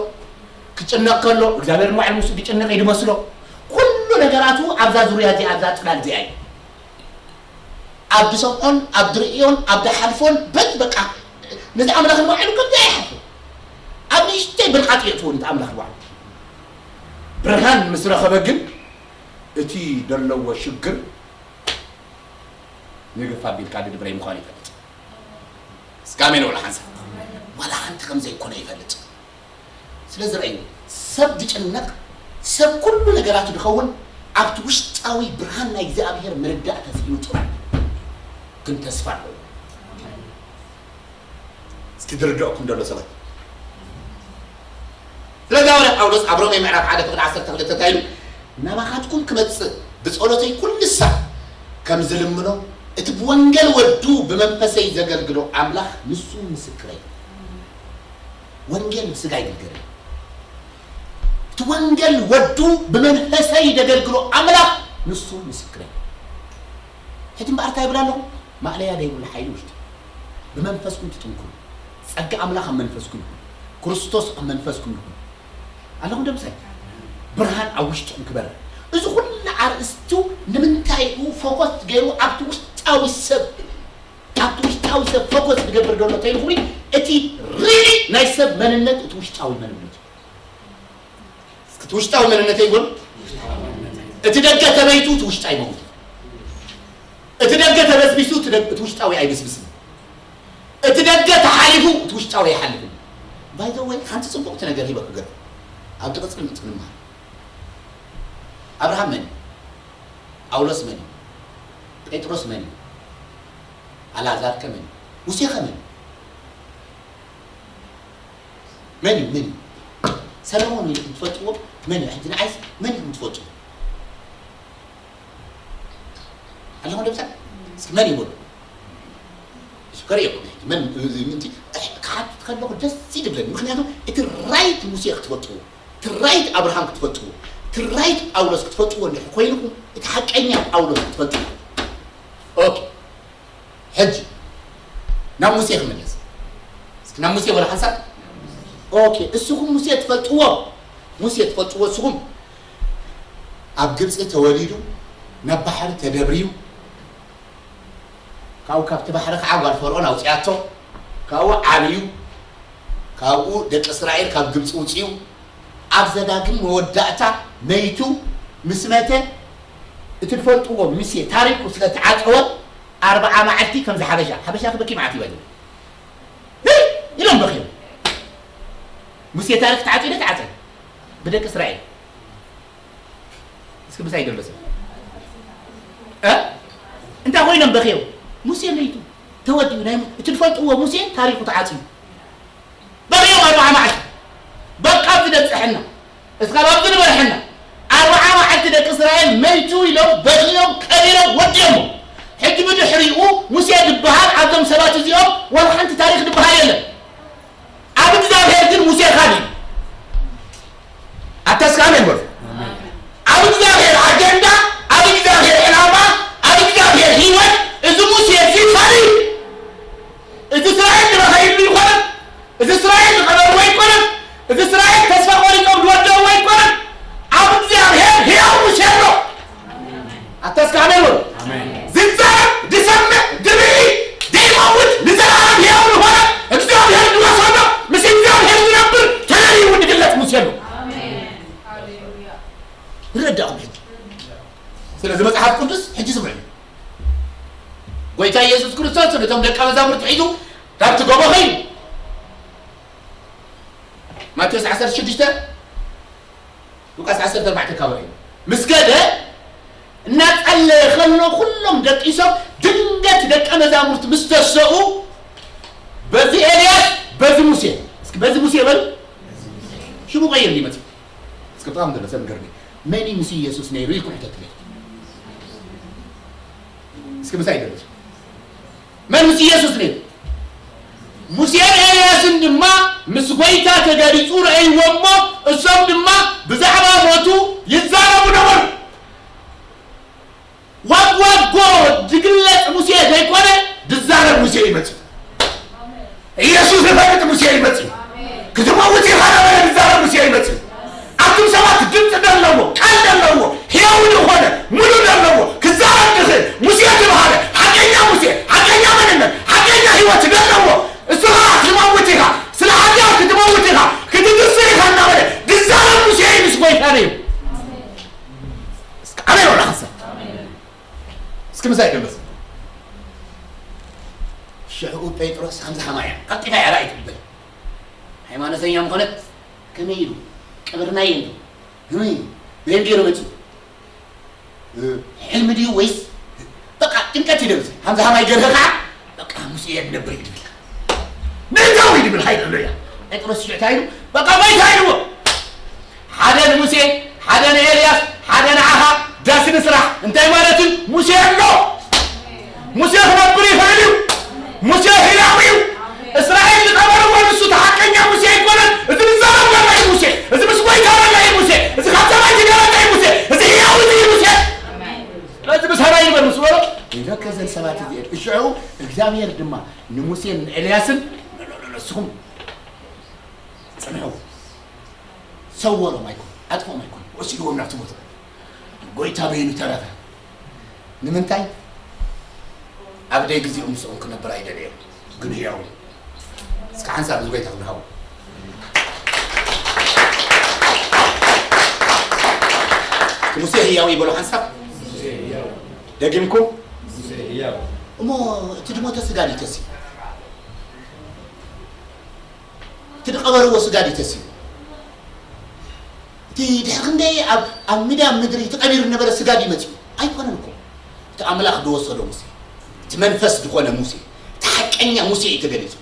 ክጭነቕ ከሎ፣ እግዚኣብሔር ንባዕሉ ምስ ዝጭነቕ እዩ ዝመስሎ። ኩሉ ነገራቱ ኣብዛ ዙርያ እዚኣ፣ ኣብዛ ጽላል እዚኣ እዩ። ኣብ ዝሰምዖን፣ ኣብ ዝርእዮን፣ ኣብ ዝሓልፎን፣ በቃ፣ ነዚ ኣምላኽ ንባዕሉ ከምዚ ኣይሓልፎ። ኣብ ንእሽተይ ብልቓጥ የእትዎ ነቲ ኣምላኽ ንባዕሉ። ብርሃን ምስ ረኸበ ግን፣ እቲ ዘለዎ ሽግር ንግፍ ኣቢልካ ድድብረይ ምዃኑ ይፈልጥ። እስከ ኣሜን በሉ ሓንሳብ። ዋላ ሓንቲ ከም ዘይኮነ ይፈልጥ። ስለዚ ረእዩ፣ ሰብ ዝጭነቕ፣ ሰብ ኩሉ ነገራቱ ዝኸውን ኣብቲ ውሽጣዊ ብርሃን ናይ እግዚኣብሔር ምርዳእ ተስኢኑ ጥራይ ግን ተስፋ ኣለዎ። እስኪ ዝርድኦኩም ዘሎ ሰባት። ስለዚ ሃዋርያ ጳውሎስ ኣብ ሮሜ ምዕራፍ ሓደ ፍቕዲ ዓሰርተ ክልተ እንታይ ኢሉ? ናባኻትኩም ክመጽእ ብጸሎተይ ኩሉ ሳዕ ከም ዝልምኖ፣ እቲ ብወንጌል ወዱ ብመንፈሰይ ዘገልግሎ ኣምላኽ ንሱ ምስክረይ። ወንጌል ብስጋ ይግልገል። እቲ ወንጌል ወዱ ብመንፈሰይ ዘገልግሎ ኣምላኽ ንሱ ምስክረይ። ሕጂ እምበኣር እንታይ ይብል ኣለኹ? ማእለያ ዘይብሉ ሓይሊ ውሽጢ። ብመንፈስኩም ትጥንክሩ። ጸጋ ኣምላኽ ኣብ መንፈስኩም ይኹን። ክርስቶስ ኣብ መንፈስኩም ይኹን። ኣለኹም ዶ ምሳይ? ብርሃን ኣብ ውሽጥኹም ክበርህ። እዚ ኩሉ ኣርእስቱ ንምንታይ እዩ ፎከስ ገይሩ ኣብቲ ውሽጣዊ ሰብ፣ ኣብቲ ውሽጣዊ ሰብ ፎከስ ዝገብር ዘሎ ተይልኩኒ፣ እቲ ሪሊ ናይ ሰብ መንነት እቲ ውሽጣዊ መንነት እዩ። እስኪ እቲ ውሽጣዊ መንነተይ ይበሉ። እቲ ደገ ተመይቱ፣ እቲ ውሽጣዊ መውቱ። እቲ ደገ ተበስቢሱ፣ እቲ ደግ-፣ እቲ ውሽጣዊ ኣይብስብስን። እቲ ደገ ተሓሊፉ፣ እቲ ውሽጣዊ ኣይሓልፍን። ባይ ዘ ወይ፣ ሓንቲ ጽቡቕቲ ነገር ሂበ ክገርም። ኣብ ዝቕጽል ምእንቲ ክንመሃር። ኣብርሃም መን እዩ? ጳውሎስ መን እዩ? ጴጥሮስ መን እዩ? ኣልኣዛር ከ መን እዩ? ሙሴ ከ መን እዩ? መን እዩ? መን እዩ? ሰለሞን ኢልኩም ትፈልጥዎ መን እዩ? ሕጂ ንዓይስ መን ኢልኩም ትፈልጥዎ? ኣለኹም ዶ ምሳይ? እስኪ መን እዩ በሉ? እሺ፣ ከርእየኩም ሕጂ መን እዚ ምንቲ ክሓትት ከለኹ ደስ ይድብለኒ። ምኽንያቱ እቲ ራይት ሙሴ ክትፈልጥዎ፣ እቲ ራይት ኣብርሃም ክትፈልጥዎ፣ እቲ ራይት ጳውሎስ ክትፈልጥዎ እንድሕር ኮይንኩም፣ እቲ ሓቀኛ ጳውሎስ ክትፈልጥዎ። ኦኬ። ሕጂ ናብ ሙሴ ክምለስ። እስኪ ናብ ሙሴ በሉ ሓንሳብ። ኦኬ፣ እስኹም ሙሴ ትፈልጥዎ፣ ሙሴ ትፈልጥዎ እስኹም ኣብ ግብፂ ተወሊዱ፣ ናብ ባሕሪ ተደብርዩ፣ ካብኡ ካብቲ ባሕሪ ከዓ ጓል ፈርዖን ኣውፅያቶ፣ ካብኡ ዓብዩ፣ ካብኡ ደቂ እስራኤል ካብ ግብፂ ውፅዩ፣ ኣብ ዘዳግም መወዳእታ መይቱ ምስ መተ፣ እቲ ትፈልጥዎ ሙሴ ታሪኩ ስለ ተዓፀወ፣ ኣርብዓ መዓልቲ ከምዚ ሓበሻ፣ ሓበሻ ክበኪ መዓት ይበል። ህይ! ኢሎም በኺዮም። ሙሴ ታሪክ ተዓፅዩ ዶ ተዓፀ? ብደቂ እስራኤል። እስኪ ምሳይ ዘሎ ሰብ። እ? እንታይ ኮይኖም በኺዮም? ሙሴ መይቱ፣ ተወዲኡ፣ ናይ፣ እቲ ትፈልጥዎ ሙሴ ታሪኩ ተዓፅዩ። በኺዮም ኣርብዓ መዓልቲ። በቃ ኣብዚ ደብፅሐና። እስካብ ኣብዚ ንበርሐና። ኣርብዓ መዓልቲ ደቂ እስራኤል መይቱ ኢሎም በኺዮም ቀቢሮም ወዲኦሞ። ሕጂ ብድሕሪኡ ሙሴ ዝበሃል ኣብዞም ሰባት እዚኦም ዋላ ሓንቲ ታሪክ ዝበሃል የለን። ኣብ እግዚኣብሔር ግን ሙሴ ካሊእ። ኣታ እስከ ኣሜን በሉ። ኣብ እግዚኣብሔር ኣጀንዳ፣ ኣብ እግዚኣብሔር ዕላማ፣ ኣብ እግዚኣብሔር ህይወት እዚ ሙሴ እዚ ካሊእ። እዚ እስራኤል ዝበኸይሉ ይኮነን፣ እዚ እስራኤል ዝቐበርዎ ኣይኮነን፣ እዚ እስራኤል ተስፋ ቆሪጾም ዝወደእዎ ኣይኮነን። ኣብ እግዚኣብሔር ሕያው ሙሴ ኣሎ። ኣታ እስከ ኣሜን በሉ። ኣሜን። ዝዛረብ፣ ዝሰምዕ፣ ዝርኢ፣ ዘይመውት፣ ንዘለኣለም ሕያው ዝኾነ እግዚኣብሔር ዝወሰኖ፣ ምስ እግዚኣብሔር ዝነብር ተለልዩ እውን ዝግለጽ ሙሴ ኣሎ። ኣሜን። ሃሌሉያ። ይረዳእኩም ሕጂ? ስለዚ መጽሓፍ ቅዱስ ሕጂ ስምዑ። ጎይታ ኢየሱስ ክርስቶስ ነቶም ደቀ መዛሙርቱ ሒዙ ካብቲ ጎቦ ኸይዱ። ማቴዎስ ዓሰርተ ሽዱሽተ፣ ሉቃስ ዓሰርተ ኣርባዕተ ካብ ርኣዩ። ምስ ከደ፣ እናጸለየ ከሎ ኩሎም ደቂሶም፣ ድንገት ደቀ መዛሙርቱ ምስ ተሰኡ፣ በዚ ኤልያስ፣ በዚ ሙሴ፣ እስኪ በዚ ሙሴ በሉ። ሽሙ ቀይር ይመጽእ። እስኪ ብጣዕሚ ዘሎ ሰብ ንገርኒ። መን እዩ ምስ ኢየሱስ ነይሩ ኢልኩም ሕተትለይ። እስኪ ምሳይ ገለጹ። መን ምስ ኢየሱስ ነይሩ? ሙሴን ኤልያስን ድማ ምስ ጐይታ ተገሊጹ ረኣይዎ እሞ፣ እሶም ድማ ብዛዕባ ሞቱ ይዛረቡ ነበሩ። ዋግ ዋጎ ዝግለጽ ሙሴ ዘይኮነ፣ ዝዛረብ ሙሴ ይመጽእ። ኢየሱስ ዝፈልጥ ሙሴ ይመጽእ። ክትመውት ኢኻ ነበረ ዝዛረብ ሙሴ ይመጽእ። ኣቱም ሰባት ድምፂ ዘለዎ፣ ቃል ዘለዎ፣ ሕያው ዝኾነ፣ ሙሉ ዘለዎ፣ ክዛረብ ዝኽእል ሙሴ ዝበሃለ ሓቀኛ ሙሴ፣ ሓቀኛ መንነት፣ ሓቀኛ ህይወት ዘለዎ፣ እሱ ኸዓ ክትመውት ኢኻ፣ ስለ ሓጢኣት ክትመውት ኢኻ፣ ክትትስእ ኢኻ እናበለ ዝዛረብ ሙሴ እዩ ምስ ጐይታ ነይሩ። እስኪ ኣሜን በሉ ሓንሳብ። እስኪ ምሳይ ገለጽ። ሽዑ ጴጥሮስ፣ "ከምዚ ሃማያ ቀልጢፋ እያ ራእይ ትብል። ሃይማኖተኛ ምኾነት ከመይ ኢሉ ቀበርናዮ እንዶ? ከመይ ኢሉ? መን ገይሩ መጺኡ? እ፣ ሕልሚ ድዩ ወይስ?" በቃ ጭንቀት ይደብዝ። ከምዚ ሃማይ ገርህ ከዓ፣ "በቃ ሙሴ እየ ዝነብር እዩ" ድብል። "ንእታዊ" ድብል ሃይለ ኣሎ እያ። ጴጥሮስ ሽዕታ ኢሉ፣ "በቃ ጎይታ" ኢልዎ። ሓደ ንሙሴ፣ ሓደ ንኤልያስ፣ ሓደ ንዓኻ ዳስ ንስራሕ። እንታይ ማለት እዩ? ሙሴ ኣሎ። ሙሴ ክነብር ይኽእል እዩ። ሙሴ ህያው እዩ። እስራኤል ዝቐበርዎ ንሱ እቲ ሓቀኛ ሙሴ ኣይኮነን። እዚ ዝዛረብ ዘሎ እዩ ሙሴ። እዚ ምስ ጎይታ ዘሎ እዩ ሙሴ። እዚ ካብ ሰማይ ዝገለጸ እዩ ሙሴ። እዚ ህያው እዩ ሙሴ። ስለዚ ብሰማይ ይንበር ምስ በሎ፣ "ይደከ ዘን ሰባት እዚኤን። እሽዑ እግዚኣብሔር ድማ ንሙሴን ንኤልያስን፣ ንስኹም ጽንሑ፣ ሰወሮም ኣይኮኑ፣ ኣጥፍኦም ኣይኮኑ፣ ወሲድዎም ናብቲ ቦታ። ጎይታ በይኑ ተረፈ። ንምንታይ? ኣብ ደይ ግዜኡ ምስኦም ክነብር ኣይደለዮም፣ ግን ህያው እዩ። እስከ ሓንሳብ እዚ ጎይታ ክንሃቡ። እቲ ሙሴ ህያው እዩ በሉ ሓንሳብ። ደጊምኩም። እሞ እቲ ድሞተ ስጋ ድዩ ተስዩ? እቲ ዝቐበርዎ ስጋ ድዩ ተስዩ? እቲ ድሕሪ ክንደይ ኣብ፣ ኣብ ሚድያም ምድሪ ተቐቢሩ ዝነበረ ስጋ ድዩ መጺኡ? ኣይኮነን እኮ። እቲ ኣምላኽ ዝወሰዶ ሙሴ፣ እቲ መንፈስ ዝኾነ ሙሴ፣ እቲ ሓቀኛ ሙሴ እዩ ተገሊጹ።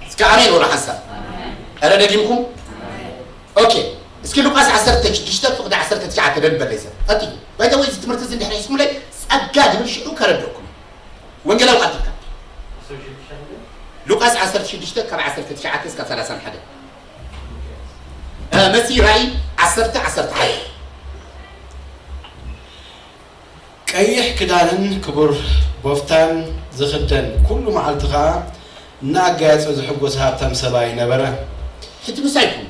እስከ ኣሜን በሉ ሓንሳብ። ኧረ ደጊምኩም። ኦኬ። እስኪ ሉቃስ ዓሰርተ ሽዱሽተ ፍቕዲ ዓሰርተ ትሽዓተ ደንበለይ ሰብ። ቀጥሉ። ባይተ ወይ እዚ ትምህርቲ እዚ እንድሕር ሒዝኩምለይ ጸጋ ዝብል ሽዑ ከረድእኩም። ወንጌላዊ ቀጥልካ። ሉቃስ ዓሰርተ ሽዱሽተ ካብ ዓሰርተ ትሽዓተ እስካብ ሰላሳን ሓደ። እ፣ መሲ ራእይ ዓሰርተ ዓሰርተ ሓደ። ቀይሕ ክዳንን ክቡር ቦፍታን ዝኽደን፣ ኩሉ መዓልቲ ኸኣ እናኣጋየጸ ዝሕጎስ ሃብታም ሰብኣይ ነበረ። ሕጂ ምሳይ ኩኑ።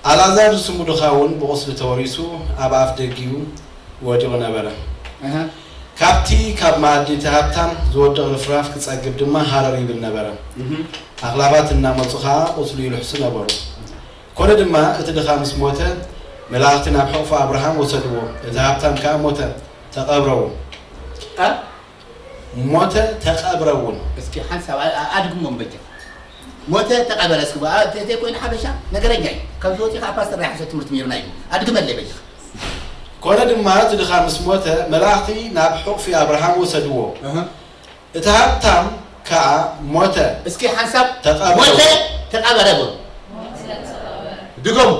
ኣልኣዛር ዝስሙ ድኻ እውን ብቑስሊ ተወሪሱ ኣብ ኣፍ ደጊኡ ወዲቑ ነበረ። እህ። ካብቲ ካብ መኣዲ እቲ ሃብታም ዝወድቕ ርፍራፍ ክጸግብ ድማ ሃረር ይብል ነበረ። እህ። ኣኽላባት እናመጹ ኸኣ ቁስሉ ይልሕሱ ነበሩ። ኮነ ድማ እቲ ድኻ ምስ ሞተ መላእኽቲ ናብ ሕቑፎ ኣብርሃም ወሰድዎ። እቲ ሃብታም ከኣ ሞተ፣ ተቐብረ እውን። እ? ሞተ ተቐብረ እውን። እስኪ ሓንሳብ ኣ-፣ ኣ-፣ ኣድግሞም በጃ። ሞተ ተቐበረ እስኪ በ-፣ ኣ-፣ ተ-፣ ተይኮይኑ ሓበሻ ነገረኛ እዩ። ካብ ዝወፂ ከዓ ፓስተር ናይ ሓሶት ትምህርቲ ሚሩና እዩ። ኣድግመለይ በጃ። ኮነ ድማ እቲ ድኻ ምስ ሞተ መላእኽቲ ናብ ሕቑፊ ኣብርሃም ወሰድዎ። እህ። እቲ ሃብታም ከዓ ሞተ። እስኪ ሓንሳብ ተቐብረ። ሞተ ተቐበረ በሉ። ድገሙ።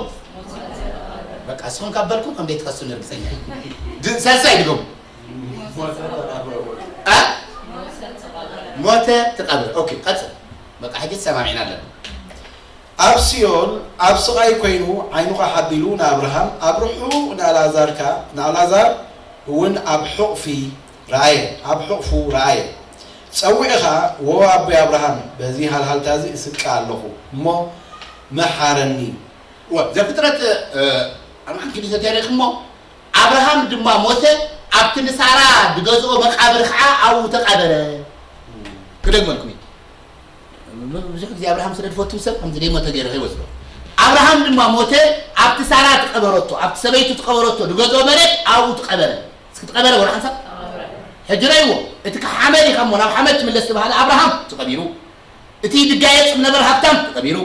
በቃ እስኹም ካብ በልኩም ከም ዘይትኸሱኒ ርግፀኛ እየ። ድ-፣ ሳልሳይ ድገሙ። እ? ሞተ ተቐብረ። ኦኬ፣ ቀፅል። በቃ ሕጂ ተሰማሚዕና ኣለና። ኣብ ሲኦል ኣብ ስቓይ ኮይኑ ዓይኑ ቃሕ ኣቢሉ ንኣብርሃም፣ ኣብ ርሑቕ ንኣልኣዛር ከኣ፣ ንኣልኣዛር እውን ኣብ ሕቑፊ ረኣየ፣ ኣብ ሕቑፉ ረኣየ። ጸዊዑ ኸኣ፣ "ወ ኣቦይ ኣብርሃም፣ በዚ ሃልሃልታ እዚ እስቀ ኣለኹ እሞ ምሓረኒ።" ወ-፣ ዘፍጥረት፣ እ፣ ኣርባዓን ክልተ ተሪኽሞ፣ ኣብርሃም ድማ ሞተ፣ ኣብቲ ንሳራ ዝገዝኦ መቃብር ኸዓ ኣብኡ ተቐበረ። ክደግመልኩም እዩ። ብዙሕ ግዜ ኣብርሃም ስለ ዝፈቱ ሰብ ከምዚ ዘይሞተ ገይሩ ከይወስዶ። ኣብርሃም ድማ ሞተ፣ ኣብቲ ሳራ ትቀበረቶ፣ ኣብቲ ሰበይቱ ትቀበረቶ ዝገዝኦ መሬት ኣብኡ ትቀበረ። እስኪ ትቀበረ ወላ ሓንሳብ? ሕጂ ረእይዎ። እቲ ካብ ሓመድ ኢኻ እሞ ናብ ሓመድ ትምለስ ዝተባህለ ኣብርሃም ተቐቢሩ። እቲ ዝጋየጽ ዝነበረ ሃብታም ተቐቢሩ።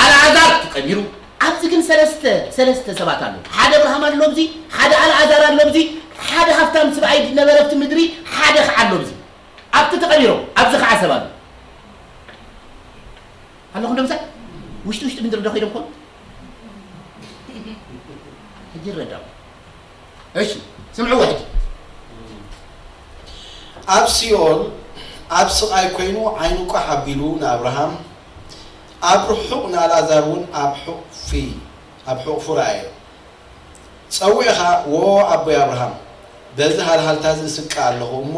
ኣልዓዛር ተቐቢሩ። ኣብዚ ግን ሰለስተ፣ ሰለስተ ሰባት ኣለዉ። ሓደ ኣብርሃም ኣሎ ኣብዚ፣ ሓደ ኣልዓዛር ኣሎ ኣብዚ፣ ሓደ ሃብታም ስብኣይ ዝነበረ ኣብቲ ምድሪ፣ ሓደ ኸዓ ኣሎ ኣብዚ። ኣብቲ ተቐቢሮም፣ ኣብዚ ኸዓ ሰብ ኣሎ። ኣለኹም ዶ ምሳይ? ውሽጢ ውሽጢ ምድሪ ዶ ኸይዶም ኮን? ሕጂ ይረዳኹም። እሺ፣ ስምዕዎ ሕጂ። ኣብ ሲኦል ኣብ ስቓይ ኮይኑ ዓይኑ ቋሕ ኣቢሉ ንኣብርሃም፣ ኣብ ርሑቕ ንኣልኣዛር እውን ኣብ ሕቑፊ፣ ኣብ ሕቑፉ ረኣየ። ጸዊዑኻ፣ "ዎ ኣቦይ ኣብርሃም፣ በዚ ሃልሃልታ እዚ እስቀ ኣለኹ እሞ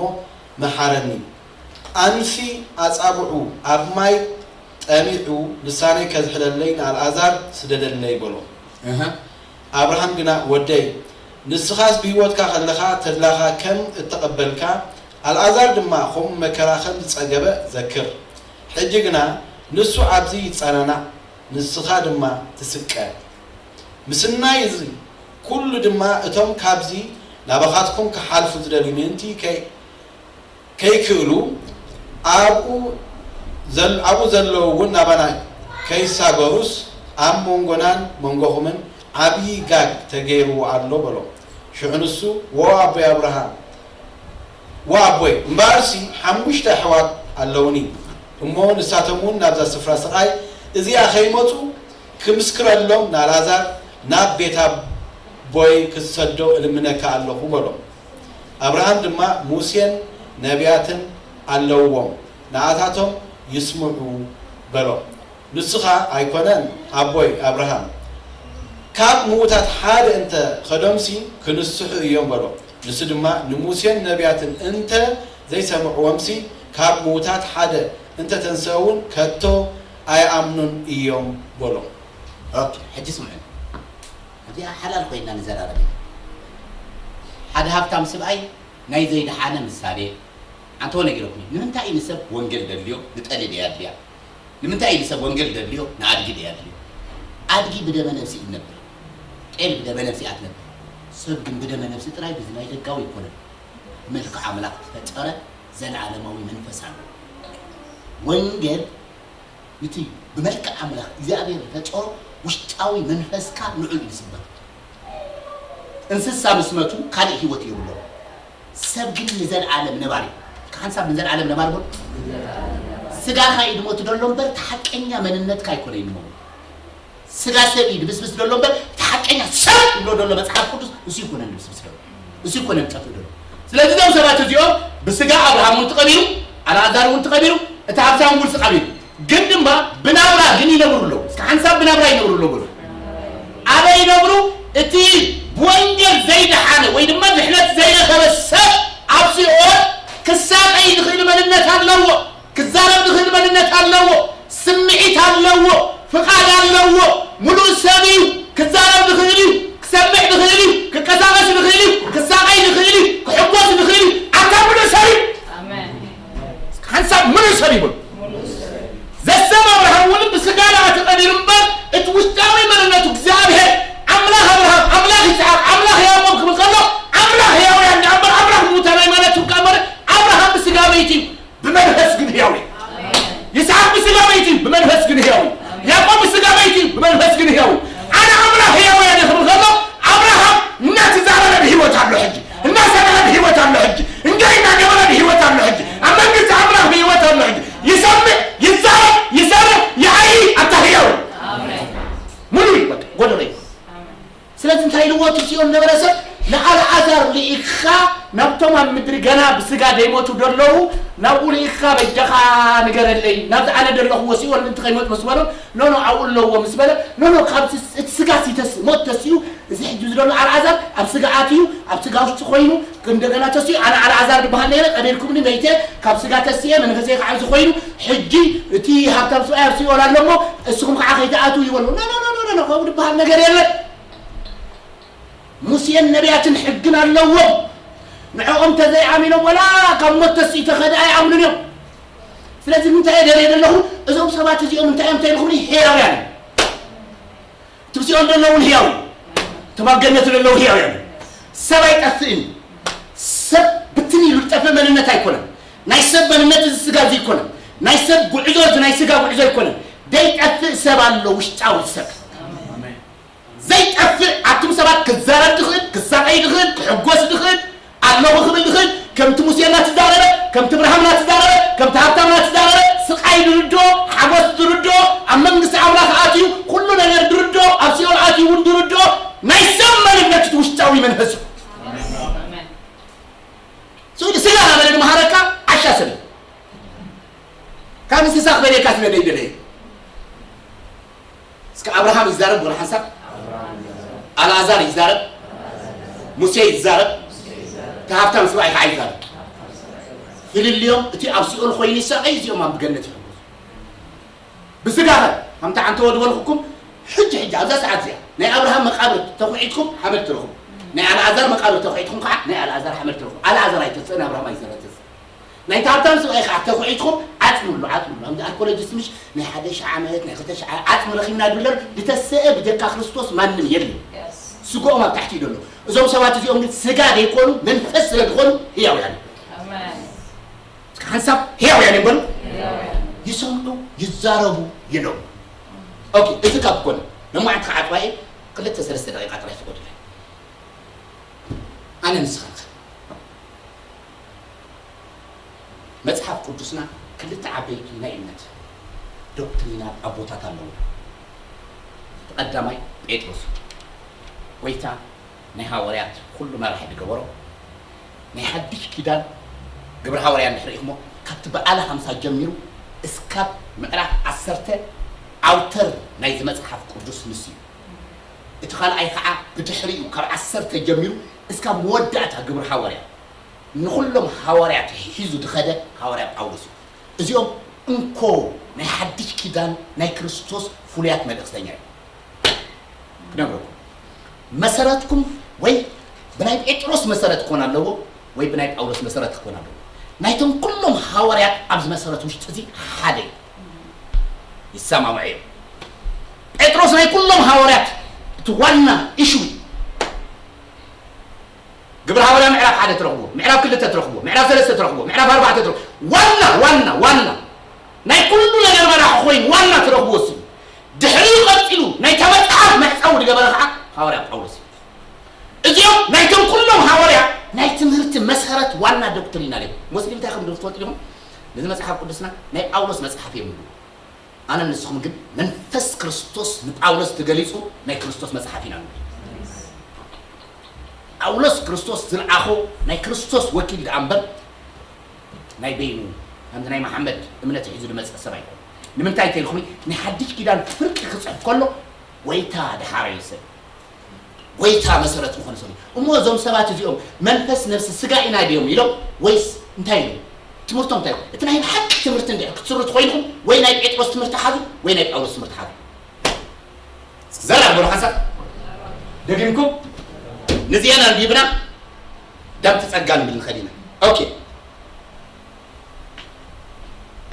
መሓረኒ። ኣንፊ ኣጻብዑ ኣብ ማይ ጠሚዑ ልሳነይ ከዝሕለለይ ንኣልኣዛር ስደደለይ" በሎ። እህ። ኣብርሃም ግና፣ "ወደይ፣ ንስኻስ ብህይወትካ ከለኻ ተድላኻ ከም እተቐበልካ፣ ኣልኣዛር ድማ ኸምኡ መከራ ከም ዝጸገበ ዘክር። ሕጂ ግና ንሱ ኣብዚ ይጸናናዕ፣ ንስኻ ድማ ትስቀ። ምስናይ እዚ ኩሉ ድማ እቶም ካብዚ ናባኻትኩም ክሓልፉ ዝደልዩ ምእንቲ ከይ-፣ ከይክእሉ፣ ኣብኡ ዘል-፣ ኣብኡ ዘለዉ እውን ናባና ከይሳገሩስ፣ ኣብ መንጎናን መንጎኹምን ዓብዪ ጋግ ተገይርዎ ኣሎ በሎም። ሽዑ ንሱ፣ ወ ኣቦይ ኣብርሃም፣ ወ ኣቦይ፣ እምበኣርሲ ሓሙሽተ ኣሕዋት ኣለዉኒ እሞ፣ ንሳቶም እውን ናብዛ ስፍራ ስቓይ እዚኣ ከይመጹ ክምስክረሎም፣ ንኣልኣዛር ናብ ቤት ኣቦይ ክትሰዶ እልምነካ ኣለኹ በሎ። ኣብርሃም ድማ፣ ሙሴን ነቢያትን ኣለውዎም፣ ንኣታቶም ይስምዑ በሎ። ንሱ ኸኣ፣ ኣይኮነን ኣቦይ ኣብርሃም፣ ካብ ምዉታት ሓደ እንተ ኸዶምሲ ክንስሑ እዮም በሎ። ንሱ ድማ፣ ንሙሴን ነቢያትን እንተ ዘይሰምዕዎምሲ፣ ካብ ምዉታት ሓደ እንተ ተንስአ እውን ከቶ ኣይኣምኑን እዮም በሎ። ኦኬ፣ ሕጂ ስምዑ። እዚኣ ሓላል ኮይና ንዘራረብ ኢና። ሓደ ሃብታም ስብኣይ ናይ ዘይደሓነ ምሳሌ። ኣንተዎ ነጊረኩም እዩ። ንምንታይ እዩ ንሰብ ወንጌል ደልዮ ንጠሊ ደይ ኣድልያ? ንምንታይ እዩ ንሰብ ወንጌል ደልዮ ንኣድጊ ደይ ኣድልዮ? ኣድጊ ብደመ ነፍሲ እዩ ዝነብር። ጤል ብደመ ነፍሲ እያ ትነብር። ሰብ ግን ብደመ ነፍሲ ጥራይ፣ ብዚ ናይ ደጋዊ ኣይኮነን። መልክዕ ኣምላኽ ዝፈጠረ ዘለዓለማዊ መንፈስ ኣሎ። ወንጌል ንቲ ብመልክዕ ኣምላኽ እግዚኣብሔር ዝፈጠሮ ውሽጣዊ መንፈስካ ንዑ እዩ ዝስበኽ። እንስሳ ምስ መቱ ካልእ ህይወት የብሎም። ሰብ ግን ንዘለዓለም ነባሪ። ሓንሳብ ንዘለዓለም ነባሪ በሉ። ስጋኻ እዩ ድሞት ደሎ እምበር፣ እቲ ሓቀኛ መንነትካ ኣይኮነ እዩ ድሞት። ስጋ ሰብ እዩ ድብስብስ ደሎ እምበር፣ እቲ ሓቀኛ ሰብ ዝብሎ ደሎ መጽሓፍ ቅዱስ እሱ ይኮነ ድብስብስ ደሎ። እሱ ይኮነ ዝጠፍእ ደሎ። ስለዚ እዞም ሰባት እዚኦም ብስጋ ኣብርሃም እውን ተቐቢሩ፣ ኣልኣዛር እውን ተቐቢሩ፣ እቲ ሃብታም እውን ተቐቢሩ። ግን ድማ ብናብራ ግን ይነብሩ ኣለዉ። እስከ ሓንሳብ ብናብራ ይነብሩ ኣለዉ በሉ። ኣበይ ይነብሩ? እቲ ብወንጌል ዘይደሓነ ወይ ድማ ድሕነት ዘይረኸበ ሰብ ኣብ ሲኦል ክሳቐይ ዝኽእል መንነት ኣለዎ። ክዛረብ ዝኽእል መንነት ኣለዎ። ስምዒት ኣለዎ። ፍቓድ ኣለዎ። ሙሉእ ሰብ እዩ። ክዛረብ ዝኽእል እዩ። ክሰምዕ ዝኽእል እዩ። ክቀሳቐስ ዝኽእል እዩ። ክሳቐይ ዝኽእል እዩ። ክሕጎስ ዝኽእል እዩ። ኣታ ሙሉእ ሰብ እዩ። ኣሜን። ሓንሳብ ሙሉእ ሰብ ይበሉ። ዘሰብ ኣብርሃም እውን ብስጋ ደኣ ተቐቢሩ እምበር፣ እቲ ውሽጣዊ መንነቱ እግዚኣብሔር ኣምላኽ ኣብርሃም፣ ኣምላኽ ይስሓቅ፣ ኣምላኽ ያዕቆብ ክብል ከሎ፣ ኣምላኽ ህያውያን ደኣ እምበር፣ ኣምላኽ ምዉታን ኣይማለትን ከኣ እምበር፣ ኣብርሃም ብስጋ መይት እዩ፣ ብመንፈስ ግን ህያው እዩ። ይስሓቅ ብስጋ መይት እዩ፣ ብመንፈስ ግን ህያው እዩ። ያዕቆብ ብስጋ መይት እዩ፣ ብመንፈስ ግን ህያው እዩ። ኣነ ኣምላኽ ህያውያን እየ ክብል ከሎ፣ ኣብርሃም እናተዛረበ ብህይወት ኣሎ ሕጂ። እናሰምዐ ብህይወት ኣሎ ሕጂ። እንጆይ እናገበረ ብህይወት ኣሎ ሕጂ። ኣብ መንግስቲ ኣምላኽ ብህይወት ኣሎ ሕጂ። ይሰምዕ፣ ይዛረብ፣ ይሰርሕ፣ ይዓዪ ኣብታ ህያው። ኣሜን። ሙሉእ እዩ በቃ፣ ጎደሎ እዩ። ኣሜን። ስለዚ እንታይ ኢልዎ እቲ ሲኦል ነበረ ሰብ? ንኣልዓዛር ልኢኽኻ ናብቶም ኣብ ምድሪ ገና ብስጋ ደይሞቱ ደለዉ ናብኡ ልኢኽኻ በጃኻ ንገረለይ፣ ናብዚ ኣነ ደለኽዎ ሲኦል ምእንቲ ከይመጡ ምስ በሎም፣ ኖ ኖ ኣብኡ ኣለዎ ምስ በለ፣ ኖ ኖ ካብዚ እቲ ስጋ ሲተስ ሞት ተሲኡ እዚ ሕጂ ዝደሎ ኣልዓዛር ኣብ ስጋ ኣትዩ፣ ኣብ ስጋ ውሽጢ ኮይኑ፣ እንደገና ተሲኡ፣ ኣነ ኣልዓዛር ዝበሃል ነይረ፣ ቀቢርኩምኒ፣ መይተ፣ ካብ ስጋ ተሲኤ፣ መንፈሰይ ከዓ ኣብዚ ኮይኑ፣ ሕጂ እቲ ሃብታም ሰብኣይ ኣብ ሲኦል ኣሎ እሞ፣ እስኹም ከዓ ከይትኣትዉ ይበሉ። ኖ፣ ኖ፣ ኖ፣ ኖ፣ ኖ፣ ከምኡ ዝበሃል ነገር የለን። ሙሴን ነቢያትን ሕግን ኣለዎም። ንዕኦም ተዘይኣሚኖም፣ ወላ ካብ ሞት ተሲኡ ተኸደ ኣይኣምኑን እዮም። ስለዚ እንታይ እየ ደልየ ዘለኹ? እዞም ሰባት እዚኦም እንታይ እዮም ተይልኹምኒ? ህያውያን እዮም። እቲ ኣብ ሲኦል ዘለዉ እውን ህያው እዩ። እቲ ኣብ ገነት ዘለዉ ህያው እዮም። ሰብ ኣይጠፍእን እዩ። ሰብ ብትን ኢሉ ዝጠፍእ መንነት ኣይኮነን። ናይ ሰብ መንነት እዚ ስጋ እዚ ኣይኮነን። ናይ ሰብ ጉዕዞ እዚ ናይ ስጋ ጉዕዞ ኣይኮነን። ዘይጠፍእ ሰብ ኣሎ፣ ውሽጣዊ ሰብ። ዘይጠፍእ ኣቱም ሰባት ክዛረብ ዝኽእል፣ ክሳቐይ ዝኽእል፣ ክሕጎስ ዝኽእል፣ ኣለኹ ክብል ዝኽእል፣ ከምቲ ሙሴ እናተዛረበ፣ ከምቲ እብርሃም እናተዛረበ፣ ከምቲ ሃብታም እናተዛረበ፣ ስቓይ ዝርድኦ፣ ሓጎስ ዝርድኦ፣ ኣብ መንግስቲ ኣምላኽ ኣትዩ ኩሉ ነገር ዝርድኦ፣ ኣብ ሲኦል ኣትዩ እውን ዝርድኦ፣ ናይ ሰብ መንነት እቲ ውሽጣዊ መንፈስ እዩ። ኣሜን። ስእሊ ስጋ እናበለ ዝመሃረካ ዓሻ ሰብ እዩ። ካብ እንስሳ ክበልየካ ስለ ዘይደለየ። እስከ ኣብርሃም ይዛረብ፣ ወላ ሓንሳብ ኣልኣዛር ይዛረብ፣ ሙሴ ይዛረብ፣ እቲ ሃብታም ሰብኣይ ከዓ ይዛረብ። ፍልልዮም፣ እቲ ኣብ ሲኦል ኮይኑ ይሳቐይ፣ እዚኦም ኣብ ገነት ይሕጎሱ። ብስጋ ኸ፣ ከምቲ ዓንተዎ ዝበልኩኩም፣ ሕጂ፣ ሕጂ፣ ኣብዛ ሰዓት እዚኣ፣ ናይ ኣብርሃም መቃብር ተኹዒትኩም ሓመድ ትረኽቡ። ናይ ኣልኣዛር መቃብር ተኹዒትኩም ከዓ፣ ናይ ኣልኣዛር ሓመድ ትረኽቡ። ኣልኣዛር ኣይተስእን፣ ኣብርሃም ኣይዘረተስ። ናይ ታብታብ ሰብኣይ ከዓ ተኹዒትኩም ዓጽምሉ፣ ዓጽምሉ። ከምዚ ኣርኮሎጂስት ምሽ ናይ ሓደ ሺሕ ዓመት፣ ናይ ክልተ ሺሕ ዓመት ዓጽሚ ረኺብና ድብል ኣሎ። ዝተሰአ ብጀካ ክርስቶስ ማንም የለን። የስ። ስግኦም ኣብ ታሕቲ እዩ ዘሎ። እዞም ሰባት እዚኦም ግን ስጋ ዘይኮኑ መንፈስ ስለ ዝኾኑ ህያውያን እዮም። ኣሜን። እስከ ሓንሳብ ህያውያን እዮም በሉ። ይሰምዑ፣ ይዛረቡ፣ ይነብሩ። ኦኬ፣ እዚ ካብ ኮነ፣ ነማዕንቲ ከዓ ኣጥባየ ክልተ ሰለስተ ደቂቃ ጥራይ ፍቀዱለይ። ኣነ ንስኻን ከ? መጽሓፍ ቅዱስና ክልተ ዓበይቲ ናይ እምነት ዶክትሪናል ኣቦታት ኣለዉ። እቲ ቀዳማይ ጴጥሮስ እዩ። ጎይታ ናይ ሃዋርያት ኩሉ መራሒ ዝገበሮ ናይ ሓድሽ ኪዳን ግብረ ሃዋርያ እንድሕር ኢኹሞ ካብቲ በዓለ ሃምሳ ጀሚሩ እስካብ ምዕራፍ ዓሰርተ ኣውተር ናይዚ መጽሓፍ ቅዱስ ንሱ እዩ። እቲ ካልኣይ ከዓ ብድሕሪኡ ካብ ዓሰርተ ጀሚሩ እስካብ መወዳእታ ግብረ ሃዋርያ ንኹሎም ሃዋርያት ሒዙ ዝኸደ ሃዋርያ ጳውሎስ እዩ። እዚኦም እንኮ ናይ ሓድሽ ኪዳን ናይ ክርስቶስ ፍሉያት መልእኽተኛ እዮም። ክነግረኩም መሰረትኩም ወይ ብናይ ጴጥሮስ መሰረት ክኾን ኣለዎ ወይ ብናይ ጳውሎስ መሰረት ክኾን ኣለዎ። ናይቶም ኩሎም ሃዋርያት ኣብዚ መሰረት ውሽጢ እዚ ሓደ እዩ። ይሰማማዕ እዮም። ጴጥሮስ ናይ ኩሎም ሃዋርያት እቲ ዋና ኢሹ እዩ። ግብረ ሃዋርያ ምዕራፍ ሓደ ትረኽብዎ፣ ምዕራፍ ክልተ ትረኽብዎ፣ ምዕራፍ ሰለስተ ትረኽብዎ፣ ምዕራፍ ኣርባዕተ ትረኽብዎ። ዋና ዋና ዋና ናይ ኩሉ ነገር መራሒ ኮይኑ ዋና ትረኽብዎ እሱ እዩ። ድሕሪኡ ቀፂሉ ናይታ መፅሓፍ መዕፀዊ ዝገበረ ከዓ ሃዋርያ ጳውሎስ እዩ። እዚኦም ናይቶም ኩሎም ሃዋርያ ናይ ትምህርቲ መሰረት ዋና ዶክትሪን እዮም። ሙስሊም እንታይ ከም ትፈልጡ ዲኹም? ነዚ መፅሓፍ ቅዱስና ናይ ጳውሎስ መፅሓፍ እዮም ይብሉ። ኣነ ንስኹም ግን መንፈስ ክርስቶስ ንጳውሎስ ተገሊጹ ናይ ክርስቶስ መጽሓፍ ኢና ንብል። ጳውሎስ ክርስቶስ ዝለኣኾ ናይ ክርስቶስ ወኪል ደኣ እምበር ናይ በይኑ ከምቲ ናይ መሓመድ እምነት ሒዙ ዝመጽእ ሰብ ኣይኮነ። ንምንታይ ተልኹም ናይ ሓድሽ ኪዳን ፍርቂ ክጽሕፍ ከሎ ጎይታ ደሓረዮ ሰብ ጎይታ መሰረት ዝኾነ ሰብ እዩ። እሞ እዞም ሰባት እዚኦም መንፈስ ነፍሲ ስጋ ኢና ድዮም ኢሎም ወይስ እንታይ ኢሎም? ትምህርቶም እንታይ እዩ? እቲ ናይ ብሓቂ ትምህርቲ እንድሕር ክትስርቱ ኮይንኹም ወይ ናይ ጴጥሮስ ትምህርቲ ሓዙ ወይ ናይ ጳውሎስ ትምህርቲ ሓዙ። ዘላ በሉ ሓሳብ ደጊምኩም ንዚአን ኣንቢብና ዳብቲ ጸጋ ንብል ንኸድ ኢና። ኦኬ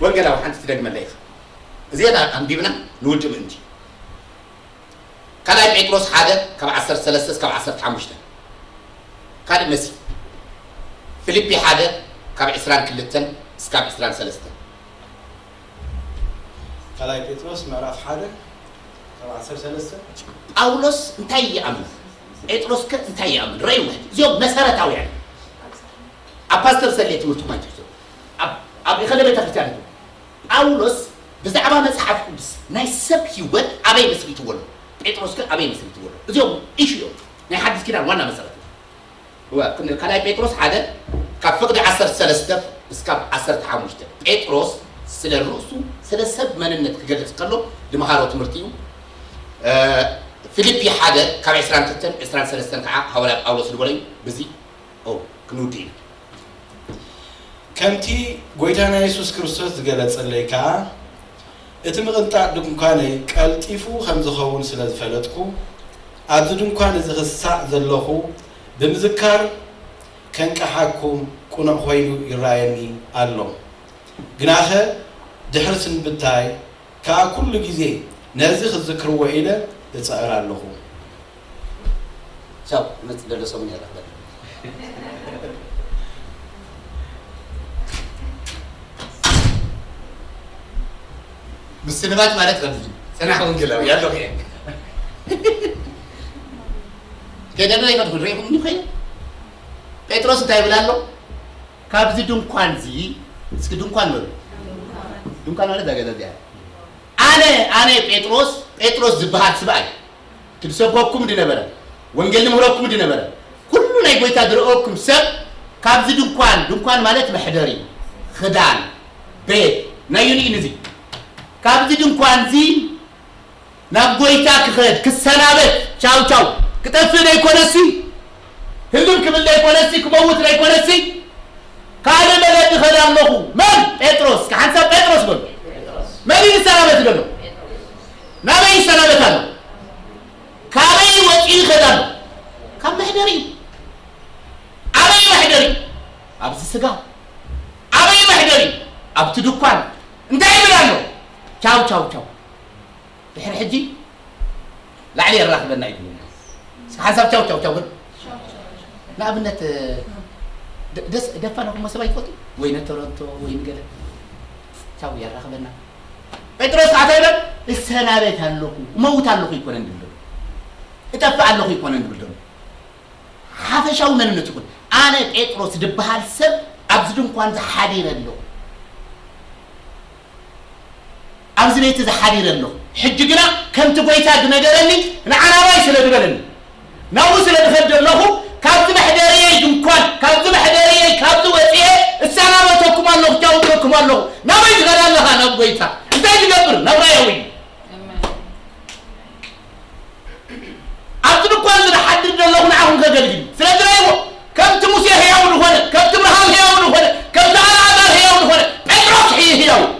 ወንጌላዊ ሓንቲ ትደግመለይ ኢኻ። እዚአን ኣንቢብና ንውድእ ምእንቲ ካልኣይ ጴጥሮስ ሓደ ካብ ዓሰርተ ሰለስተ እስካብ ዓሰርተ ሓሙሽተ ካልእ መሲ ፊልፒ ሓደ ካብ ዕስራን ክልተን እስካብ ዕስራን ሰለስተን ካልኣይ ጴጥሮስ ምዕራፍ ሓደ ካብ ዓሰርተ ሰለስተ ጳውሎስ እንታይ ይኣምን ጴጥሮስ ከ እንታይ ይኣምን ረዩ ማለት እዚኦም መሰረታውያን ኣብ ፓስተር ሰሌ ትምህርቱ ማይትሕዞ ኣብ ኢኸለ ቤተክርስትያን ጳውሎስ ብዛዕባ መጽሓፍ ቅዱስ ናይ ሰብ ህይወት ኣበይ መስሪትዎ ኣሎ? ጴጥሮስ ግን ኣበይ መስሪትዎ ኣሎ? እዚኦም ኢሹ እዮም ናይ ሓዲስ ኪዳን ዋና መሰረት እዮም። ካልኣይ ጴጥሮስ ሓደ ካብ ፍቕዲ ዓሰርተ ሰለስተ እስካብ ዓሰርተ ሓሙሽተ ጴጥሮስ ስለ ርእሱ ስለ ሰብ መንነት ክገልጽ ከሎ ዝመሃሮ ትምህርቲ እዩ። ፊልፒ ሓደ ካብ ዕስራን ክልተን ዕስራን ሰለስተን ከዓ ሃዋርያ ጳውሎስ ዝበሎ እዩ። ብዚ ክንውድእ ኢና። ከምቲ ጐይታና የሱስ ክርስቶስ ዝገለጸለይ ከኣ፣ እቲ ምቕንጣጥ ድንኳነይ ቀልጢፉ ከም ዝኸውን ስለ ዝፈለጥኩ፣ ኣብዚ ድንኳን እዚ ክሳዕ ዘለኹ ብምዝካር ከንቅሓኩም ቅኑዕ ኮይኑ ይረኣየኒ ኣሎ። ግናኸ ድሕሪ ስንብታይ ከኣ ኩሉ ግዜ ነዚ ክትዝክርዎ ኢለ እጽዕር ኣለኹ። ቻው ክመጽእ ዘሎ ሰሙን እያ ረኽበኒ። ምስንባት ማለት ከምዚ ጽናሕ ወንጌላዊ ያለኹ እየ። ከይደለ ይኸድኩ ርኢኹም እንዲ ኸይደ ጴጥሮስ እንታይ ይብል ኣሎ? ካብዚ ድንኳን እዚ እስኪ ድንኳን በሉ። ድንኳን ማለት እዛ ገዛ እዚኣ ኣነ ኣነ ጴጥሮስ ጴጥሮስ ዝበሃል ስብኣይ ትድሰብከኩም ድነበረ ወንጌል ንምህረኩም ድነበረ ኩሉ ናይ ጎይታ ዝረአኩም ሰብ ካብዚ ድንኳን ድንኳን ማለት መሕደሪ ክዳን ቤት ናይ ዩኒን እዚ ካብዚ ድንኳን እዚ ናብ ጎይታ ክኸድ ክሰናበት ቻው ቻው ክጠፍእ ዘይኮነሲ ህልም ክብል ዘይኮነሲ ክመውት ዘይኮነሲ ካልእ መገዲ ኸድ ኣለኹ። መን? ጴጥሮስ። እስኪ ሓንሳብ ጴጥሮስ በሉ። መን እዩ ዝሰናበት ዘሎ? ናበይ ይሰናበት ኣሎ? ካበይ ወፂኡ ይኸድ ኣሎ? ካብ መሕደሪ። ኣበይ መሕደሪ? ኣብዚ ስጋ። ኣበይ መሕደሪ? ኣብቲ ድኳን። እንታይ ይብል ኣሎ? ቻው ቻው ቻው። ድሕሪ ሕጂ ላዕሊ የራኽበና እዩ ዝብለና። እስኪ ሓንሳብ ቻው ቻው ቻው በሉ። ንኣብነት ደስ ደፋር ነኹሞ ሰብ ኣይትፈልጡ? ወይ ንቶሮንቶ ወይ ንገለ ቻው የራኽበና። ጴጥሮስ ከዓ እንታይ ይብል? እሰናበት ኣለኹ፣ እመውት ኣለኹ ኣይኮነን ድብል ዘሎ፣ እጠፍእ ኣለኹ ኣይኮነን ድብል ዘሎ። ሓፈሻዊ መንነት ይኹን፣ ኣነ ጴጥሮስ ድበሃል ሰብ ኣብዚ ድንኳን ዝሓዲረ ኣለኹ፣ ኣብዚ ቤት እዚ ሓዲረ ኣለኹ። ሕጂ ግና ከምቲ ጐይታ ዝነገረኒ ንዓናባይ ስለ ዝበለኒ፣ ናብኡ ስለ ዝኸድ ዘለኹ፣ ካብዚ መሕደርየይ ድንኳን፣ ካብዚ መሕደርየይ፣ ካብዚ ወፅየ እሰናበተኩም ኣለኹ፣ ቻው እብለኩም ኣለኹ። ናበይ ትኸድ ኣለኻ? ናብ ጐይታ። እንታይ ትገብር? ናብራ የውይ። ኣብዚ ድኳን እዚ ዝሓድር ዘለኹ ንዓኹም ከገልግል እዩ። ስለ ዝረእይዎ፣ ከምቲ ሙሴ ህያው ዝኾነ፣ ከምቲ እብርሃም ህያው ዝኾነ፣ ከምቲ ኣልዓዛር ህያው ዝኾነ፣ ጴጥሮስ ህይ-፣ ህያው እዩ።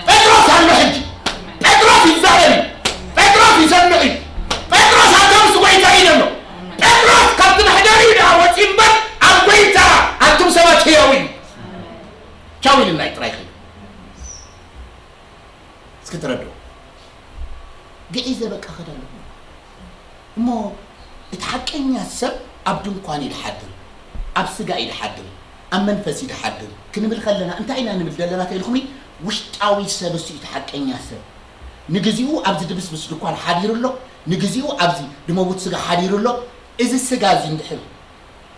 ጴጥሮስ ኣሎ ሕጂ። ጴጥሮስ ይዛረብ እዩ። ጴጥሮስ ይሰምዕ እዩ። ጴጥሮስ ኣብታ ምስ ጐይታ እዩ ዘሎ። ጴጥሮስ ካብቲ መሕደሪ እዩ ደኣ ወፂኡ እምበር፣ ኣብ ጐይታ ኣቱም ሰባት ህያው እዩ። ቻው ኢልና እዩ ጥራይ ኸይዱ። እስኪ ተረድኦ። ግዒዘ በቃ ኸደ ኣለኹ። እሞ እቲ ሓቀኛ ሰብ ኣብ ድንኳን እዩ ዝሓድር፣ ኣብ ስጋ እዩ ዝሓድር፣ ኣብ መንፈስ እዩ ዝሓድር ክንብል ከለና እንታይ ኢና ንብል ዘለና ተኢልኩምኒ? ውሽጣዊ ሰብ እሱ እዩ እቲ ሓቀኛ ሰብ። ንግዚኡ ኣብዚ ድብስብስ ድኳን ሓዲሩ ኣሎ፣ ንግዚኡ ኣብዚ ድመውት ስጋ ሓዲሩ ኣሎ። እዚ ስጋ እዚ እንድሕር፣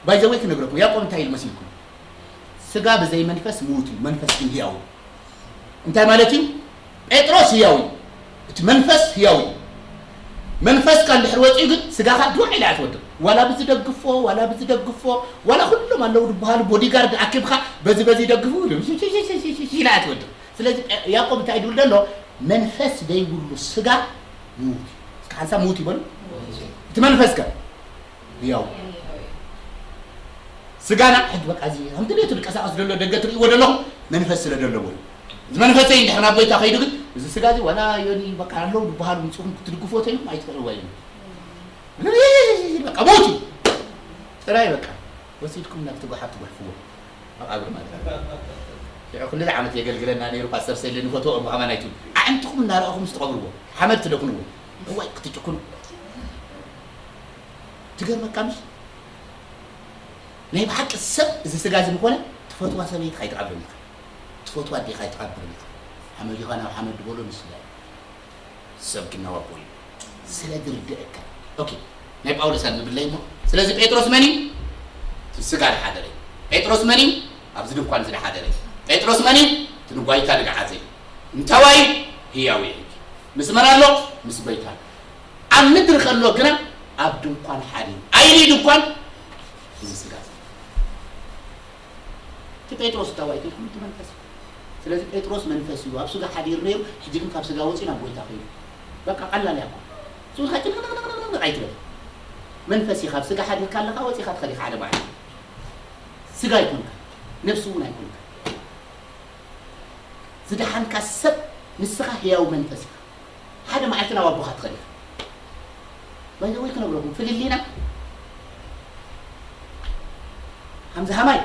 ባይ ዘ ወይ ክነግረኩም፣ ያዕቆብ እንታይ ኢሉ መሲልኩም? ስጋ ብዘይ መንፈስ ምዉት እዩ፣ መንፈስ ግን ህያው እዩ። እንታይ ማለት እዩ? ጴጥሮስ ህያው እዩ፣ እቲ መንፈስ ህያው እዩ። መንፈስካ እንድሕር ወፂኡ ግን ስጋኻ ድዋ ኢላ እያ ትወድቕ። ዋላ ብዚ ደግፎ፣ ዋላ ብዚ ደግፎ፣ ዋላ ኩሎም ኣለዉ ዝበሃሉ ቦዲጋርድ ኣኪብካ በዚ በዚ ደግፉ ኢሉ ኢላ እያ ትወድቕ። ስለዚ ጴ-፣ ያዕቆብ እንታይ ድብል ዘሎ? መንፈስ ዘይብሉ ስጋ ምዉት እዩ። እስኪ ሓንሳብ ምዉት ይበሉ። እቲ መንፈስካ ህያው። ስጋና ሕጂ በቃ እዚ ከምቲ ድሌቱ ዝንቀሳቐስ ዘሎ ደገ ትርእይዎ ዘለኹም መንፈስ ስለ ዘለዎ እዩ። እዚ መንፈሰይ እንድሕር ናብ ጐይታ ከይዱ ግን እዚ ስጋ እዚ ዋላ ዮኒ በቃ ኣለዉ ዝበሃሉ ምፅኹም ክትድግፎ ተይልኩም ኣይትኽእልዎ እዮም። በቃ ሞት እዩ። ጥራይ በቃ ወሲድኩም ናብቲ ጓሓፍ ትጉሕፍዎ። መቓብር ማለት እዩ። ሽዑ ክንድዚ ዓመት የገልግለና ነይሩ ፓስተር ሰሌ ንፈትዎ እሞ ከማን ኣይትብሉ። ኣዕንትኹም እናረኣኹም ምስ ትቐብርዎ ሓመድ ትደፍንዎ። እዋይ ክትጭክኑ። ትገርመካ ምሽ? ናይ ብሓቂ ሰብ እዚ ስጋ እዚ ምኾነ ትፈትዋ ሰበይትኻ ኣይትቐብርን ኢኻ። ትፈትዋ ኣዴኻ ኣይትቐብርን ኢኻ። ሓመድ ኢኻ ናብ ሓመድ ዝበሎ ንሱ እዩ። ሰብ ግን ናብ ኣቦ እዩ። ስለ ዝርድአካ። ኦኬ፣ ናይ ጳውሎስ ኣንብብለይ እሞ። ስለዚ ጴጥሮስ መን እዩ? እቲ ስጋ ዝሓደረ እዩ። ጴጥሮስ መን እዩ? ኣብዚ ድንኳን እዚ ዝሓደረ እዩ። ጴጥሮስ መን እዩ? እቲ ንጓይታ ዝገዓዘ እዩ። እንታዋይ ህያው እዩ። ምስ መን ኣሎ? ምስ ጐይታ። ኣብ ምድሪ ከሎ ግና ኣብ ድንኳን ሓዲሩ። ኣይኒ ድንኳን እዚ ስጋ እዚ። እቲ ጴጥሮስ እታዋይ ከይድኩም እቲ መንፈስ እዩ። ስለዚ ጴጥሮስ መንፈስ እዩ፣ ኣብ ስጋ ሓዲሩ ነይሩ፣ ሕጂ ግን ካብ ስጋ ወፂኡ ናብ ጐይታ ከይዱ። በቃ ቀላል እያ እኮ። ዝብልካ ጭንቕንቕንቕንቕ ኣይትበል። መንፈስ እዩ፣ ካብ ስጋ ሓዲርካ ኣለኻ፣ ወፂኻ ትኸድ ኢኻ ሓደ መዓልቲ። ስጋ ኣይኮንካ፣ ነፍሲ እውን ኣይኮንካ። ዝደሓንካ ሰብ ንስኻ ህያው መንፈስ ኢኻ። ሓደ መዓልቲ ናብ ኣቦኻ ትኸድ ኢኻ። ባይ ዘ ወይ ክነግረኩም፣ ፍልሊና ከምዚ ሃማይ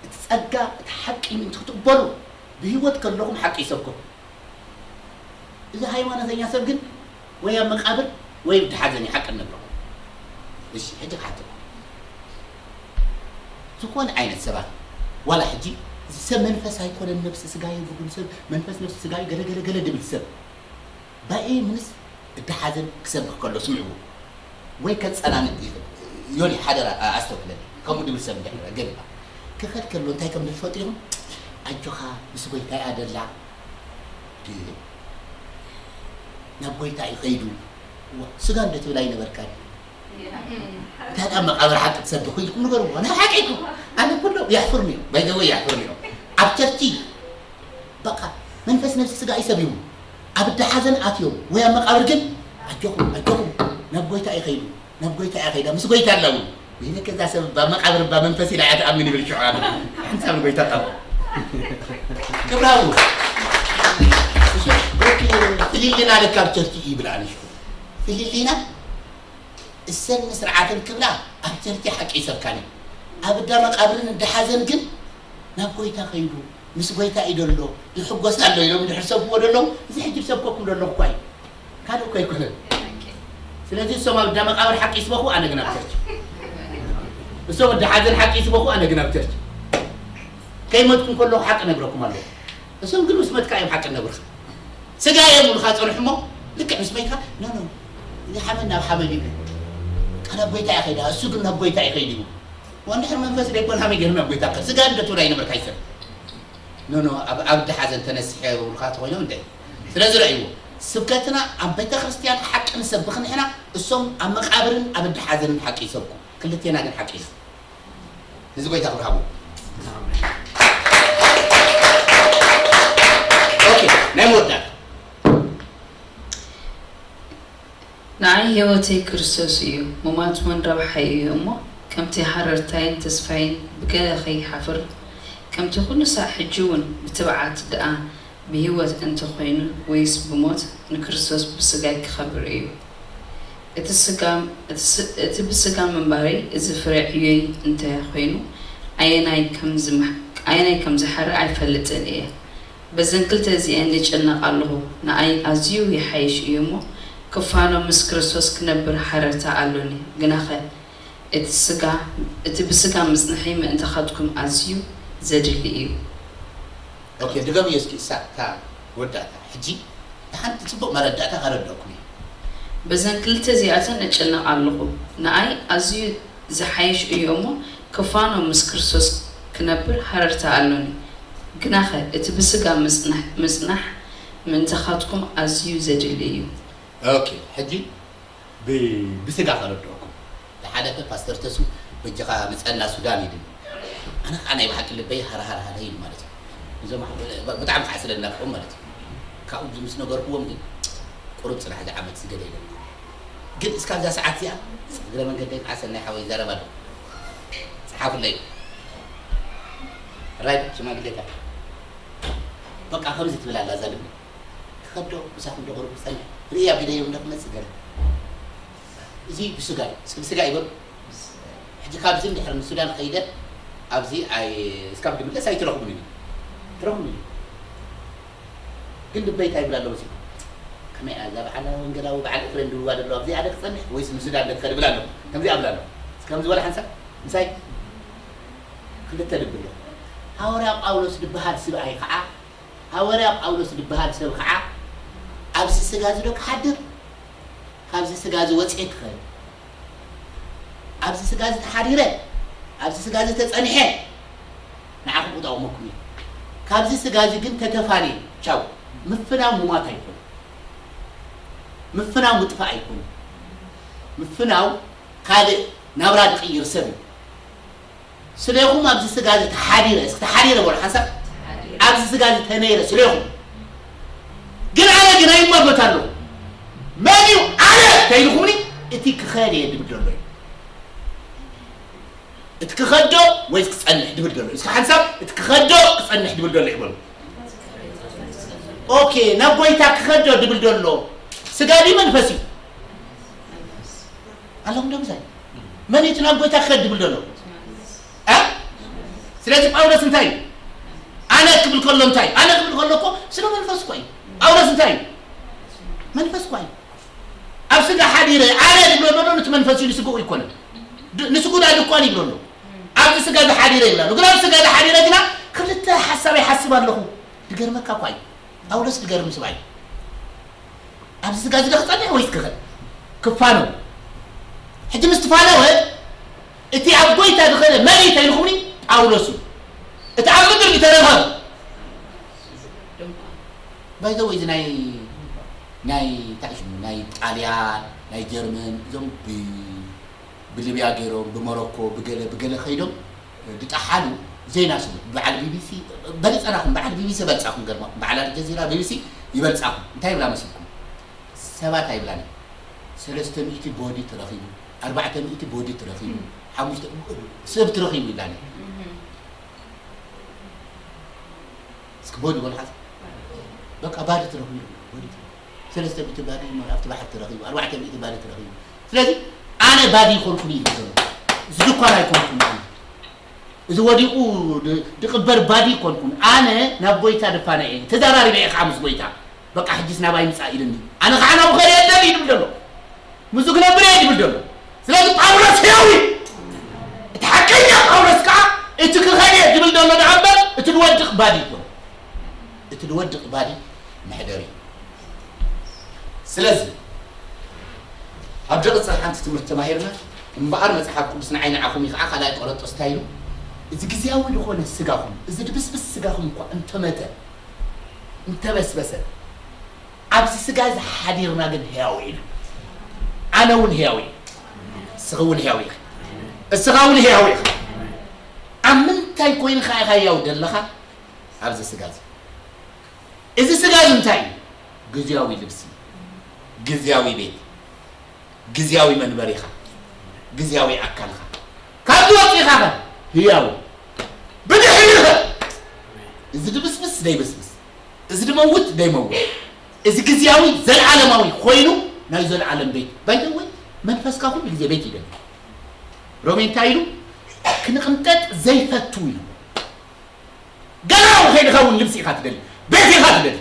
እቲ ጸጋ፣ እቲ ሓቂ ምእንቲ ክትቕበሉ ብህይወት ከለኹም ሓቂ ይሰብከኩም። እዚ ሃይማኖተኛ ሰብ ግን ወይ ኣብ መቃብር ወይ ኣብ ደሓዘን እዩ ሓቂ እንነግረኩም። እሺ፣ ሕጂ ክሓተኩም። ዝኾነ ዓይነት ሰባት፣ ዋላ ሕጂ እዚ ሰብ መንፈስ ኣይኮነን፣ ነፍሲ ስጋ እዩ፣ ብጉል ሰብ መንፈስ ነፍሲ ስጋ እዩ፣ ገለ ገለ ገለ ድብል ሰብ፣ ባኤ ምንስ እዳሓዘን ክሰብኽ ከሎ ስምዕዎ። ወይ ከጸናንዕ ይኽእል። ዮኒ፣ ሓደራ፣ ኣ-፣ ኣስተውዕለኒ። ከምኡ ድብል ሰብ እንድሕር ገለ ክኸድ ከሎ እንታይ ከም ድትፈልጡ ኢኹም? ኣጆኻ፣ ምስ ጐይታ እያ ደላ። ድብል ናብ ጐይታ እዩ ኸይዱ። ዋ፣ ስጋ እንደ ትብል ኣይነበርካን። እንታይ ደኣ መቓብር ሓቂ ትሰብኹ ኢልኩም ንገርዎ። ናይ ሓቂ እኮ። ኣነ ኩሎም የሕፍርኒ እዮም። ባይ ዘ ወይ የሕፍርኒ እዮም። ኣብ ቸርቺ በቃ መንፈስ ነፍሲ ስጋ ይሰብዩ። ኣብ እንዳ ሓዘን ኣትዮም ወይ ኣብ መቃብር ግን ኣጆኹም፣ ኣጆኹም፣ ናብ ጐይታ እዩ ኸይዱ፣ ናብ ጐይታ እያ ኸይዳ፣ ምስ ጐይታ ኣላ እውን። ወይለከ እዛ ሰብ እባ መቃብር እባ መንፈስ ኢላ እያ ትኣምን ይብል ሽዑ ኣነ። ሓንሳብ ንጐይታ ጠብቕ። ክብራዊ። እሺ፣ ኦኬ፣ ፍልልይና ለካ ኣብ ቸርች እዩ ይብል ኣነ ሽዑ። ፍልልይና እሰን ንስርዓተን ክብላ ኣብ ቸርች ሓቂ ይሰብካን እዩ። ኣብ እንዳ መቃብርን እንዳ ሓዘን ግን ናብ ጐይታ ኸይዱ፣ ምስ ጐይታ እዩ ደሎ፣ ይሕጎስ ኣሎ ኢሎም እንድሕር ሰብክዎ ደለዉ፣ እዚ ሕጂ ዝሰብከኩም ደለኹ እኳ እዩ። ካልእ እኮ ኣይኮነን። ስለዚ እሶም ኣብ እንዳ መቃብር ሓቂ ይስበኹ፣ ኣነ ግን ኣብ ቸርች። እሶም እንዳ ሓዘን ሓቂ ይስበኹ፣ ኣነ ግን ኣብ ቸርች። ከይመትኩ እንከለኹ ሓቂ ነግረኩም ኣለኹ። እሶም ግን ምስ መትካ እዮም ሓቂ ነግሩኻ። ስጋ እዮም ኢልካ ጸንሑ እሞ፣ ልክዕ ምስ መይትካ፣ ኖ፣ ኖ፣ እዚ ሓመድ ናብ ሓመድ እዩ። በቃ ናብ ጎይታ እየ ከይዳ፣ እሱ ግን ናብ ጎይታ እዩ ከይዱ ይብሉ። ወንድሕር መንፈስ ደይኮን ሃመይ ገይሩ ናብ ጎይታ ከ-፣ ስጋ እንደ ትብላ ይነበርካ ይሰብ። ኖ፣ ኖ፣ ኣብ፣ ኣብ ድሓዘን ተነስሐ ውልካ ተኾይኖም እንደ። ስለዚ ረእይዎ፣ ስብከትና ኣብ ቤተ ክርስቲያን ሓቂ ንሰብኽ ንሕና፣ እሶም ኣብ መቃብርን ኣብ ድሓዘንን ሓቂ ይሰብኩ። ክልቴና ግን ሓቂ እዩ። እዚ ጎይታ ክብርሃቡ። ኦኬ፣ ናይ መወዳእታ። ንዓይ ህይወተይ ክርስቶስ እዩ፣ ምሟት እውን ረብሓይ እዩ እሞ፣ ከምቲ ሃረርታይን ተስፋይን ብገለ ከይሓፍር፣ ከምቲ ኩሉ ሳዕ ሕጂ እውን ብትብዓት ደኣ ብህይወት እንተኾይኑ ወይስ ብሞት ንክርስቶስ ብስጋይ ክኸብር እዩ። እቲ ስጋ እቲ ስ- እቲ ብስጋ ምንባረይ እዚ ፍረ ዕዮይ እንተ ኾይኑ ኣየናይ ከም ዝመ- ኣየናይ ከም ዝሓሪ ኣይፈልጥን እየ። በዘን ክልተ እዚኤን እጨነቕ ኣለኹ። ንኣይ ኣዝዩ ይሓይሽ እዩ እሞ ክፋኖ ምስ ክርስቶስ ክነብር ሃረርታ ኣሎኒ። ግናኸ እቲ ስጋ እቲ ብስጋ ምጽንሐይ ምእንታኻትኩም ኣዝዩ ዘድሊ እዩ። ኦኬ፣ ድገምዮ እስኪ እሳ እታ ወዳእታ። ሕጂ ሓንቲ ጽቡቕ መረዳእታ ከረድአኩም እየ። በዘን ክልተ እዚኣተን እጨነቕ ኣለኹ። ንኣይ ኣዝዩ ዝሓይሽ እዩ እሞ ክፋኖ ምስ ክርስቶስ ክነብር ሃረርታ ኣሎኒ። ግናኸ እቲ ብስጋ ምጽናሕ ምጽናሕ ምእንታኻትኩም ኣዝዩ ዘድሊ እዩ። ኦኬ፣ ሕጂ ብ- ብስጋ ከረድአኩም። ዝሓለፈ ፓስተር ተሱ በጃኻ ምጸና ሱዳን ኢሉኒ። ኣነ ከዓ ናይ ብሓቂ ልበይ ሃረሃረሃረ ኢሉ ማለት እዩ። እዞም ኣሕዋት ብጣዕሚ ከዓ ስለ ዝናፍቆም ማለት እዩ። ካብኡ ምስ ነገርኩዎም ግን ቁሩብ ፅናሕ እዚ ዓመት ዝገለ ኢለኩም። ግን እስካብ እዛ ሰዓት እዚኣ እግረ መንገደይ ከዓ ሰናይ ሓወይ ይዛረብ ኣሎ። ፀሓፉለይ። ራይት ሽማግሌታት በቃ ከምዚ ትብል ኣላ እዛ ልቢ። ክኸዶ ምሳኹም ዶ ቁሩብ ክፀንሕ ርእያ ቢደዮም ዶ ክመፅእ ገለ እዚ ብስጋ እዩ ስብ ስጋ ይበሉ። ሕጂ ካብዚ እንድሕር ንሱዳን ከይደ ኣብዚ ኣይ እስካብ ድምለስ ኣይትረኽቡን እዩ ትረኽቡን እዩ። ግን ልበይ እንታይ ይብል ኣሎ መሲልኩም ከመይ እያ እዛ በዓል ወንጌላዊ በዓል ኤፍሬም ድብልዋ ደሎ ኣብዚ ኣደ ክፀንሕ ወይስ ንሱዳን ደ ክኸድ ይብል ኣሎ። ከምዚ ኣብላ ኣሎ ከምዚ ወላ ሓንሳብ ምሳይ ክልተ ልቢ ኣሎ። ሃዋርያ ጳውሎስ ዝበሃል ስብኣይ ከዓ ሃዋርያ ጳውሎስ ዝበሃል ሰብ ከዓ ኣብዚ ስጋ እዚ ዶ ክሓድር ካብዚ ስጋ እዚ ወፅኤ ክኸድ ኣብዚ ስጋ እዚ ተሓዲረ ኣብዚ ስጋ እዚ ተፀኒሐ ንዓኹም ክጠቕመኩም እዩ። ካብዚ ስጋ እዚ ግን ተተፋንየ ቻው ምፍናው ምሟት ኣይኮነ ምፍናው ምጥፋእ ኣይኮነ ምፍናው ካልእ ናብራ ዝቕይር ሰብ እዩ። ስለኹም ኣብዚ ስጋ እዚ ተሓዲረ እስኪ ተሓዲረ በሉ ሓንሳብ ኣብዚ ስጋ እዚ ተነይረ ስለኹም ግን ኣነ ግን ኣይማጎት ኣለኹ መን እዩ ኣነ ተይልኹምኒ እቲ ክኸድ እየ ድብል ዘሎ እዩ እቲ ክኸዶ ወይስ ክፀንሕ ድብል ዘሎ እስኪ ሓንሳብ እቲ ክኸዶ ክፀንሕ ድብል ዘሎ ይበሉ ኦኬ ናብ ጎይታ ክኸዶ ድብል ዘሎ ስጋ ድዩ መንፈስ እዩ ኣለኹም ዶ ምሳይ መን እቲ ናብ ጎይታ ክኸድ ድብል ዘሎ እ ስለዚ ጳውሎስ እንታይ እዩ ኣነ ክብል ከሎ እንታይ ኣነ ክብል ከሎ እኮ ስለ መንፈስ እኮ እዩ ጳውሎስ እንታይ እዩ መንፈስ እኮ እዩ ኣብ ስጋ ሓዲረ ኣነ ዝብሎ ዘሎ ነቲ መንፈስ እዩ ንስግኡ ይኮነ ንስጉዳ ድኳን ይብሎ ኣሎ ኣብዚ ስጋ ዝሓዲረ ይብላ ግን ኣብ ስጋ ዝሓዲረ ግና ክልተ ሓሳብ ይሓስብ ኣለኹ ድገርመካ እኳ እዩ ጳውሎስ ድገርም ስባ እዩ ኣብዚ ስጋ እዚ ክፀንሕ ወይስ ክኸድ ክፋነው ሕጂ ምስ ትፋነወ እቲ ኣብ ጎይታ ዝኸደ መን እዩ ተይልኹምኒ ጳውሎስ እዩ እቲ ኣብ ምድሪ ዝተረኸበ ባይዘወይ እዚ ናይ ናይ እንታይ ሽሙ ናይ ጣልያን ናይ ጀርመን እዞም ብ- ብሊብያ ገይሮም ብሞሮኮ ብገለ ብገለ ከይዶም ዝጠሓሉ ዜና ስሙ በዓል ቢቢሲ በሊፀናኹም በዓል ቢቢሲ በልፃኹም ገርማኹም በዓል ኣልጀዚራ ቢቢሲ ይበልፃኹም እንታይ ይብላ መሲልኩም ሰባት ኣይብላን እዩ ሰለስተ ሚእቲ ቦዲ ተረኺቡ ኣርባዕተ ሚእቲ ቦዲ ተረኺቡ ሓሙሽተ ሰብ ተረኺቡ ይብላን እዩ እስኪ ቦዲ በሉ ሓንሳብ በቃ ባዲ ተረኺቡ ቦዲ ሰለስተ ሚእቲ ባዲ ኣብቲ ባሕሪ ተረኺቡ ኣርባዕተ ሚእቲ ባዲ ተረኺቡ ስለዚ ኣነ ባዲ ይኮንኩን ኢሉ ዘሎ እዚ ድኳን ኣይኮንኩን እዚ ወዲቑ ድቕበር ባዲ ይኮንኩን ኣነ ናብ ጎይታ ድፋነ እየ ተዛራሪበ እየ ከዓ ምስ ጎይታ በቃ ሕጂስ ናባይ ምፃእ ኢልኒ ኣነ ከዓ ናብኡ ከደ የለን እዩ ድብል ዘሎ ምስኡ ክነብር እየ ድብል ዘሎ ስለዚ ጳውሎስ ሕያው እዩ እቲ ሓቀኛ ጳውሎስ ከዓ እቲ ክኸደ ድብል ዘሎ ደኣ እምበር እቲ ባዲ ይኮነ፣ እቲ ዝወድቕ ባዲ መሕደሪ እዩ። ስለዚ ኣብ ደቂ ሓንቲ ትምህርቲ ተማሂርና እምበኣር መጽሓፍ ቅዱስ ንዓይ ንዓኹም እዩ ከዓ ካልኣይ ቆሮንጦስ እንታይ ኢሉ? እዚ ግዜያዊ ዝኾነ ስጋኹም፣ እዚ ድብስብስ ስጋኹም እኳ እንተመተ፣ እንተበስበሰ፣ ኣብዚ ስጋ እዚ ሓዲርና ግን ህያው ኢና። ኣነ እውን ህያው እየ። እስኺ እውን ህያው ኢኺ። እስኻ እውን ህያው ኢኻ። ኣብ ምንታይ ኮይንካ ኢኻ ህያው ዘለኻ? ኣብዚ ስጋ እዚ። እዚ ስጋ እዚ እንታይ እዩ? ግዝያዊ ልብሲ፣ ግዝያዊ ቤት፣ ግዝያዊ መንበሪኻ፣ ግዝያዊ ኣካልኻ። ካብዚ ወፂኻ ኸ ህያው። ብድሕሪ ኸ እዚ ድብስብስ ደይብስብስ፣ እዚ ድመውት ደይመውት፣ እዚ ግዝያዊ ዘለዓለማዊ ኮይኑ ናይ ዘለዓለም ቤት። ባይተወይ መንፈስካ ኩሉ ግዜ ቤት ይደሊ። ሮሜ እንታይ ኢሉ? ክንቕንጠጥ ዘይፈቱ ኢሉ። ገና ከይድኻ እውን ልብሲ ኢኻ ትደሊ፣ ቤት ኢኻ ትደሊ።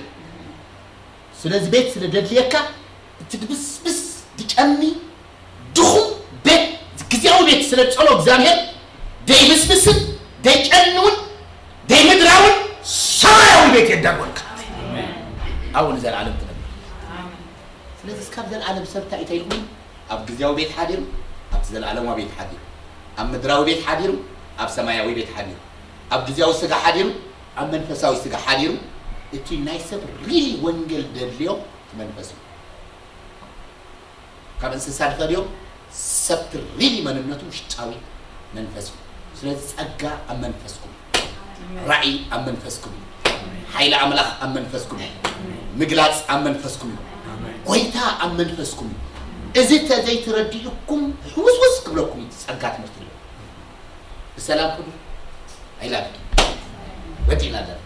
ስለዚ ቤት ስለ ደድልየካ እቲ ድብስብስ ድጨኒ ድኹም ቤት፣ ግዝያዊ ቤት ስለ ዝጸሎ እግዚኣብሔር ደይብስብስን ደይጨንውን ደይምድራውን ሰማያዊ ቤት የዳጎልካ። ኣብኡ ንዘለዓለም ትነብር። ስለዚ እስካብ ዘለዓለም ሰብ እንታይ እዩ ተይልኩም? ኣብ ግዝያዊ ቤት ሓዲሩ፣ ኣብቲ ዘለዓለማዊ ቤት ሓዲሩ፣ ኣብ ምድራዊ ቤት ሓዲሩ፣ ኣብ ሰማያዊ ቤት ሓዲሩ፣ ኣብ ግዝያዊ ስጋ ሓዲሩ፣ ኣብ መንፈሳዊ ስጋ ሓዲሩ። እቲ ናይ ሰብ ሪሊ ወንጌል ደድልዮ እቲ መንፈስ እዩ። ካብ እንስሳ ድፈልዮ ሰብ እቲ ሪሊ መንነቱ ውሽጣዊ መንፈስ እዩ። ስለዚ ጸጋ ኣብ መንፈስኩም እዩ። ራእይ ኣብ መንፈስኩም እዩ። ሓይሊ ኣምላኽ ኣብ መንፈስኩም እዩ። ምግላጽ ኣብ መንፈስኩም እዩ። ጎይታ ኣብ መንፈስኩም እዩ። እዚ ተዘይትረድእኩም ሕውስውስ ክብለኩም እዩ። ጸጋ ትምህርቲ ኣሎ። ብሰላም ኩኑ። ኣይላፍኪ ወዲእና ኣለና።